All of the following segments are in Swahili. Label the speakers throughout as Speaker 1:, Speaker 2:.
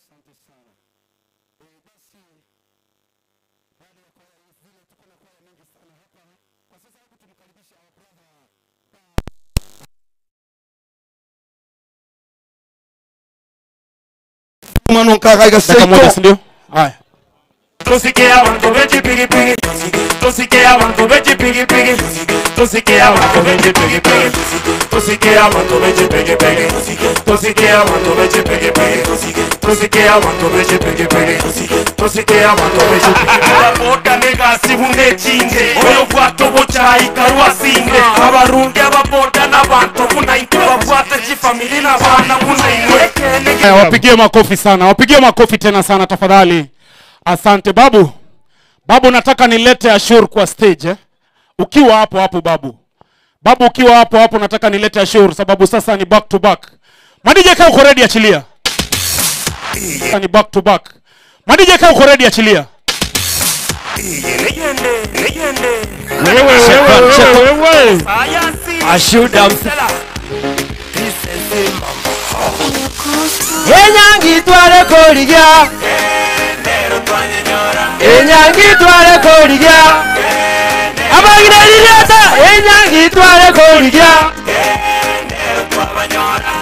Speaker 1: Asante sana. Basi baada ya kwaya zile tuko na kwaya mingi sana hapa. Kwa sasa hebu tumkaribishe our brother.
Speaker 2: Dakika moja, si ndio? Haya.
Speaker 3: Tusikia wantu vechi pigi pigi. Tusikia wantu vechi pigi pigi. Tusikia wantu vechi pigi pigi. Tusikia wantu vechi pigi pigi. Tusikia wantu vechi pigi pigi. Tusikia wantu vechi pigi pigi. Tusikia wantu vechi pigi pigi. Boda nega sibunde chinge. Oyo bwato bocha ikarwa sinde. Abarundi ababoda na bantu buna ikuwa bwata chifamili na bana buna iwe.
Speaker 2: Wapigie makofi sana. Wapigie makofi tena sana tafadhali. Asante babu. Babu, nataka nilete Ashur kwa stage eh? Ukiwa hapo hapo babu. Babu ukiwa hapo hapo nataka nilete Ashur sababu sasa ni back to back. Madije kama uko ready achilia. Sasa ni back to back. Madije kama uko ready achilia. Wewe wewe wewe.
Speaker 4: Ashur dance. Enyangi tware korigia. Enyangi tware korigia. Abagina enyangi tware korigia.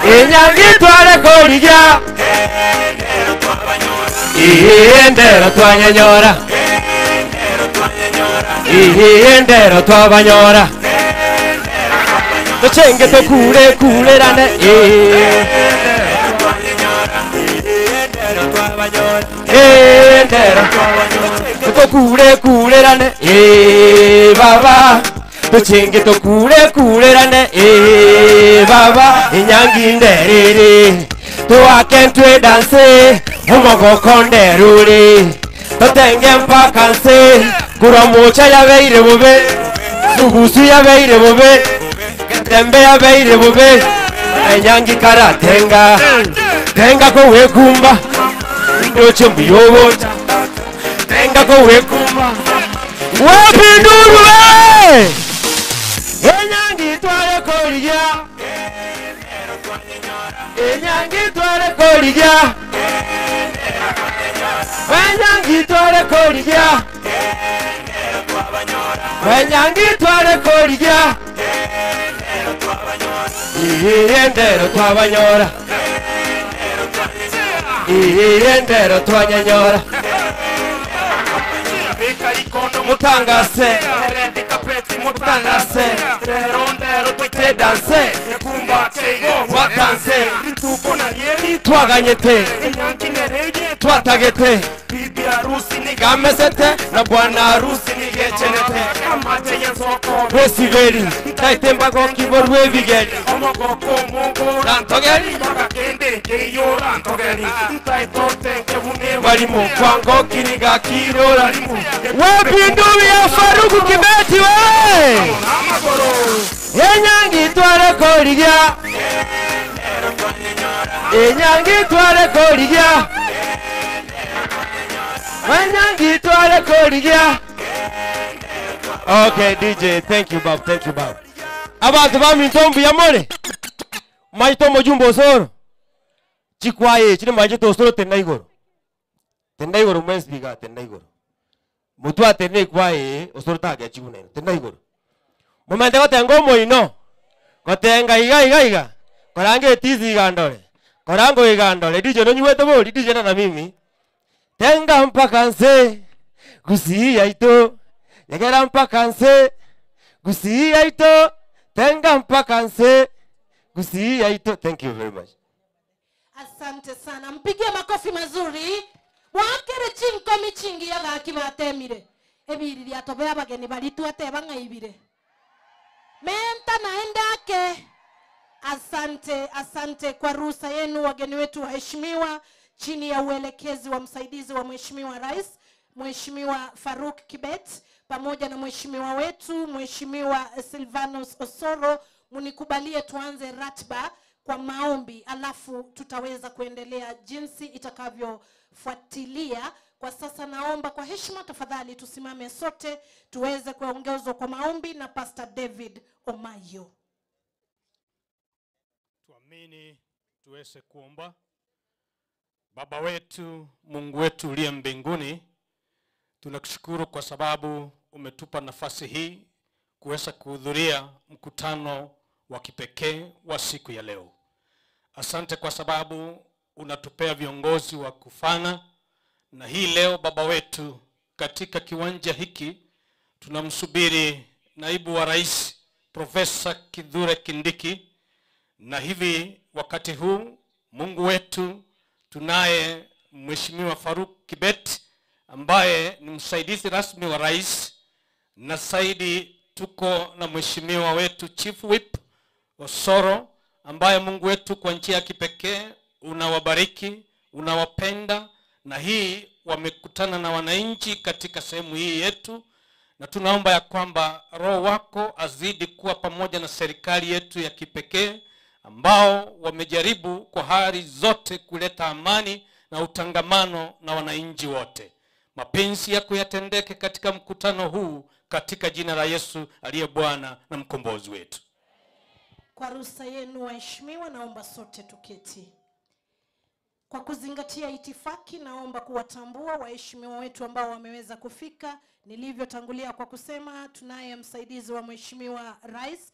Speaker 4: Enyangi tware korigia. Ihendero twanyanyora. Ihendero twabanyora. Tochenge tokure kurerane. Endero tokure kurerane. Baba tochenge tokure kurerane. Baba enyangi nderere toake dance omogoko nderure totenge mpaka nse kuramocha yabeire bobe sugusu yabeire bobe tembe yabeire bobe enyangi karatenga tenga kowe kumba ndoche mbiyobo tenga kowe kumba wapinduru we enyangi tware korigia enyangi tware korigia enyangi tware korigia enyangi tware korigia ihendero twabanyora ihendero twanyanyora mutangase mutangase dance watanse twaganyete twatagete gamesete na bwana harusi nigechenete wesigeri taitembago kiborwe bigeri rantogeri barimo kwango kiniga kirora wapinduwi ya Faruku Kibeti we enyangi tware korigia enyangi tware korigia enyangi tware korigia. Okay DJ, thank you Bob, thank you Bob. Abantu bamintombu yamore maito mojumbo osoro chikwaye chine manje tosoro tenda igoro tenda igoro mwensibiga tenda igoro mutu atene kwaye osoro tage chikune tenda igoro momende gotenga omoino gotenga iga iga iga korange tizi igandore korango igandore DJ nonyiwete bori DJ na mimi tenga mpaka nse gusiya ito yegera mpaka nse gusiya ito tenga mpaka nse gusiya ito. Thank you very much.
Speaker 5: Asante sana, mpigie makofi mazuri. Wakere chinko michingi yathaki batemire ebiri ryatobe abageni baritu ateba ng'aibire menta naendake. Asante, asante kwa ruhusa yenu wageni wetu waheshimiwa, chini ya uelekezi wa msaidizi wa Mheshimiwa Rais Mheshimiwa Faruk Kibet pamoja na mheshimiwa wetu Mheshimiwa Silvanus Osoro, munikubalie tuanze ratiba kwa maombi, alafu tutaweza kuendelea jinsi itakavyofuatilia. Kwa sasa naomba kwa heshima tafadhali tusimame sote tuweze kuongozwa kwa maombi na Pastor David Omayo.
Speaker 6: Tuamini tuweze kuomba. Baba wetu, Mungu wetu uliye mbinguni, tunakushukuru kwa sababu umetupa nafasi hii kuweza kuhudhuria mkutano wa kipekee wa siku ya leo. Asante kwa sababu unatupea viongozi wa kufana, na hii leo Baba wetu katika kiwanja hiki tunamsubiri naibu wa rais Profesa Kithure Kindiki, na hivi wakati huu Mungu wetu tunaye Mheshimiwa Faruk Kibet ambaye ni msaidizi rasmi wa rais, na zaidi tuko na mheshimiwa wetu Chief Whip Osoro ambaye Mungu wetu kwa njia ya kipekee unawabariki, unawapenda, na hii wamekutana na wananchi katika sehemu hii yetu, na tunaomba ya kwamba Roho wako azidi kuwa pamoja na serikali yetu ya kipekee ambao wamejaribu kwa hali zote kuleta amani na utangamano na wananchi wote. Mapenzi yako yatendeke katika mkutano huu katika jina la Yesu aliye Bwana na mkombozi wetu.
Speaker 5: Kwa ruhusa yenu waheshimiwa, naomba sote tuketi. Kwa kuzingatia itifaki, naomba kuwatambua waheshimiwa wetu ambao wameweza kufika. Nilivyotangulia kwa kusema, tunaye msaidizi wa Mheshimiwa Rais,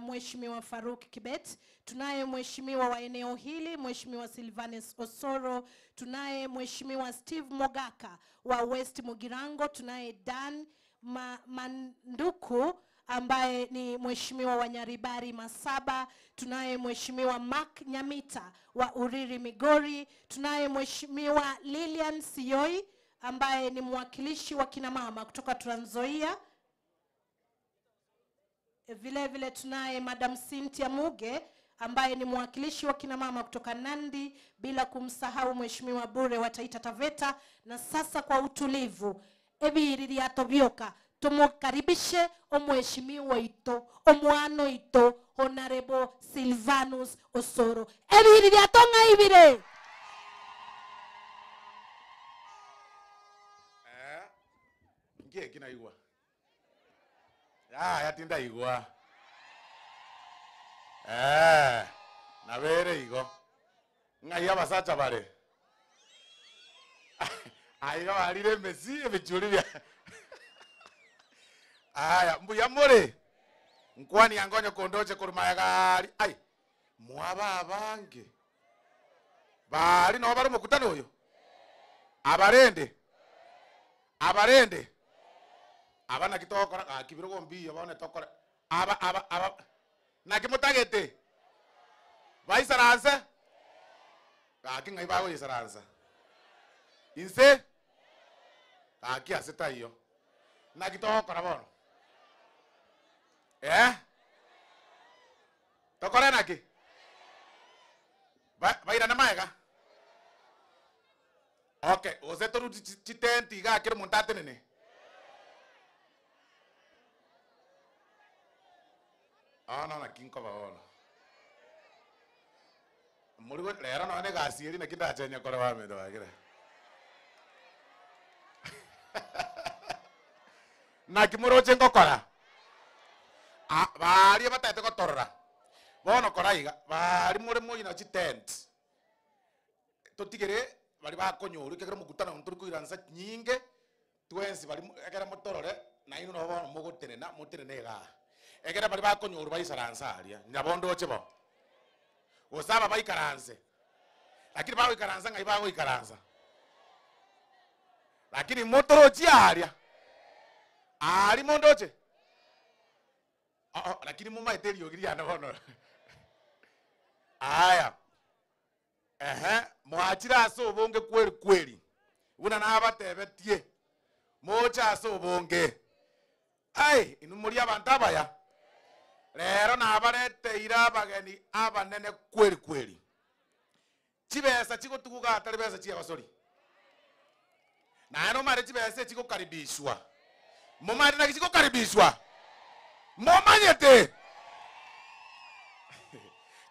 Speaker 5: Mheshimiwa Faruk Kibet, tunaye mheshimiwa wa eneo hili Mheshimiwa Silvanus Osoro, tunaye Mheshimiwa Steve Mogaka wa West Mugirango, tunaye Dan Manduku ambaye ni mheshimiwa wa Nyaribari Masaba, tunaye Mheshimiwa Mark Nyamita wa Uriri Migori, tunaye Mheshimiwa Lilian Siyoi ambaye ni mwakilishi wa kina mama kutoka Trans Nzoia. Vile vile tunaye Madam Cynthia Muge ambaye ni mwakilishi wa kina mama kutoka Nandi, bila kumsahau Mheshimiwa Bure wa Taita Taveta. Na sasa kwa utulivu, ebiri lyatobyoka, tumukaribishe omheshimiwa ito, omwano ito, Honorable Silvanus Osoro. Ebiri lyatonga ibire.
Speaker 7: Ngie kinaigwa. Ah, yatinda igwa. Na bere igo. Ngai abasacha bare. Aiga barire mesi ebichuri bya. Aya, mbuya more. Nkwani yangonyo kondoche kurumaya gari. Ai, mwaba abange. Bari no bari mukutano uyo. Abarende. Abarende. Abana kitokora kibirogo mbiyo abana tokora. Aba aba aba. Nakimutagete. Baisaransa. Aki ngai bago isaransa. Inse. Aki aseta iyo. Nakitokora bono. Tokora naki. Baira na maega. Okay, ose toru chitenti ga kero montate nene. Ah no na kinko ba ono. Murigo lero no ne gasieri na kindachenya kora wa mendo wagira. Na kimoroche ngokora. Ah, bari batete gotorora. Bono koraiga, bari muri moyina chitent. Totigere bari bakonyoru kegera mukutano nturi kuiransa nyinge twensi bari egera motorore na ino no bono mugotenena mutenene ga. Egera bari bakonyoru baisaransa aria. Nyabondo chebo. Osaba baikaranse. Lakini bagoikaransa ngai bagoikaransa. Lakini motorochi aria. Ari mondoche. Oh, lakini muma eterio giria na bono. Aya. Mwachira aso obonge kweli kweli. Buna nabatebetie. Mocha aso obonge. Ai, inu muri abantu abaya. Lero nabareteire abageni abanene kweli kweli. Chibesa chigotuguka atari besa chiabasori. Na ano mare chibesa chigokaribishwa. Momare na chigokaribishwa. Momanyete.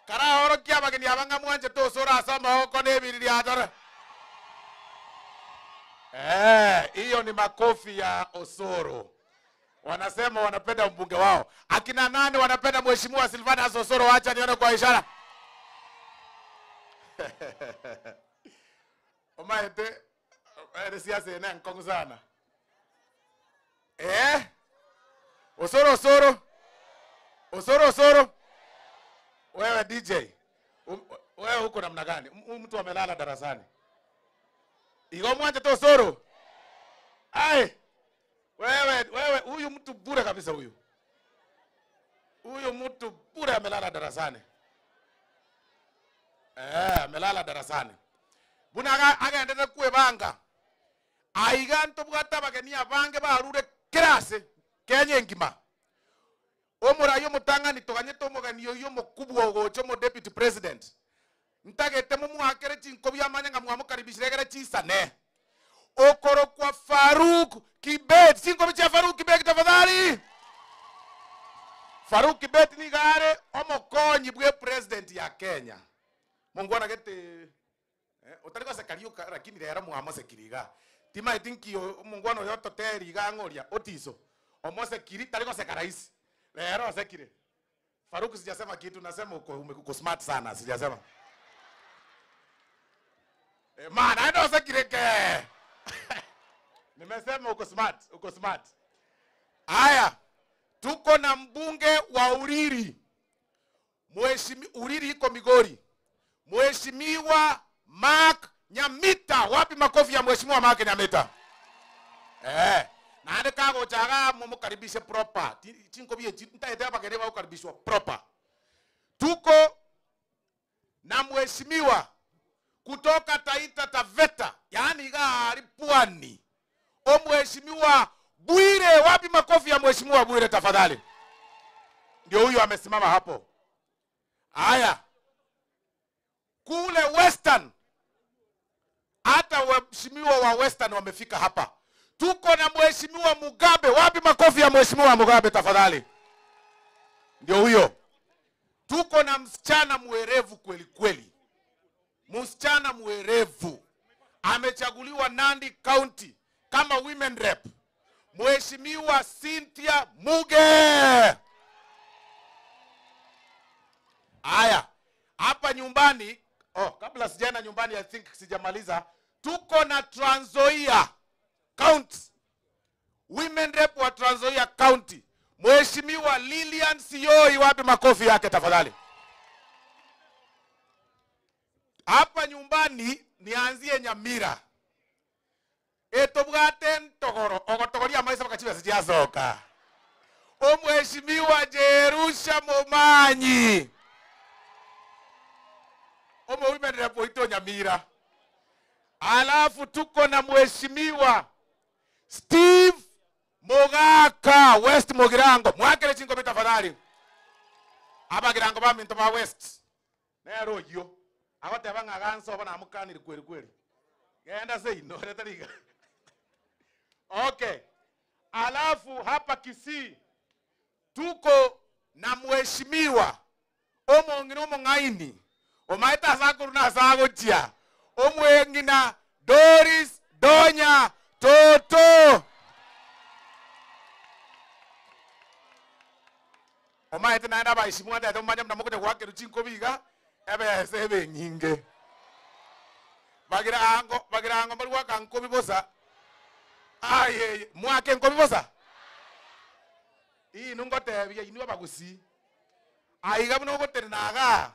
Speaker 7: Kara oro kia bageni abanga mwanje tosora asama oko nebiri atara. Hiyo ni makofi ya Osoro. Wanasema wanapenda mbunge wao. Akina nani wanapenda Mheshimiwa Silvanus Osoro? Acha nione kwa ishara. Omaete ere siasa ene nkongo sana. Osoro Osoro. Osoro Osoro. Wewe DJ. Wewe uko namna gani? Mtu amelala darasani. Igo mwanje to Osoro. Ai. Wewe huyu mtu bure kabisa huyu. Huyu mtu bure amelala darasani. Amelala darasani. Buna agaendete kwebanga. Aiga ntobwata bagenia bange barure kirase Kenya engima. Omurayo mutangani toganyete omogani oyo mukubwa ogocho mo deputy president. Ntagete mumuakere chinko bya manya nga mwamukaribishire gere chisane. Okoro kwa Faruk Kibet, chinko bya Faruk Kibet tafadhali. Faruk Kibet ni gare omokonyi bwe president ya Kenya. Mungu anagete otariko sekariuka lakini rero muhamosekiriga. Tima itinki Mungu ano yoto teriga ngoria otiso. Omosekiri tariko sekarais. Lero sekire. Faruk sijasema kitu, nasema uko smart sana, sijasema. Maana ndo sekire ke. Nimesema uko smart, uko smart. Haya, tuko na mbunge wa Uriri. Mheshimiwa Uriri iko Migori. Mheshimiwa Mark Nyamita. Wapi makofi ya Mheshimiwa Mark Nyamita? Na kago chaga mumukaribishe proper. Chinko biye ntaete hapa kereva ukaribishwa proper. Tuko na mheshimiwa kutoka Taita Taveta, yaani gari Pwani. O Mheshimiwa Bwire, wapi makofi ya Mheshimiwa Bwire tafadhali? Ndio huyu amesimama hapo. Haya. Kule Western, hata waheshimiwa wa Western wamefika hapa. Tuko na Mheshimiwa Mugabe. Wapi makofi ya Mheshimiwa Mugabe tafadhali? Ndio huyo. Tuko na msichana mwerevu kweli kweli. Msichana mwerevu. Amechaguliwa Nandi County kama women rep. Mheshimiwa Cynthia Muge. Haya, hapa nyumbani, kabla sijaenda nyumbani I think sijamaliza. Tuko na Trans Nzoia County. Women rep wa Trans Nzoia County. Mheshimiwa Lilian Sioi, wapi makofi yake tafadhali? Hapa nyumbani nianzie Nyamira. Etobwate ntogoro, ogotogoria maisa bakachiba sijasoka. O Mheshimiwa Jerusha Momanyi. Omo women rep oito Nyamira. Alafu tuko na Mheshimiwa Steve Mogaka West Mogirango. Mwakele chingo tafadhali. Abagirango ba minto ba West. Nero yo. Agote banga ganso bana mukaniri kweli kweli. Genda sei no retariga. Okay. Alafu hapa Kisii tuko na mheshimiwa omongino mongaini. Omaita sakuru na sagochia. Omwengina Doris Donya Toto. Omaete naenda baheshimiwa ndete omanye muna mokonya gwake ruchinko biga ebese ebe nyinge. Bagira ango bari gwaka nkobi bosa. Aye mwake nkobi bosa. Ii nungotebia inwe bagusi. Aiga muno goterenaga.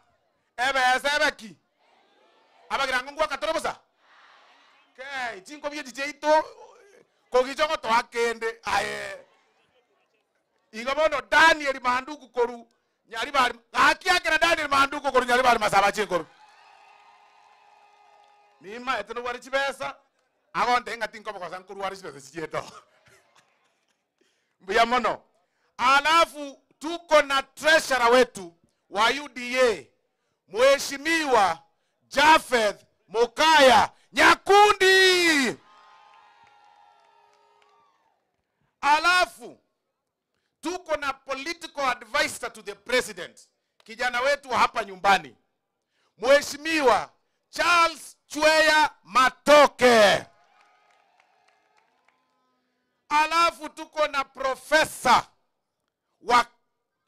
Speaker 7: Ebese ebeki. Abagira ngo gwaka toro bosa. Ke chinko biye jijeito kogijongo to akende aye. Igo bono Daniel Manduku koru Nyaribari akiakera Daniel Manduku koru Nyaribari masaba chinko. Nima eteno wari chibesa agonde ngati nkobo kwa sankuru wari chibesa chijeto. Mbuya mono. Alafu tuko na treasurer wetu wa UDA Mheshimiwa Jafeth Mokaya Nyakundi. Alafu tuko na political advisor to the president, kijana wetu hapa nyumbani, Mheshimiwa Charles Chweya Matoke. Alafu tuko na professor wa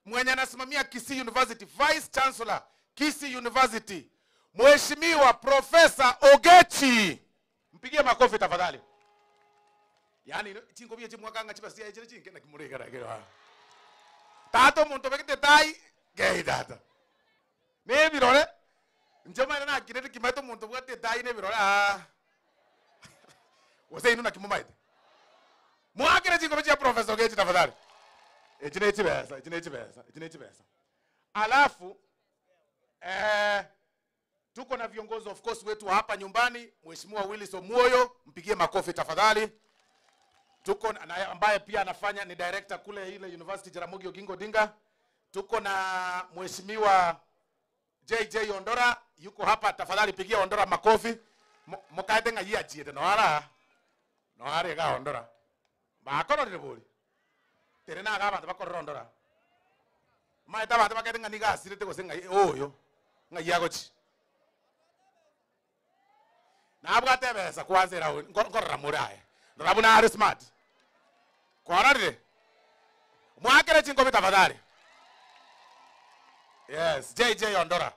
Speaker 7: mwenye anasimamia Kisii University, Vice Chancellor Kisii University, Mheshimiwa Professor Ogechi. Mpigie makofi tafadhali. Yaani chingo bie chimwakanga chibasia echire chinke na kimurigara kero. Tato muntu bekete tai gei tata. Ne birore njoma na kirete kimaito muntu bwate tai ne birore ah. Wose inu na kimumaite. Mwakire chingo bie Professor Ogechi tafadhali. Echine chibesa, echine chibesa, echine chibesa. Alafu tuko na viongozi of course wetu hapa nyumbani, Mheshimiwa Willis Omuoyo, mpigie makofi tafadhali. Tuko na ambaye pia anafanya ni director kule ile University Jaramogi Oginga Odinga. Tuko na Mheshimiwa JJ Ondora yuko hapa, tafadhali pigia Ondora makofi. Mukaete nga yia jiete no ara. No are ga Ondora. Bakoro rebori. Terena ga abantu bakorora Ondora. Maeta abantu bakete nga niga asirete gose nga oyo. Nga yagochi. Na abwate besa kwanzera ngorora muraye. Rabuna ari smart. Kwararire. Mwakere chingo tafadhali. Yes, JJ Ondora.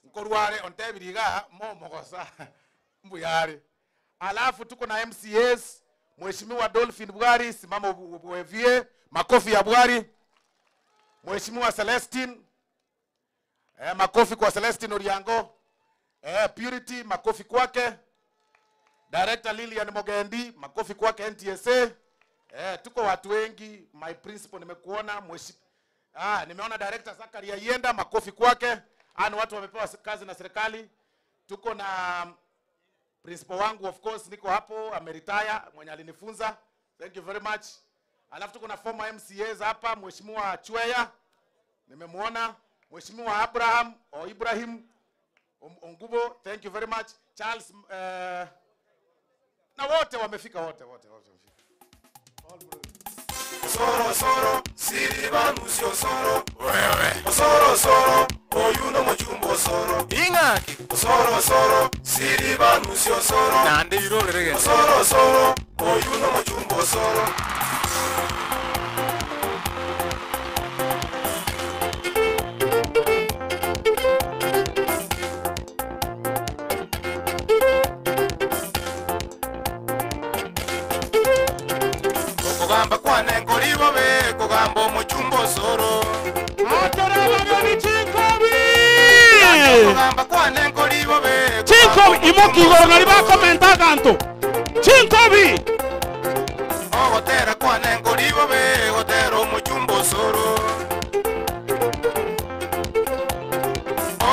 Speaker 7: Nkorware ontebiriga mo mogosa. Mbuyare. Alafu tuko na MCS, Mheshimiwa Dolphin Bwari, simama uwevie, makofi ya Bwari. Mheshimiwa Celestine, makofi kwa Celestine Oriango. Purity, makofi kwake. Director Lilian Mogendi, makofi kwake NTSA. Tuko watu wengi, my principal nimekuona, nimeona Director Zakaria Yenda, makofi kwake. Ani watu wamepewa kazi na serikali. Tuko na principal wangu of course niko hapo, ameretire, mwenye alinifunza. Thank you very much. Alafu tuko na former MCAs hapa, Mheshimiwa Chweya, nimemuona, Mheshimiwa Abraham o Ibrahim Ongubo, thank you very much. Charles na wote wamefika, wote wamefika.
Speaker 3: Soro soro siriba musio soro wewe soro soro oyuno mujumbo soro ingaki soro soro siriba musio soro
Speaker 8: nande irorerege
Speaker 3: soro soro oyuno mujumbo soro. Kugamba kwane ngoribo be kugamba omuchumbo soro kugamba kwane ngoribo be
Speaker 2: Chinkobi imoki igoro nari bakomenta ganto Chinkobi
Speaker 3: ogotera kwane ngoribo be gotera omuchumbo soro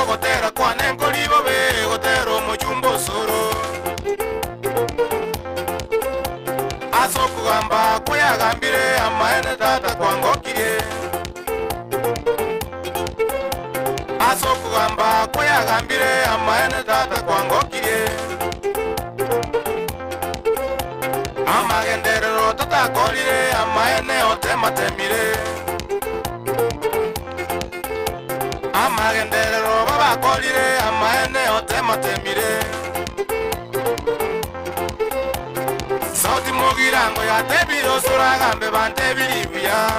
Speaker 3: ogotera kwane ngoribo be gotera omuchumbo soro kugamba kuyagambire amaene tata kwangokire aso kugamba kuyagambire amaene tata kwangokire amagenderero tatakorire amaene otematemire amagenderero babakorire amaene otematemire. Sauti mugirango ya tebiro suragambe bantebiribuya.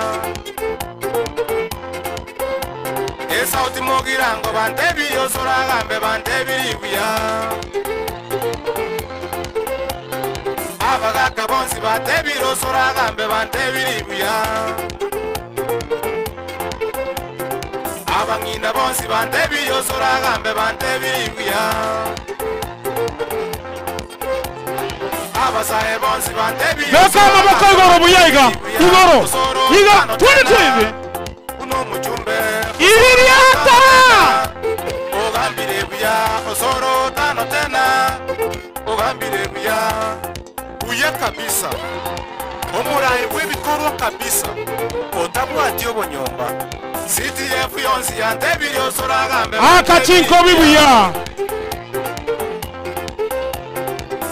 Speaker 3: E sauti mugirango bantebiro suragambe bantebiribuya. Abagaka bonsi batebiro suragambe bantebiribuya. Abangina bonsi bantebiro suragambe bantebiribuya.
Speaker 2: Yoka maboko igoro buyaiga igoro iga 22 Iriata
Speaker 3: ogambire buya osoro tano tena ogambire buya
Speaker 8: buya kabisa omurayi bw'ebikorwa kabisa otabwati obonyomba
Speaker 3: CTF yonsi yantebiri osora
Speaker 2: akachinko bibuya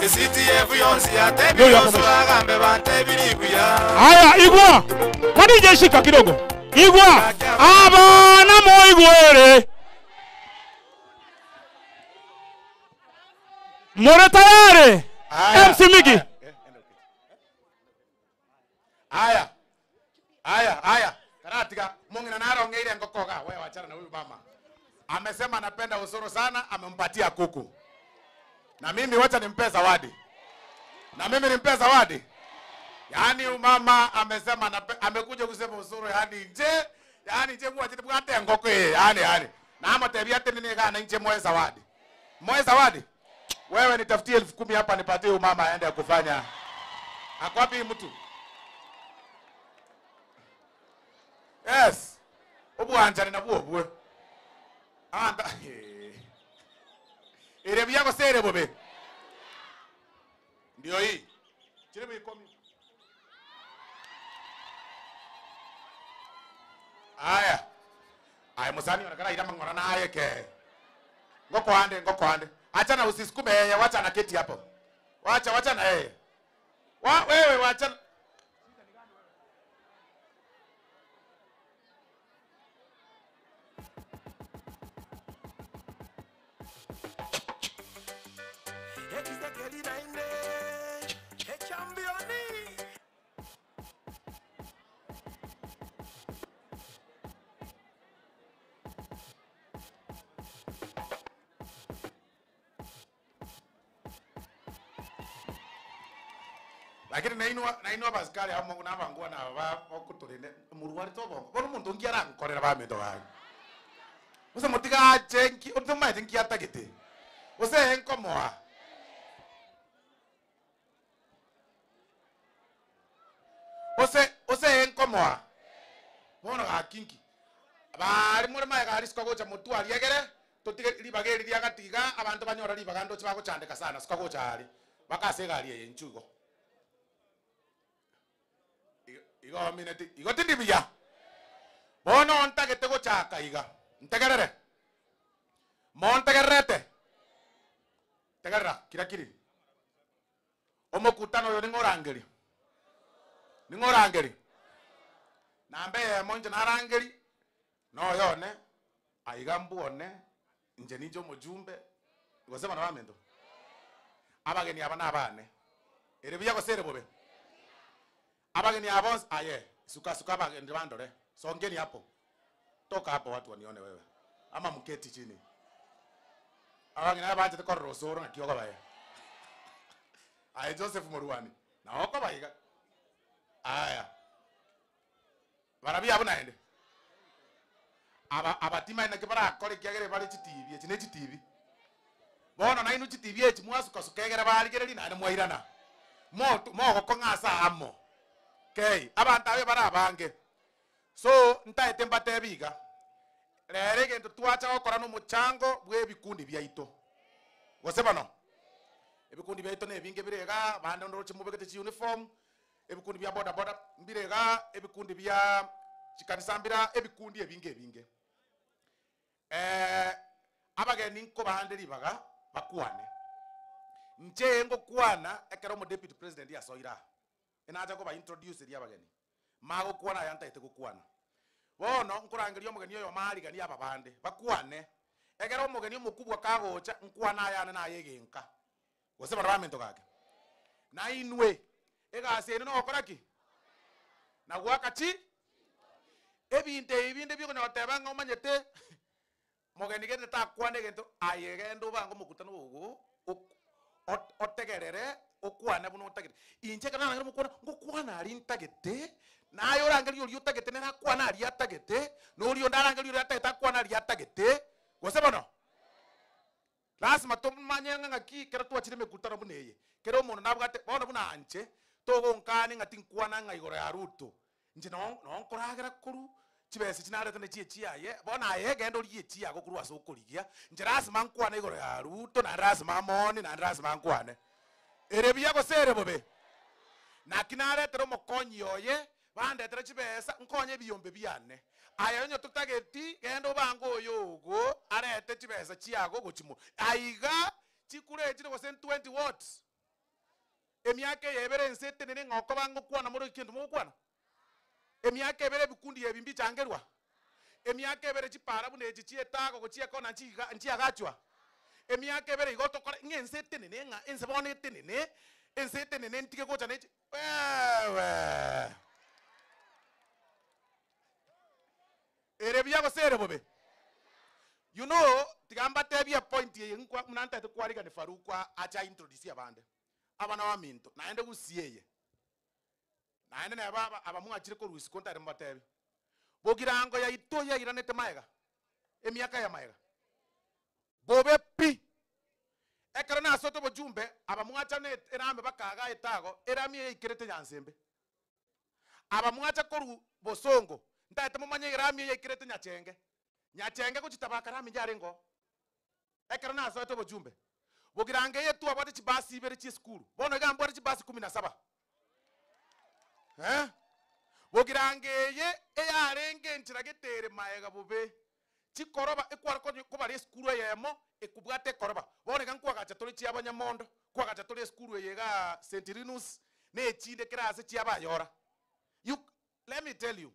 Speaker 3: CTF yonsi yantebiri osora gambe bantebiri buya.
Speaker 2: Haya igwa kadije shika kidogo igwa abana moigwere more tayari MC Migi.
Speaker 7: Aya aya aya karatika mungina narongeire ngokoga wewe wachana na huyu mama. Amesema anapenda Osoro sana, amempatia kuku. Na mimi wacha nimpe zawadi. Na mimi nimpe zawadi. Yaani mama amesema amekuja kusema Osoro yaani nje, yaani nje mwa chete bwate ngoko yaani. Na amotebia tene kana nje moe zawadi. Moe zawadi. Wewe nitafutie 10,000 hapa nipatie huyu mama aende kufanya. Akwapi mtu? Yes. Obuanja ni nabuo bwe. Anda. Ere biyako sere bobe. Ndio hii. Chile ikomi. Aya. Aya musani onekana ira mangora na aye ke. Ngoko ande, ngoko ande. Acha na usisukume yeye, wacha na keti hapo. Wacha wacha na yeye. Wa wewe wacha. Lakini nainua basikari hamo na bangwa na ba okutulinde murwari to bongo bono muntu ngiara nkorera ba mendo bangi use mutiga chenki utuma chenki atagete use enkomoa use enkomoa bono gakinki bari muri mae gari sikagocha mutu ari egere tutige ribageri ria gatiga abantu banyora ribagando chibago sana sikagocha ari bakase gari yenchugo igo mineti igo tindi biya bono ntagete gochaka iga ntegerere montegerete tegerera kirakiri omokutano yo ningorangeri ningorangeri nambe monje narangeri no yone aiga mbuone nje ninjo mujumbe gosema na bamendo abageni aba nabane ere biya gosere bobe abageni abons aye suka suka abageni bandore songeni hapo toka hapo watu wanione wewe ama mketi chini abageni abanje tekoro Osoro na kioga baye aye Joseph Moruani na oko baiga aya barabia abuna ende aba abatima ina kibara kore kiagere bari chitibi echi ne chitibi bono na inu chitibi echi mwasuka sukegera bari gereri na mwairana mo mo gokong'asa amo. Okay, abantu abe barabange. So ntaete mbatebiga. Rere gento twacha gokora no muchango bwe bikundi byaito. Gose bano. Ebikundi byaito ne binge birega bande ndoroche mubegete chi uniform, ebikundi bya boda boda mbirega, ebikundi bya chikanisa mbira, ebikundi ebinge ebinge. Abageni nko bande ribaga bakuane. Nche ngo kwana ekero mo deputy president ya soira. Inaja ko ba introduce ria bageni mago kuona yanta ite gukwana bono nkurangeria omogeni oyo marigani aba bande bakwane egera omogeni omukubwa kagocha nkwana ayane naye egenka gose barabamento gake na inwe egase eno nokora ki na gwaka chi ebinte ebinde biko noteba ng'a omanyete mogeni gete takwane gento aye gendo bango mokutano ogo otegerere okwana buno otagete inche kana nangere mukwana ngokwana ari ntagete nayo orangeri ori otagete nera kwana ari atagete nori ondarangeri ori atagete akwana ari atagete gose bono lazima tumanye ng'aki kera twachire mikutano buneye kera omonto nabwate bono buna anche togonkane ng'ati nkwana ng'a igoro ya Ruto inche nonkoragera koru chibese chinarete ne chie chiaye bono aye genda orie chiago korwa ase okorigia inche lazima nkwane igoro ya Ruto na lazima moni na lazima nkwane ere biya gosere bobe nakinaretera omokonyi oye bandetere chibesa nkonye ebiyombe biane aya onye tutageti genda obange oyo ogo arete chibesa chiago gochimo aiga chikure chire gose 20 watts emiaka yebere ense tenene ng'oko bangokwana moro kindu mokwana emiaka ebere bikundi ebimbi changerwa emiaka ebere chipara bune chietago gochiekona nchiagachwa emiaka ebere igo tokora ng'ense tenene ng'a ense bono etenene ense tenene ntige gocha nechi wewe ere biya gosere bobe. You know tigamba tebia point ye nkwa munanta te kwarika ni Farukwa acha introduce abande Abana wa minto naende gusieye. Naende na baba abamwachire ko ruisi kontare mbatebe. Bogirango ya itoya iranete maega. Emiaka ya maega. Bobe pi. Ekero na soto bojumbe abamwacha ne erambe bakaga etago erami ikerete nyansembe. Abamwacha koru bosongo ntaete mumanye erami ikerete nyachenge. Nyachenge kuchitabaka rami njarengo. Ekero na soto bojumbe. Bogirange yetu abate chibasi ibere chi school. Bono igambwa chibasi 17. Eh? Bogirange ye eyarenge nchiragetere maega bobe. Chikoroba ekwara kobare school yemo ekubwate koroba. Bono igankwa tole chi abanyamondo, kwa tole school yega St. Linus ne echinde kirase chi abayora. You let me tell you.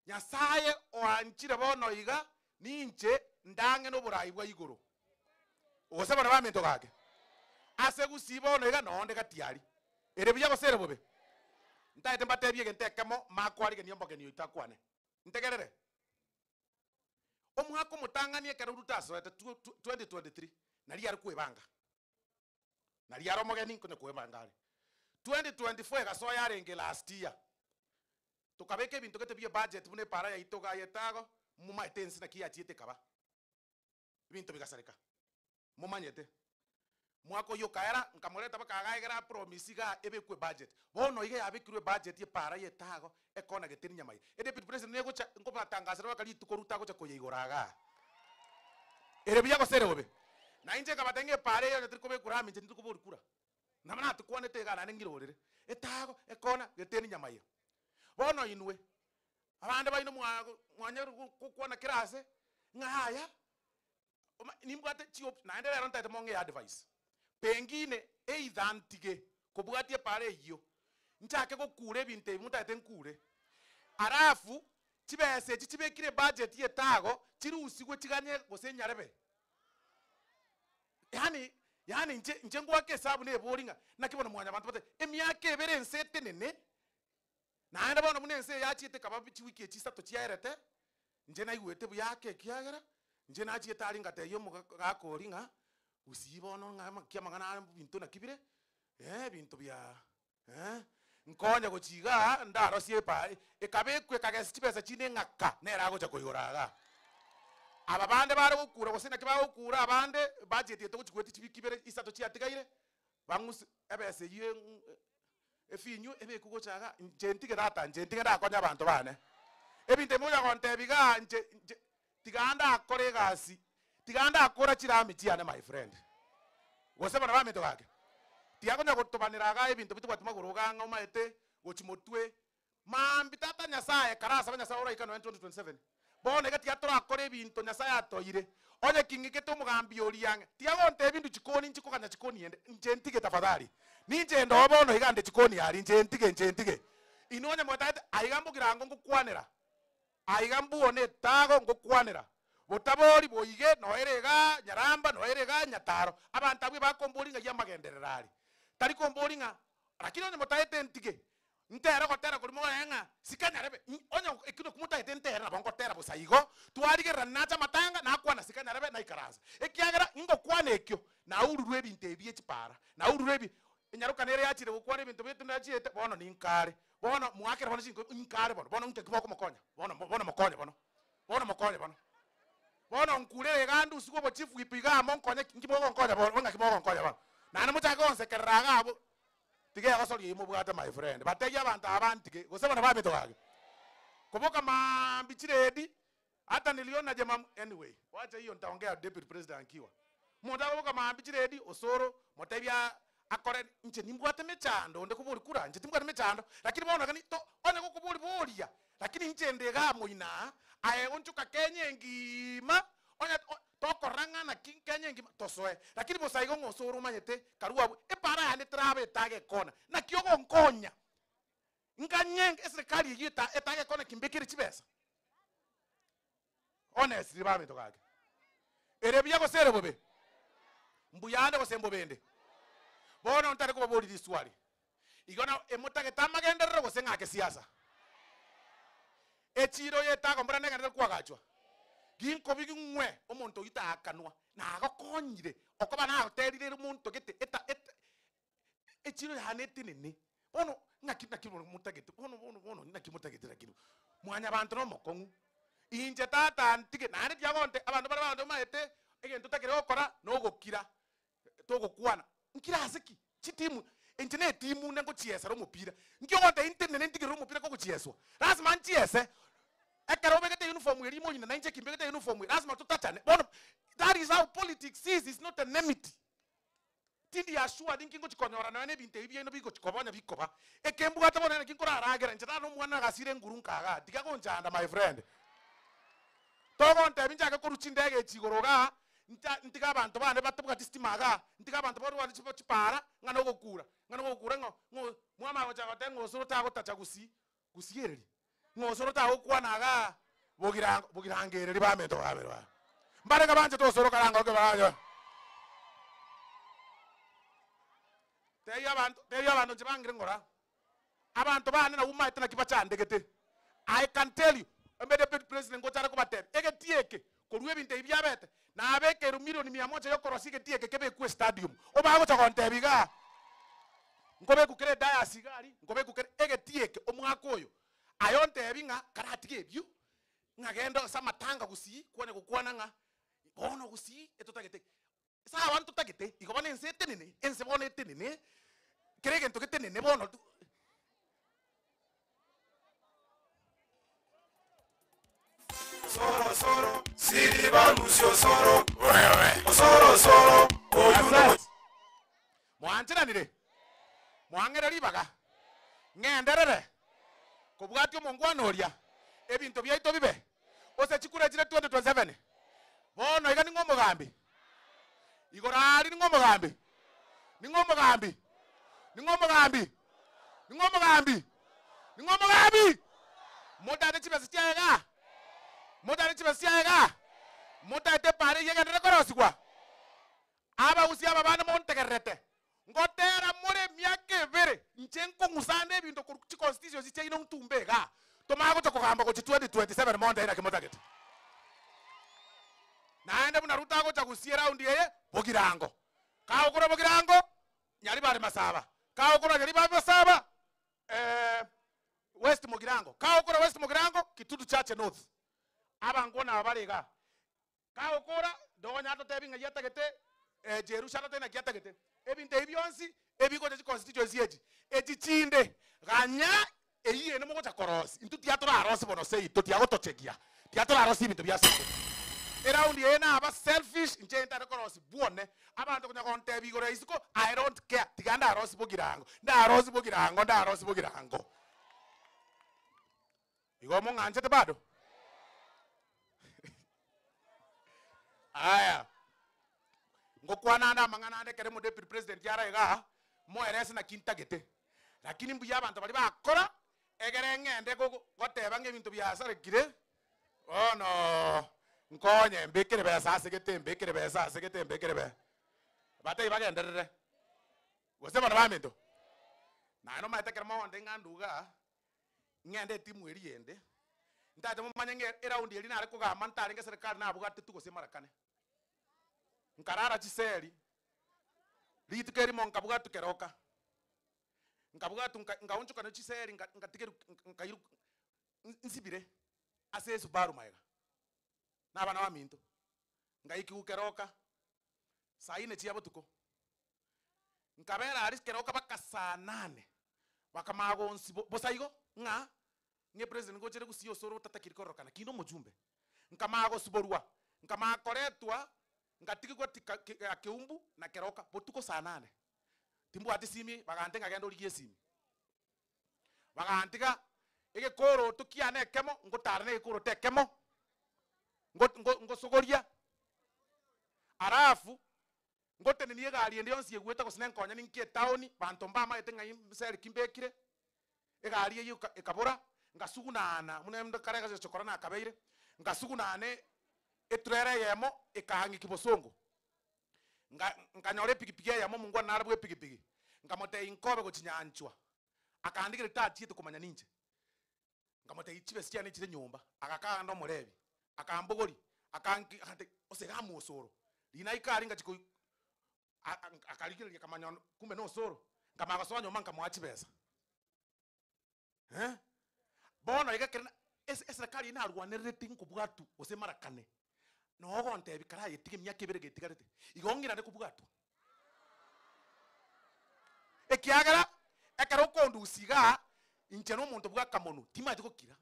Speaker 7: Nyasaye oanchire bono iga ninche ndange no burayi bwa igoro. Osaba na bamento gake. Ase gusiba ono iga nonde gatiari. Ere buya gosere bobe. Ntaete mbatebie gentekemo makwari niombo genio itakwane. Ntegerere. Omwako mutanganie kero rutaso 2023 nari ari kwebanga. Nari ari omogeni nkonye kwebanga ari. 2024 gasoya yarenge last year. Tukabeke ebintu gete bie budget bune para ya itoga yetago mumaete nsina kiyachiete kaba. Ebintu bigasareka. Mumanyete. Mwako yo kaera nkamureta bakagaegera promise ga ebekwe budget. Bono ige yabekirwe budget ye para yetago ekona getini nyamai. E deputy president negocha ngobatangasira bakali tukoruta gocha koyegoraga. Ere biya gosere bobe. Na inje kabatenge pare yo trikobe kurami nje ndikubori kura. Namana tukwanete ga nane ngirorere. Etago ekona getini nyamai. Bono inwe. Abande baino mwanyeru kukwana kirase ngahaya. Nimbwate chiop naende rero ntaete monge advice. Pengine either ntige kobwatie pare iyo. Nchake gokure ebintu mutaete nkure. Arafu chibese chibekire budget yetago chirusigwe chiganye gose nyarebe. Yani nje ngwake hesabu ne boringa nakibona mwanya abantu bate emyaka ebere ensete nene. Naende bona munense yachiete kaba chiwiki chisato chiaerete. Nje naigwete buyake kiagera. Nje nachiete ari ngate yo mugakoringa usibono ngama kiamangana bintu nakibire bintu bya nkonya gochiga ndarosie pa ekabekwe kagesi chibesa chine ngaka nera gocha koyoraga aba bande bare gokura gose naki bagokura abande budget yeto gochikweti chibikibere isato chiatigaire bangusi ebese yiwe efinyu ebekugochaga nje ntige data nje ntige ndakonya abantu bane ebinte moya kontebiga nje tiganda akore gasi tiganda akora chirami chiane my friend gose bana bamito gake tiakonya gotobanira ga ebintu bitubwa magoro ga ng'omaete gochimotwe mambi tata nyasaye karasa banyasaye oraika no 2027 bone gati atora akore ebintu nyasaye atoire onye kingikete omugambi oriange tiagonte ebintu chikoni nchikoganya chikoni ende nje ntige tafadhali ninje ndo bono igande chikoni ari nje ntige inonye mwatate aigambukirango ngukwanera aigambuone tago ngukwanera botabori boige noerega nyaramba noerega nyataro abantu abwe bakomboringa yamagenderera ari tari komboringa lakini onye mutaete ntige ntera gotera kuri moenga sikanyarebe onye ekino kumutaete ntera bongotera busaigo twarigerera nacha matanga nakwana sikanyarebe naikaraza ekiagera ngokwana ekyo na ururwe ebintu ebi echipara na ururwe ebi enyaruka nere yachire gokwana ebintu bitu nachiete bono ninkare bono mwakera bono chinko inkare bono bono nte kiboko mokonya bono bono mokonya bono bono mokonya bono bono nkurere gandu usiku bo chifu ipiga monkonya nkiboko nkonya bono ngakiboko nkonya bono nana mutaka onsekerera gabo tige gasori imubwata my friend bategia abantu abantike gose bona babito gake kuboka mambi chiredi hata niliona jema anyway wacha hiyo nitaongea deputy president akiwa mutaka kuboka mambi chiredi osoro motebia akore nche nimbwate mechando nde kuburi kura nche timbwate mechando lakini bona gani to onye kokuburi boria lakini nche ndega moina aye onchuka Kenya ngima onye tokorangana Kenya ngima tosoe lakini bosaigo ngosoro manyete karuwa epara yane trabe tage kona na kyogo nkonya nganyenge serikali yita etage kona kimbekiri chibesa honestly bame tokake ere gosere bobe mbuyande gosembo bende bono ntare kubabori diswali igona emutake tamagenderero gose ngake siasa echiro yetago mbura nega kwagachwa ginko bigingwe omonto yitakanwa nagokonyire okoba nagoterire omonto gete eta Echiro hanete nene. Bono ngaki naki mutagete. Bono bono bono naki mutagete lakini. Mwanya bantu no mokongu. Inje tata ntige nane byagonte abantu bari bantu maete egento takire gokora no gokira. Togokwana. Nkira asiki chitimu enjine timu nengo chiesa ro mupira. Nkyo internet ntigire ro mupira ko chieswa. Lazima nchiese. Ekero begete uniform eri mo nyina na nje kimbegete uniform lazima tutachane. Bono that is how politics is. It's not an enmity. Tindi ashua dinkingo chikonyora na ne binte ibye no biko chikobonya bikoba. Ekembu atabona ne kinkora aragera nje no mwana gasire nguru nkaga. Digagonjanda my friend. Togonte binjaka ko ruchindege chigoroga ntiga abantu bane batabuka tistimaga ntiga abantu barwa chipara ngana gokura ngo mwama gocha gote ngosoro ta gotacha gusi gusiereri ngosoro ta gokwanaga bogira bogirangereri bamento baberwa mbarega banje tosoro karanga ke banyo teya abantu chibangire ngora abantu bane na umaite na kibachandegete. I can tell you mbede president ngochara kubatebe egetieke korwe binte ibyabete na abekeru milioni 100 yokorosige tieke kebe ku stadium obago chagontebiga ngobe kukere daya sigari ngobe kukere egetieke omwaka oyo ayonte binga karatige ebyu ngagenda samatanga gusi kone gukwana nga bono gusi etotagete sawa ntotagete ikobane ense tenene ense bone tenene kerege ntoke bono.
Speaker 3: Soro soro siriba lucio soro soro soro oyuno
Speaker 7: mwanchiranire mwangere ribaga ngenderere kobwati omongwana oria ebinto byaito bibe ose chikura chire 2027 bono iga ningo omogambi igorari ningo omogambi ningo omogambi ningo omogambi ningo omogambi ningo omogambi modane chibesa chiaga motare chibasiaga motare pare yega ndekorosigwa aba usi aba bana montegerete ngotera more myake bere nche nkongusande ebinto ku constitution chiche ino ntumbega tomago tokogamba ko 2027 monde ira kimotagete naende buna rutago chagusie round yeye bogirango kawo kora bogirango nyali bare masaba kawo kora nyali bare masaba West Mogirango kawo kora West Mogirango Kitutu Chache North abangona abarega kawo kora donya totebinga yatagete Jerusha tena kiatagete ebinte ebyonsi ebikoje constituency eji echichinde ganya eyiye no mogocha korosi intu tiatora arosi bono sei to tiagotochegia tiatora arosi bintu byase eraundi ena aba selfish nche ntare korosi buone abantu kunya konte bigora isiko I don't care tiganda arosi bogirango nda arosi bogirango nda arosi bogirango igo monganje te bado. Aya ngokwana na mangana ande kere mo deputy president yara iga mo erese na kintagete lakini mbuya abantu bali bakora egere ngende goteba ngebintu byasarekire ono nkonye mbikire besa asigete mbikire besa asigete mbikire be batei bagenderere gose bana bamento na no maite kere mo onde nganduga ngende timu eri yende ntate mumanye nge eraundi eri nare kugamba ntare nge serikali nabugate tugose marakane nkarara chiseri ritukeri mo nkabuga tukeroka nkabuga ngaunchuka no chiseri ngatigeru nkairu nsibire ase Subaru maega nabana wa minto ngaiki ukeroka saine chiabo tuko nkabera ari keroka baka saa 8 bakamago bosaigo nga nge president ngochere kusiyo soro tatakirikorokana kino mujumbe nkamago suborwa nkamakoretwa ngatigwa keumbu na keroka botuko saa 8 timbu ati simi bagante ngagenda origie simi bagantiga egekoro tukiane kemo ngotara ne ekoro tekemo ngosogoria arafu ngotene niye gari ende yonsi egweta gosine nkonya ninkie town bantu mbama ete ngai seri kimbekire egari eyo ekabora ngasugunana mune karega chokora na kabeire ngasugunane etrere yemo ekahangi kibosongo nganyore pikipiki yamo mungwa narabwe pikipiki ngamote inkobe gochinyanchwa akandikire tatiete kumanya ninje ngamote ichibe siane chire nyumba akakanda murebi akambogori akanki akante osega musoro lina ikari ngachiko akalikire kamanya kumbe no soro Kama agasoa nyoma nkamwachi pesa. Eh? Bono igakera eserikali inarwanerete nkubwatu ose marakane. No gonte bikara yetige myaka ibere getigarete. Igongira ne kubwatu. Ekiagera ekero kondusiga inche no muntu bwa kamono timaje gokira.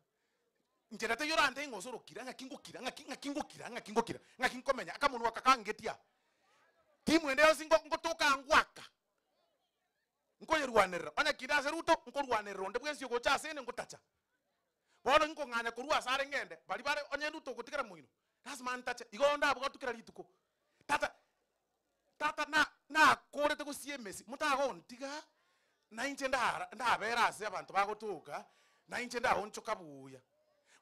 Speaker 7: Inche rate yorante ngosorokira ngakingokira ngakingokira ngakingokira ngakinkomenya akamono akakangetia. Timu endeo singo ngotoka ngwaka. Nkoyerwanerera ona kidase ruto nkorwanerera onde bwensi gocha asene ngotacha. Bono nkong'anya korwa sare ngende bari bare onye ruto gotigera moino. Lazima ntache igo ndabwo gatukira rituko. Tata tata na korete gusie mesi mutago ntiga na inche ndabera ase abantu bagotuka na inche ndahonchoka buya.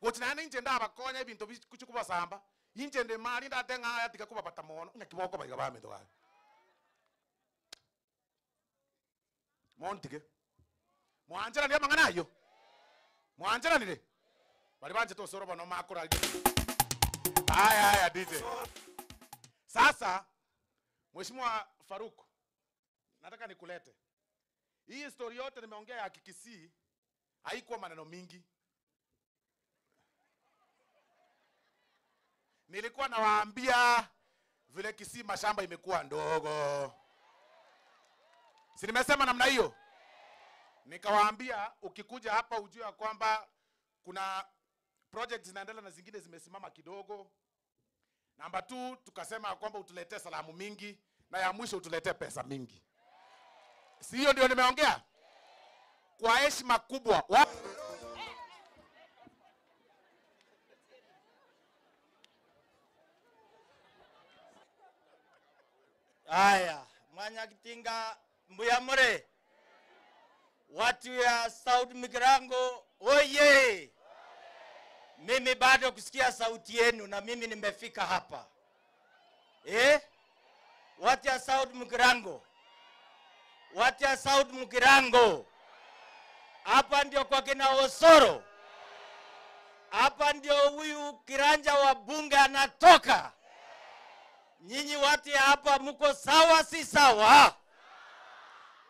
Speaker 7: Gochi na inche ndabakonya ebinto bikuchukubasamba. Inche nde mali ndatenga yatika kubabata mono ngakiboko baiga bamendo gae. Montige. Mwanjera ni amangana ayo. Mwanjera nire. Bali banje tosoro bono makora. Haya haya DJ. Sasa Mheshimiwa Faruk, nataka nikulete. Hii story yote nimeongea ya Kikisii haikuwa maneno mingi. Nilikuwa nawaambia vile Kisii mashamba imekuwa ndogo. Si nimesema namna hiyo? Nikawaambia ukikuja hapa ujue ya kwamba kuna projects zinaendelea na zingine zimesimama kidogo. Namba 2 tukasema kwamba utuletee salamu mingi na ya mwisho utuletee pesa mingi. Si hiyo ndio nimeongea? Kwa heshima kubwa.
Speaker 9: Aya, Mwanyakitinga mbuyamure. Watu ya South Mugirango oye. Mimi bado kusikia sauti yenu na mimi nimefika hapa. Watu ya South Mugirango. Watu ya South Mugirango. Hapa ndio kwa kina Osoro. Hapa ndio huyu kiranja wa bunge anatoka. Nyinyi watu ya hapa mko sawa si sawa?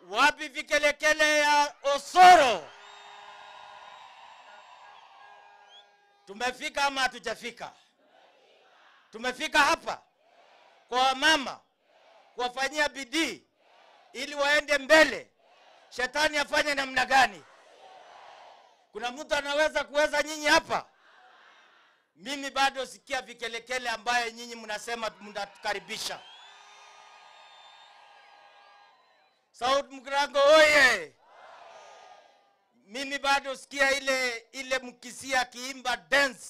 Speaker 9: Wapi vikelekele ya Osoro? Tumefika ama hatujafika? Tumefika hapa kwa mama kuwafanyia bidii ili waende mbele. Shetani afanye namna gani? Kuna mtu anaweza kuweza nyinyi hapa? Mimi bado sikia vikelekele ambaye nyinyi mnasema mnatukaribisha. South Mugirango oye! Mimi bado sikia ile Mkisii akiimba dance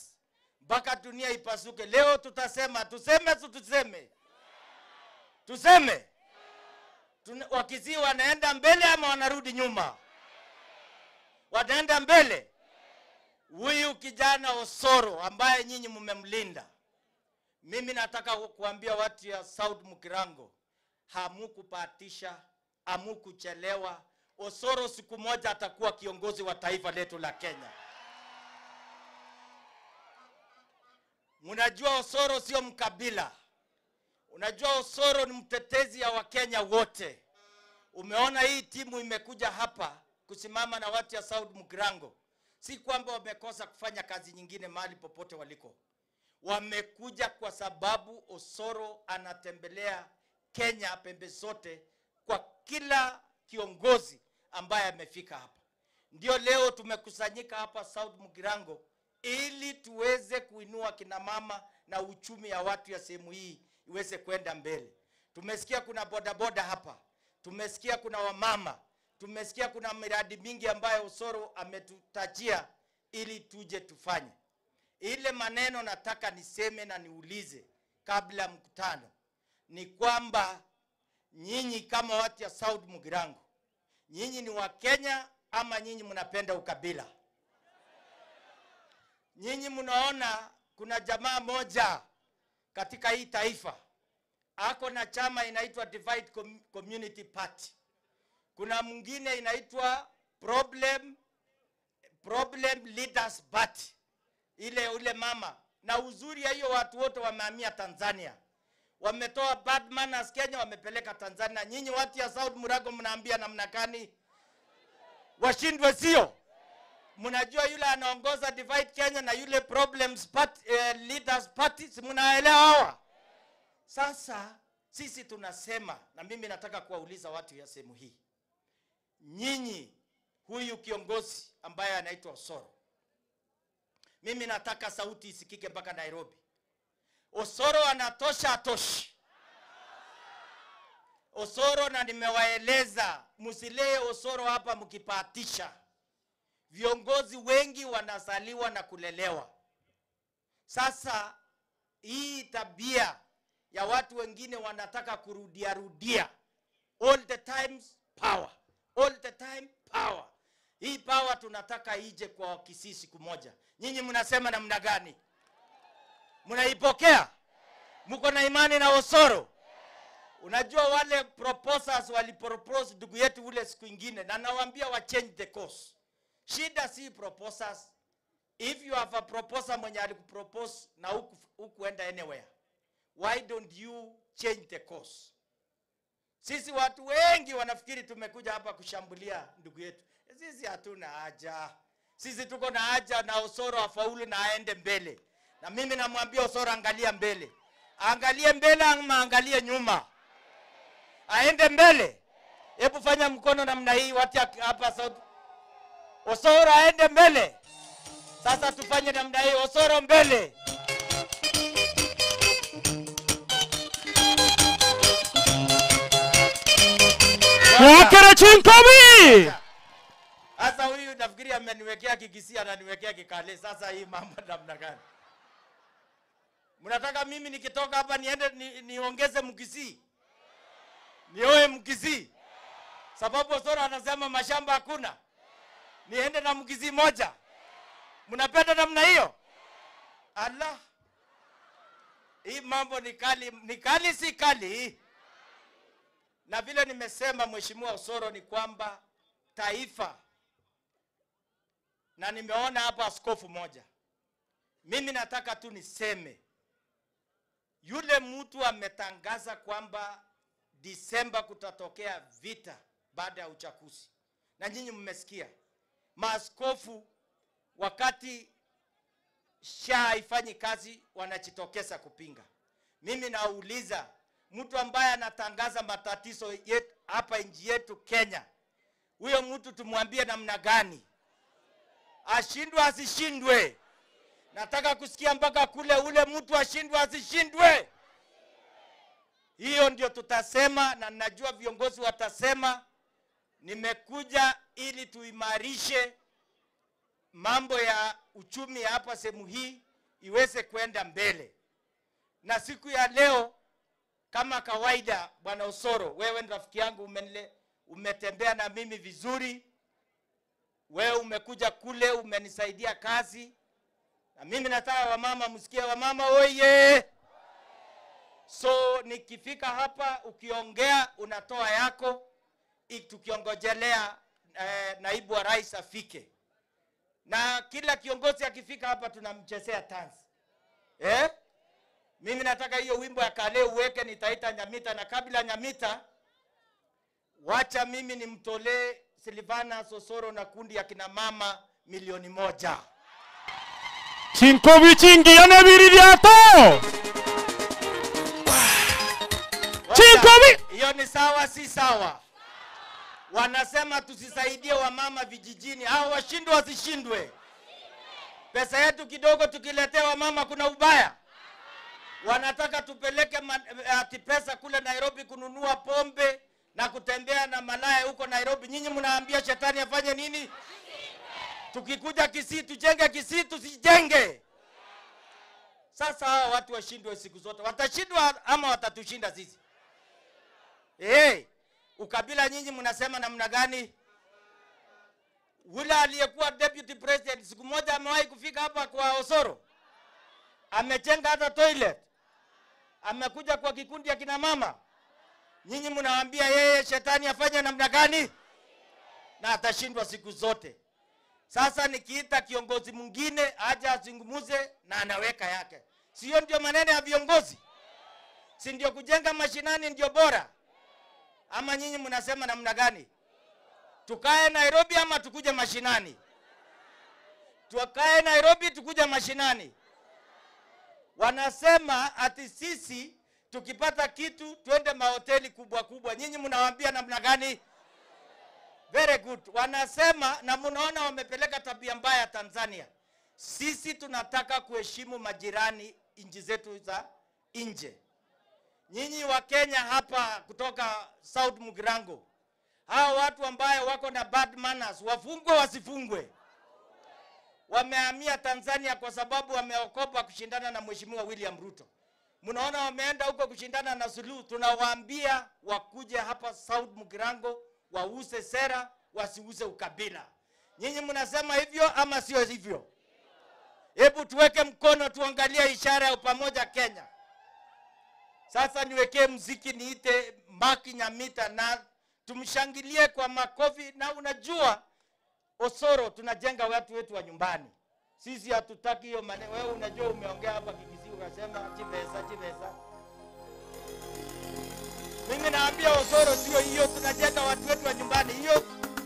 Speaker 9: mpaka dunia ipasuke. Leo tutasema, tuseme tuseme. Tuseme. Wakisii wanaenda mbele ama wanarudi nyuma? Wanaenda mbele. Huyu kijana Osoro ambaye nyinyi mmemlinda. Mimi nataka kuambia watu ya South Mugirango, hamukupatisha, hamukuchelewa. Osoro siku moja atakuwa kiongozi wa taifa letu la Kenya. Mnajua Osoro sio mkabila. Unajua Osoro ni mtetezi ya Wakenya wote. Umeona hii timu imekuja hapa kusimama na watu ya South Mugirango. Si kwamba wamekosa kufanya kazi nyingine mahali popote waliko. Wamekuja kwa sababu Osoro anatembelea Kenya pembe zote kwa kila kiongozi ambaye amefika hapa. Ndio leo tumekusanyika hapa South Mugirango ili tuweze kuinua kina mama na uchumi ya watu ya sehemu hii iweze kwenda mbele. Tumesikia kuna bodaboda hapa. Tumesikia kuna wamama. Tumesikia kuna miradi mingi ambayo Osoro ametutajia ili tuje tufanye. Ile maneno nataka niseme na niulize kabla mkutano ni kwamba nyinyi kama watu ya South Mugirango, nyinyi ni wa Kenya ama nyinyi mnapenda ukabila? Nyinyi mnaona kuna jamaa moja katika hii taifa ako na chama inaitwa Divide Community Party. Kuna mwingine inaitwa Problem Leaders Party. Ile ule mama. Na uzuri ya hiyo watu wote wamehamia Tanzania. Wametoa bad manners Kenya, wamepeleka Tanzania. Nyinyi watu ya South Murago mnaambia namna gani? Washindwe sio? Mnajua yule anaongoza Divide Kenya na yule Problems Party, Leaders Party, si mnaelewa hawa? Sasa sisi tunasema, na mimi nataka kuwauliza watu ya sehemu hii. Nyinyi, huyu kiongozi ambaye anaitwa Osoro, mimi nataka sauti isikike mpaka Nairobi. Osoro anatosha atoshi? Osoro, na nimewaeleza, msilee Osoro hapa mkipatisha. Viongozi wengi wanazaliwa na kulelewa. Sasa hii tabia ya watu wengine wanataka kurudia rudia, all the times power, all the time power. Hii power tunataka ije kwa Kisii siku moja. Nyinyi mnasema namna gani? Mnaipokea? Mko na imani na Osoro? Unajua wale proposers walipropose ndugu yetu ule siku ingine, na nawaambia wa change the course. Shida si proposers. If you have a proposer mwenye alikupropose na hukuenda anywhere, why don't you change the course? Sisi watu wengi wanafikiri tumekuja hapa kushambulia ndugu yetu. Sisi hatuna haja. Sisi tuko na haja na Osoro afaulu na aende mbele. Na mimi namwambia Osoro, angalia mbele. Angalie mbele ama angalie nyuma. Aende mbele. Hebu fanya mkono namna hii watu hapa South. Osoro aende mbele. Sasa tufanye namna hii, Osoro mbele.
Speaker 2: Mwakere chinkobi.
Speaker 9: Sasa huyu nafikiri ameniwekea Kikisii, ananiwekea Kikale. Sasa hii mambo namna gani? Mnataka mimi nikitoka hapa niende niongeze Mkisii? Nioe Mkisii? Sababu Osoro anasema mashamba hakuna. Niende na Mkisii moja. Mnapenda namna hiyo? Allah. Hii mambo ni kali, ni kali si kali. Na vile nimesema Mheshimiwa Osoro ni kwamba taifa, na nimeona hapa askofu moja. Mimi nataka tu niseme, yule mtu ametangaza kwamba Disemba kutatokea vita baada ya uchaguzi. Na nyinyi mmesikia maaskofu wakati SHA haifanyi kazi wanajitokeza kupinga. Mimi nauliza, mtu ambaye anatangaza matatizo yetu hapa nchi yetu Kenya, huyo mtu tumwambie namna gani? Ashindwe asishindwe? Nataka kusikia mpaka kule ule mtu ashindwe asishindwe. Hiyo ndio tutasema, na najua viongozi watasema. Nimekuja ili tuimarishe mambo ya uchumi hapa sehemu hii iweze kwenda mbele. Na siku ya leo kama kawaida, Bwana Osoro, wewe ni rafiki yangu, umetembea na mimi vizuri. Wewe umekuja kule umenisaidia kazi. Na mimi nataka wamama msikie, wamama oye. So nikifika hapa ukiongea unatoa yako, tukiongojelea naibu wa rais afike. Na kila kiongozi akifika hapa tunamchezea dance. Mimi nataka hiyo wimbo ya kale uweke, nitaita Nyamita, na kabla Nyamita wacha mimi nimtolee Silvana Osoro na kundi ya kina mama 1,000,000.
Speaker 2: Chinkobi chingi yanebiriato. Chinkobi.
Speaker 9: Hiyo ni sawa si sawa? Wanasema tusisaidie wamama vijijini. Hao washindwe wasishindwe? Pesa yetu kidogo tukiletea wamama kuna ubaya? Wanataka tupeleke ati pesa kule Nairobi kununua pombe na kutembea na malaya huko Nairobi. Nyinyi mnaambia shetani afanye nini? Tukikuja Kisii tujenge Kisii, tusijenge. Sasa hawa watu washindwe siku zote. Watashindwa ama watatushinda sisi? Ukabila nyinyi mnasema namna gani? Yule aliyekuwa deputy president siku moja amewahi kufika hapa kwa Osoro? Amejenga hata toilet. Amekuja kwa kikundi ya kina mama. Nyinyi mnawaambia yeye shetani afanye namna gani? Na atashindwa siku zote. Sasa nikiita kiongozi mwingine aje azungumuze na anaweka yake. Sio ndio maneno ya viongozi? Si ndio kujenga mashinani ndio bora? Ama nyinyi mnasema namna gani? Tukae Nairobi ama tukuje mashinani? Tukae Nairobi tukuje mashinani? Wanasema ati sisi tukipata kitu twende mahoteli kubwa kubwa. Nyinyi mnawaambia namna gani? Very good. Wanasema, na mnaona wamepeleka tabia mbaya Tanzania. Sisi tunataka kuheshimu majirani, nchi zetu za nje. Nyinyi wa Kenya hapa kutoka South Mugirango, hao watu ambayo wako na bad manners wafungwe wasifungwe? Wamehamia Tanzania kwa sababu wameokopa kushindana na Mheshimiwa William Ruto. Mnaona wameenda huko kushindana na Suluhu. Tunawaambia wakuje hapa South Mugirango, wauze sera, wasiuze ukabila. Nyinyi mnasema hivyo ama sio hivyo? Hebu tuweke mkono tuangalie ishara ya pamoja Kenya. Sasa niwekee muziki, niite Maki Nyamita na tumshangilie kwa makofi. Na unajua Osoro, tunajenga watu wetu wa nyumbani. Sisi hatutaki hiyo maneno. Wewe unajua umeongea hapa Kikisii ukasema chipesa chipesa. Mimi naambia Osoro sio hiyo, tunajenga watu wetu wa nyumbani.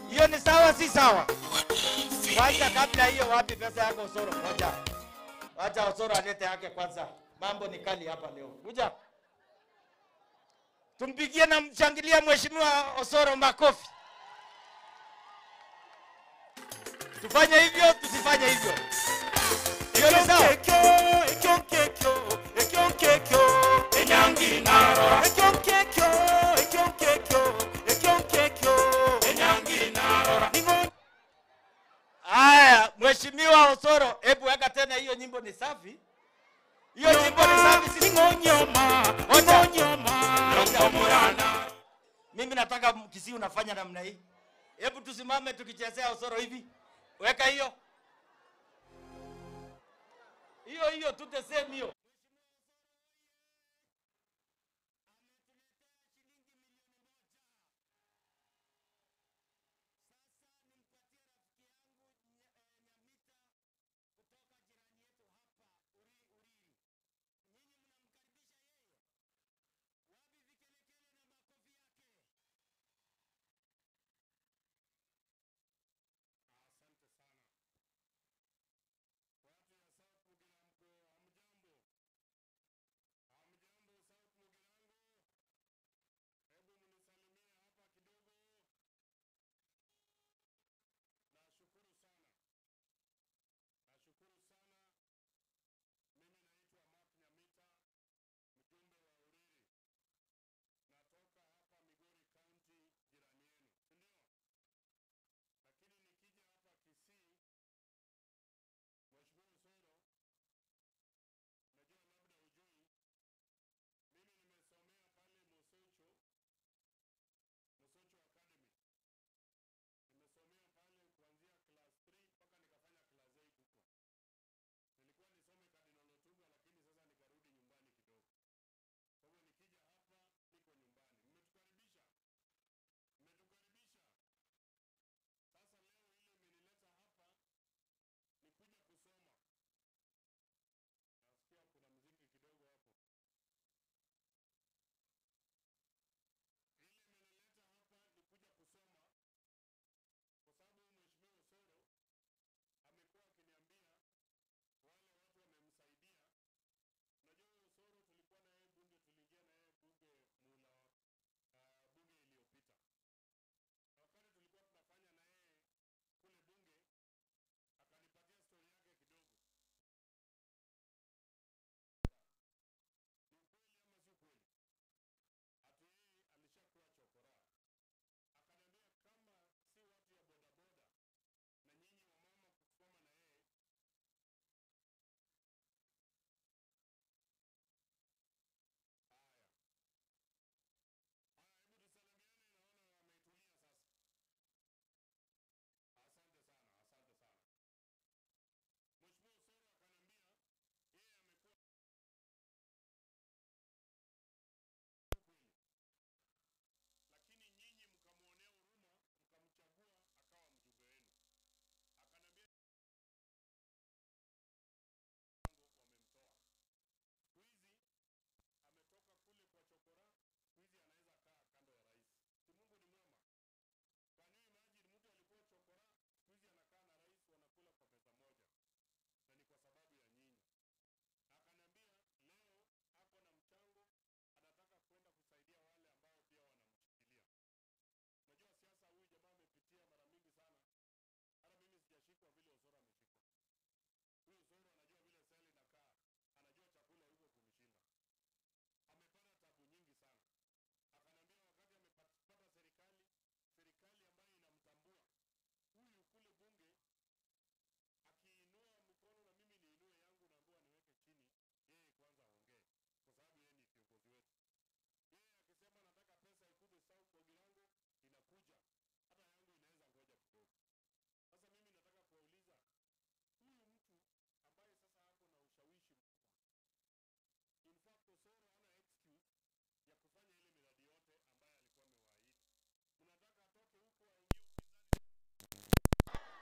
Speaker 9: Hiyo ni sawa si sawa? Kwanza kabla hiyo, wapi pesa yako Osoro? Ngoja. Wacha Osoro alete yake kwanza. Mambo ni kali hapa leo. Kuja. Tumpigie na mshangilia Mheshimiwa Osoro makofi. Tufanye hivyo, tusifanye hivyo? Hiyo ni sawa? Aya, Mheshimiwa Osoro, hebu weka tena hiyo nyimbo ni safi. Hiyo nyimbo ni safi sisi. Mimi nataka Kisii unafanya namna hii. Hebu tusimame tukichezea Osoro hivi. Weka hiyo. Hiyo hiyo tuteseme hiyo.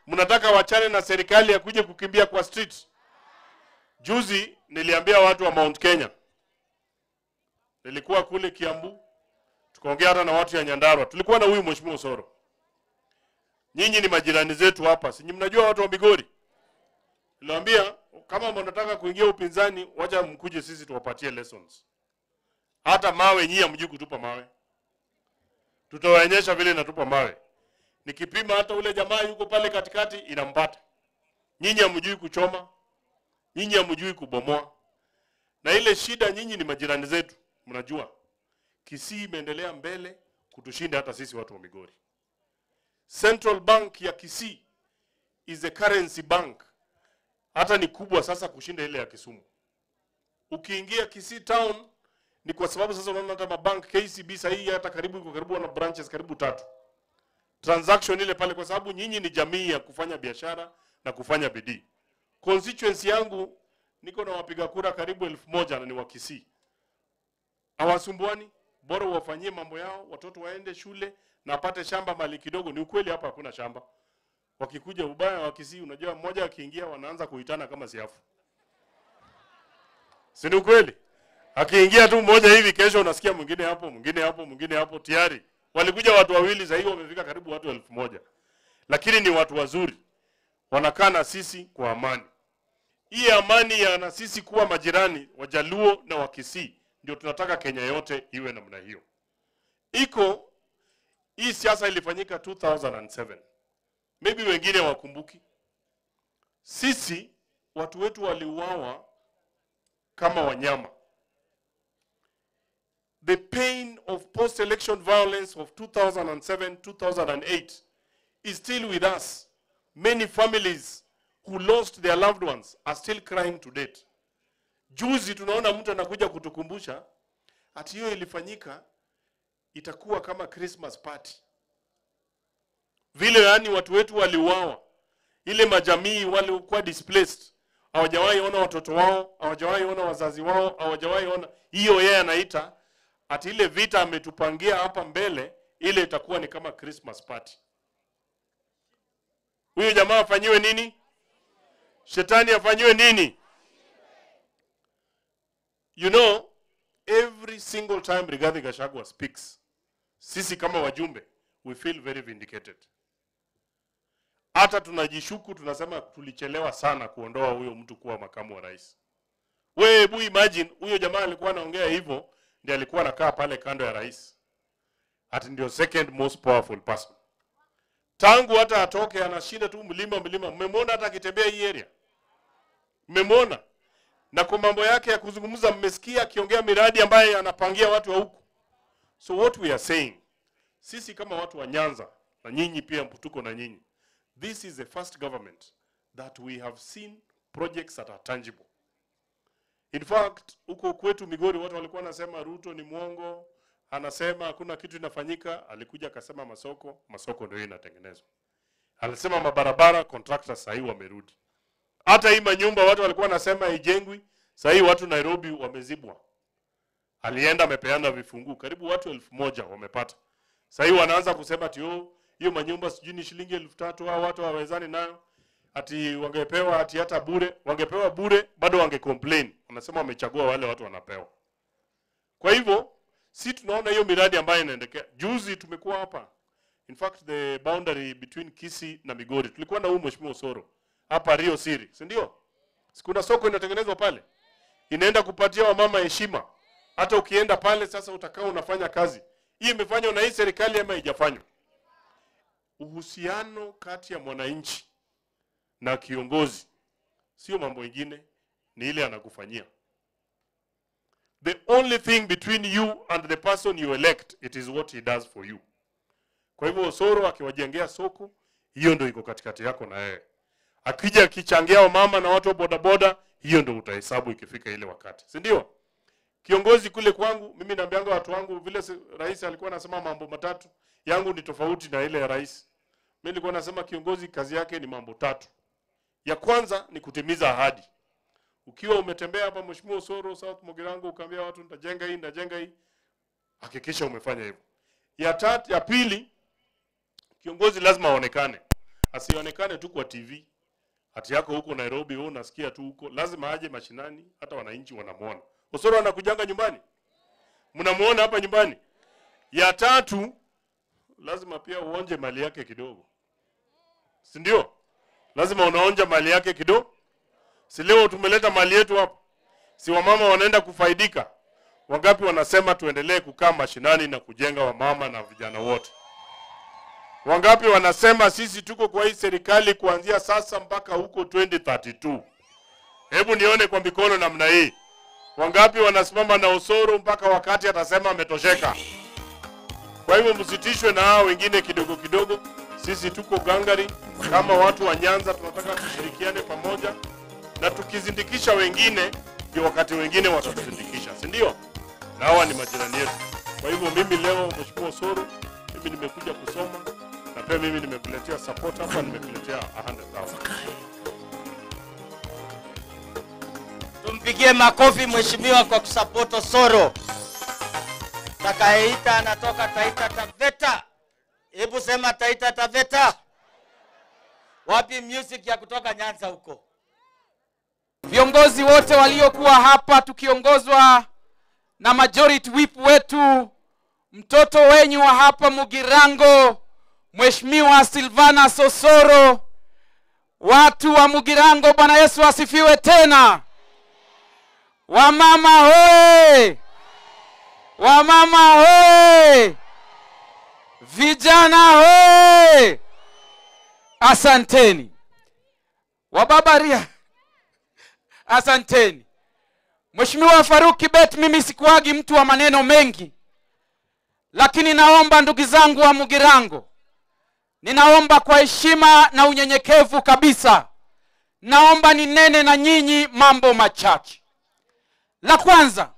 Speaker 10: Mnataka wachane na serikali ya kuja kukimbia kwa street? Juzi niliambia watu wa Mount Kenya. Nilikuwa kule Kiambu, tukaongea hata na watu ya Nyandarua. Tulikuwa na huyu Mheshimiwa Osoro. Nyinyi ni majirani zetu hapa. Si mnajua watu wa Migori? Niliwaambia kama mnataka kuingia upinzani, wacha mkuje sisi tuwapatie lessons. Hata mawe nyinyi hamjui kutupa mawe. Tutawaonyesha vile natupa mawe. Nikipima hata ule jamaa yuko pale katikati inampata. Nyinyi hamjui kuchoma. Nyinyi hamjui kubomoa. Na ile shida, nyinyi ni majirani zetu, mnajua. Kisii imeendelea mbele kutushinda hata sisi watu wa Migori. Central Bank ya Kisii is a currency bank. Hata ni kubwa sasa kushinda ile ya Kisumu. Ukiingia Kisii town ni kwa sababu sasa unaona hata mabank KCB sasa hata karibu iko karibu na branches karibu 3. Transaction ile pale kwa sababu nyinyi ni jamii ya kufanya biashara na kufanya bidii. Constituency yangu niko na wapiga kura karibu 1000 na ni wa Kisii. Hawasumbuani, bora wafanyie mambo yao, watoto waende shule na apate shamba mali kidogo. Ni ukweli hapa hakuna shamba. Wakikuja ubaya wa Kisii, unajua mmoja akiingia wanaanza kuitana kama siafu. Si ni ukweli? Akiingia tu mmoja hivi, kesho unasikia mwingine hapo, mwingine hapo, mwingine hapo, tayari. Walikuja watu wawili, sasa hivi wamefika karibu watu 1000. Lakini ni watu wazuri. Wanakaa na sisi kwa amani. Hii amani ya na sisi kuwa majirani Wajaluo na Wakisii ndio tunataka Kenya yote iwe namna hiyo. Iko hii siasa ilifanyika 2007. Maybe wengine wakumbuki. Sisi watu wetu waliuawa kama wanyama. The pain of post-election violence of 2007, 2008 is still with us. Many families who lost their loved ones are still crying to date. Juzi tunaona mtu anakuja kutukumbusha ati hiyo ilifanyika itakuwa kama Christmas party. Vile yani watu wetu waliuawa, ile majamii walikuwa displaced, hawajawahi ona watoto wao, hawajawahi ona wazazi wao, hawajawahi ona hiyo. Yeye anaita ati ile vita ametupangia hapa mbele ile itakuwa ni kama Christmas party. Huyo jamaa afanyiwe nini? Shetani afanyiwe nini? You know, every single time Rigathi Gachagua speaks, sisi kama wajumbe, we feel very vindicated. Hata tunajishuku, tunasema tulichelewa sana kuondoa huyo mtu kuwa makamu wa rais. Wewe hebu imagine, huyo jamaa alikuwa anaongea hivyo, ndiye alikuwa anakaa pale kando ya rais. Ati ndio second most powerful person. Tangu hata atoke anashinda tu mlima mlima. Mmemwona hata akitembea hii area? Mmemwona? Na kwa mambo yake ya kuzungumza mmesikia akiongea miradi ambaye anapangia watu wa huku. So what we are saying, sisi kama watu wa Nyanza na nyinyi pia tuko na nyinyi, this is the first government that we have seen projects that are tangible. In fact, huko kwetu Migori watu walikuwa wanasema Ruto ni mwongo, anasema hakuna kitu inafanyika. Alikuja akasema masoko, masoko ndio inatengenezwa. Alisema mabarabara, contractors sasa wamerudi. Hata hii manyumba watu walikuwa wanasema haijengwi, sasa hii watu Nairobi wamezibwa. Alienda amepeana vifungu, karibu watu 1000 wamepata. Sasa hii wanaanza kusema ati oh, hiyo manyumba sijui ni shilingi 3000, hao watu hawawezani nayo. Ati wangepewa ati hata bure, wangepewa bure bado wange complain. Wanasema wamechagua wale watu wanapewa. Kwa hivyo si tunaona hiyo miradi ambayo inaendelea. Juzi tumekuwa hapa. In fact the boundary between Kisii na Migori. Tulikuwa na huyu Mheshimiwa Osoro hapa Rio Siri, si ndio? Kuna soko inatengenezwa pale. Inaenda kupatia wamama heshima. Hata ukienda pale sasa utakaa unafanya kazi. Hii imefanywa na hii serikali ama haijafanywa? Uhusiano kati ya mwananchi na kiongozi sio mambo mengine, ni ile anakufanyia. The only thing between you and the person you elect, it is what he does for you. Kwa hivyo Osoro akiwajengea soko, hiyo ndio iko katikati yako na yeye. Akija akichangia wamama na watu wa bodaboda, hiyo ndio utahesabu ikifika ile wakati. Si ndio? Kiongozi kule kwangu, mimi naambianga watu wangu vile rais alikuwa anasema mambo matatu, yangu ni tofauti na ile ya rais. Mimi nilikuwa nasema kiongozi kazi yake ni mambo tatu. Ya kwanza ni kutimiza ahadi. Ukiwa umetembea hapa Mheshimiwa Osoro South Mugirango ukaambia watu nitajenga hii, nitajenga hii, hakikisha umefanya hivyo. Ya tatu, ya pili, kiongozi lazima aonekane. Asionekane tu kwa TV. Hati yako huko Nairobi wewe unasikia tu huko, lazima aje mashinani, hata wananchi wanamuona. Osoro anakujanga nyumbani. Mnamuona hapa nyumbani. Ya tatu, lazima pia uonje mali yake kidogo. Si ndio? Lazima unaonja mali yake kidogo. Si leo tumeleta mali yetu hapa. Si wamama wanaenda kufaidika. Wangapi wanasema tuendelee kukaa mashinani na kujenga wamama na vijana wote? Wangapi wanasema sisi tuko kwa hii serikali kuanzia sasa mpaka huko 2032? Hebu nione kwa mikono namna hii. Wangapi wanasimama na Osoro mpaka wakati atasema ametosheka? Kwa hivyo msitishwe na hao wengine kidogo kidogo. Sisi tuko gangari kama watu wa Nyanza, tunataka tushirikiane pamoja, na tukizindikisha wengine ndio wakati wengine watatuzindikisha, si ndio? Na hawa ni majirani yetu. Kwa hivyo mimi leo Mheshimiwa Osoro, mimi nimekuja kusoma, na pia mimi nimekuletea support hapa, nimekuletea 100,000.
Speaker 9: Tumpigie makofi mheshimiwa kwa kusupport Osoro. Takayeita anatoka Taita Taveta. Hebu sema Taita Taveta. Wapi music ya kutoka Nyanza huko?
Speaker 11: Viongozi wote waliokuwa hapa tukiongozwa na majority whip wetu, mtoto wenyu wa hapa Mugirango, Mheshimiwa Silvana Sosoro. Watu wa Mugirango, Bwana Yesu asifiwe tena. Wamama hoe! Wamama hoe! Vijana hoe! Asanteni. Wababaria, asanteni. Mheshimiwa Faruk Kibet, mimi sikuagi mtu wa maneno mengi, lakini naomba ndugu zangu wa Mugirango, ninaomba kwa heshima na unyenyekevu kabisa, naomba ninene na nyinyi mambo machache. La kwanza,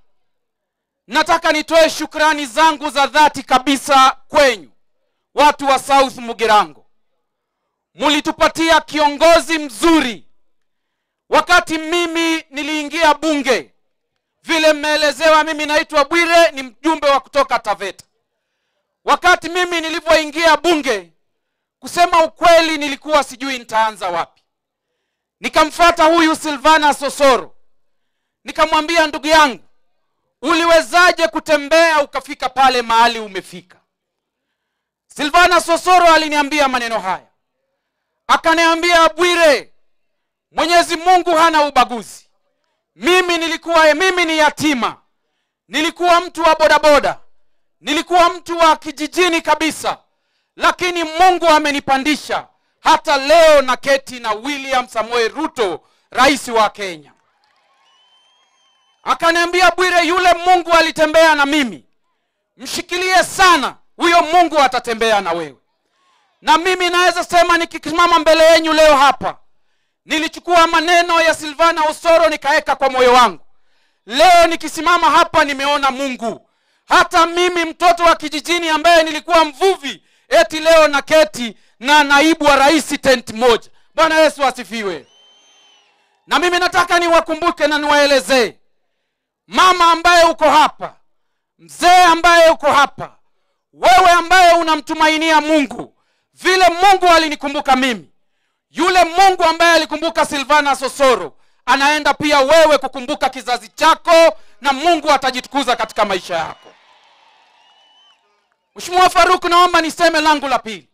Speaker 11: nataka nitoe shukrani zangu za dhati kabisa kwenyu watu wa South Mugirango. Mulitupatia kiongozi mzuri. Wakati mimi niliingia bunge, vile mmeelezewa, mimi naitwa Bwire, ni mjumbe wa kutoka Taveta. Wakati mimi nilipoingia bunge, kusema ukweli nilikuwa sijui nitaanza wapi. Nikamfuata huyu Silvana Sosoro, nikamwambia, ndugu yangu, uliwezaje kutembea ukafika pale mahali umefika? Silvana Sosoro aliniambia maneno haya. Akaniambia, Bwire, Mwenyezi Mungu hana ubaguzi. Mimi ni yatima. Nilikuwa mtu wa bodaboda. Nilikuwa mtu wa kijijini kabisa. Lakini Mungu amenipandisha. Hata leo naketi na William Samoei Ruto, rais wa Kenya. Akaniambia, Bwire, yule Mungu alitembea na mimi, mshikilie sana, huyo Mungu atatembea na wewe. Na mimi naweza sema nikisimama mbele yenu leo hapa, nilichukua maneno ya Silvana Osoro nikaeka kwa moyo wangu. Leo nikisimama hapa nimeona Mungu. Hata mimi mtoto wa kijijini ambaye nilikuwa mvuvi, eti leo naketi na naibu wa rais tent moja. Bwana Yesu asifiwe. Na mimi nataka niwakumbuke na niwaelezee, mama ambaye uko hapa, mzee ambaye uko hapa, wewe ambaye unamtumainia Mungu, vile Mungu alinikumbuka mimi, yule Mungu ambaye alikumbuka Silvana Sosoro, anaenda pia wewe kukumbuka kizazi chako, na Mungu atajitukuza katika maisha yako. Mheshimiwa Faruk, naomba niseme langu la pili.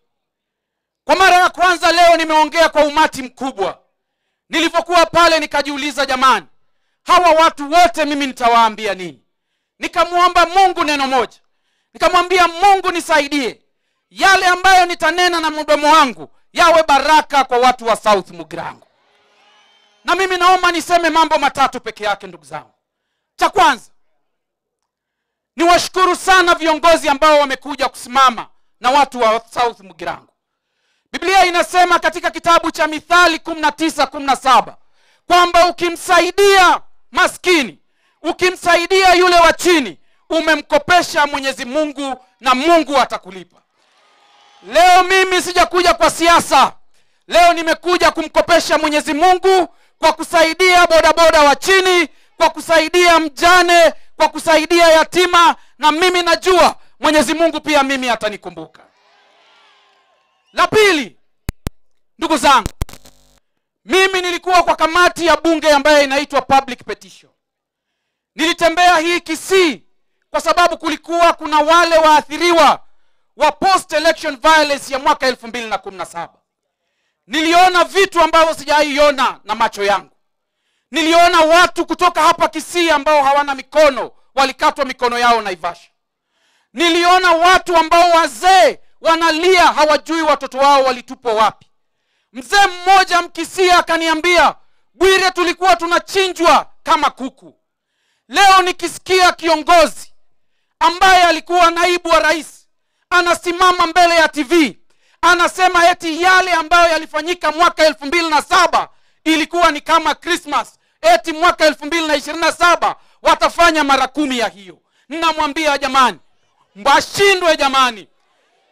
Speaker 11: Kwa mara ya kwanza leo nimeongea kwa umati mkubwa. Nilipokuwa pale nikajiuliza, jamani, hawa watu wote mimi nitawaambia nini? Nikamuomba Mungu neno moja. Nikamwambia Mungu, nisaidie, yale ambayo nitanena na mdomo wangu yawe baraka kwa watu wa South Mugirango. Na mimi naomba niseme mambo matatu peke yake, ndugu zangu. Cha kwanza, niwashukuru sana viongozi ambao wamekuja kusimama na watu wa South Mugirango. Biblia inasema katika kitabu cha Mithali 19:17 kwamba ukimsaidia maskini, ukimsaidia yule wa chini, umemkopesha Mwenyezi Mungu na Mungu atakulipa. Leo mimi sijakuja kwa siasa. Leo nimekuja kumkopesha Mwenyezi Mungu kwa kusaidia bodaboda wa chini, kwa kusaidia mjane, kwa kusaidia yatima, na mimi najua Mwenyezi Mungu pia mimi atanikumbuka. La pili, Ndugu zangu, mimi nilikuwa kwa kamati ya bunge ambayo inaitwa public petition. Nilitembea hii Kisii kwa sababu kulikuwa kuna wale waathiriwa wa post election violence ya mwaka 2017. Niliona vitu ambavyo sijaiona na macho yangu. Niliona watu kutoka hapa Kisii ambao hawana mikono, walikatwa mikono yao Naivasha. Niliona watu ambao wazee wanalia hawajui watoto wao walitupwa wapi. Mzee mmoja Mkisii akaniambia, Bwire, tulikuwa tunachinjwa kama kuku. Leo nikisikia kiongozi ambaye alikuwa naibu wa rais anasimama mbele ya TV anasema eti yale ambayo yalifanyika mwaka 2007 ilikuwa ni kama Christmas, eti mwaka 2027 watafanya mara 10 ya hiyo. Ninamwambia jamani, mbashindwe jamani.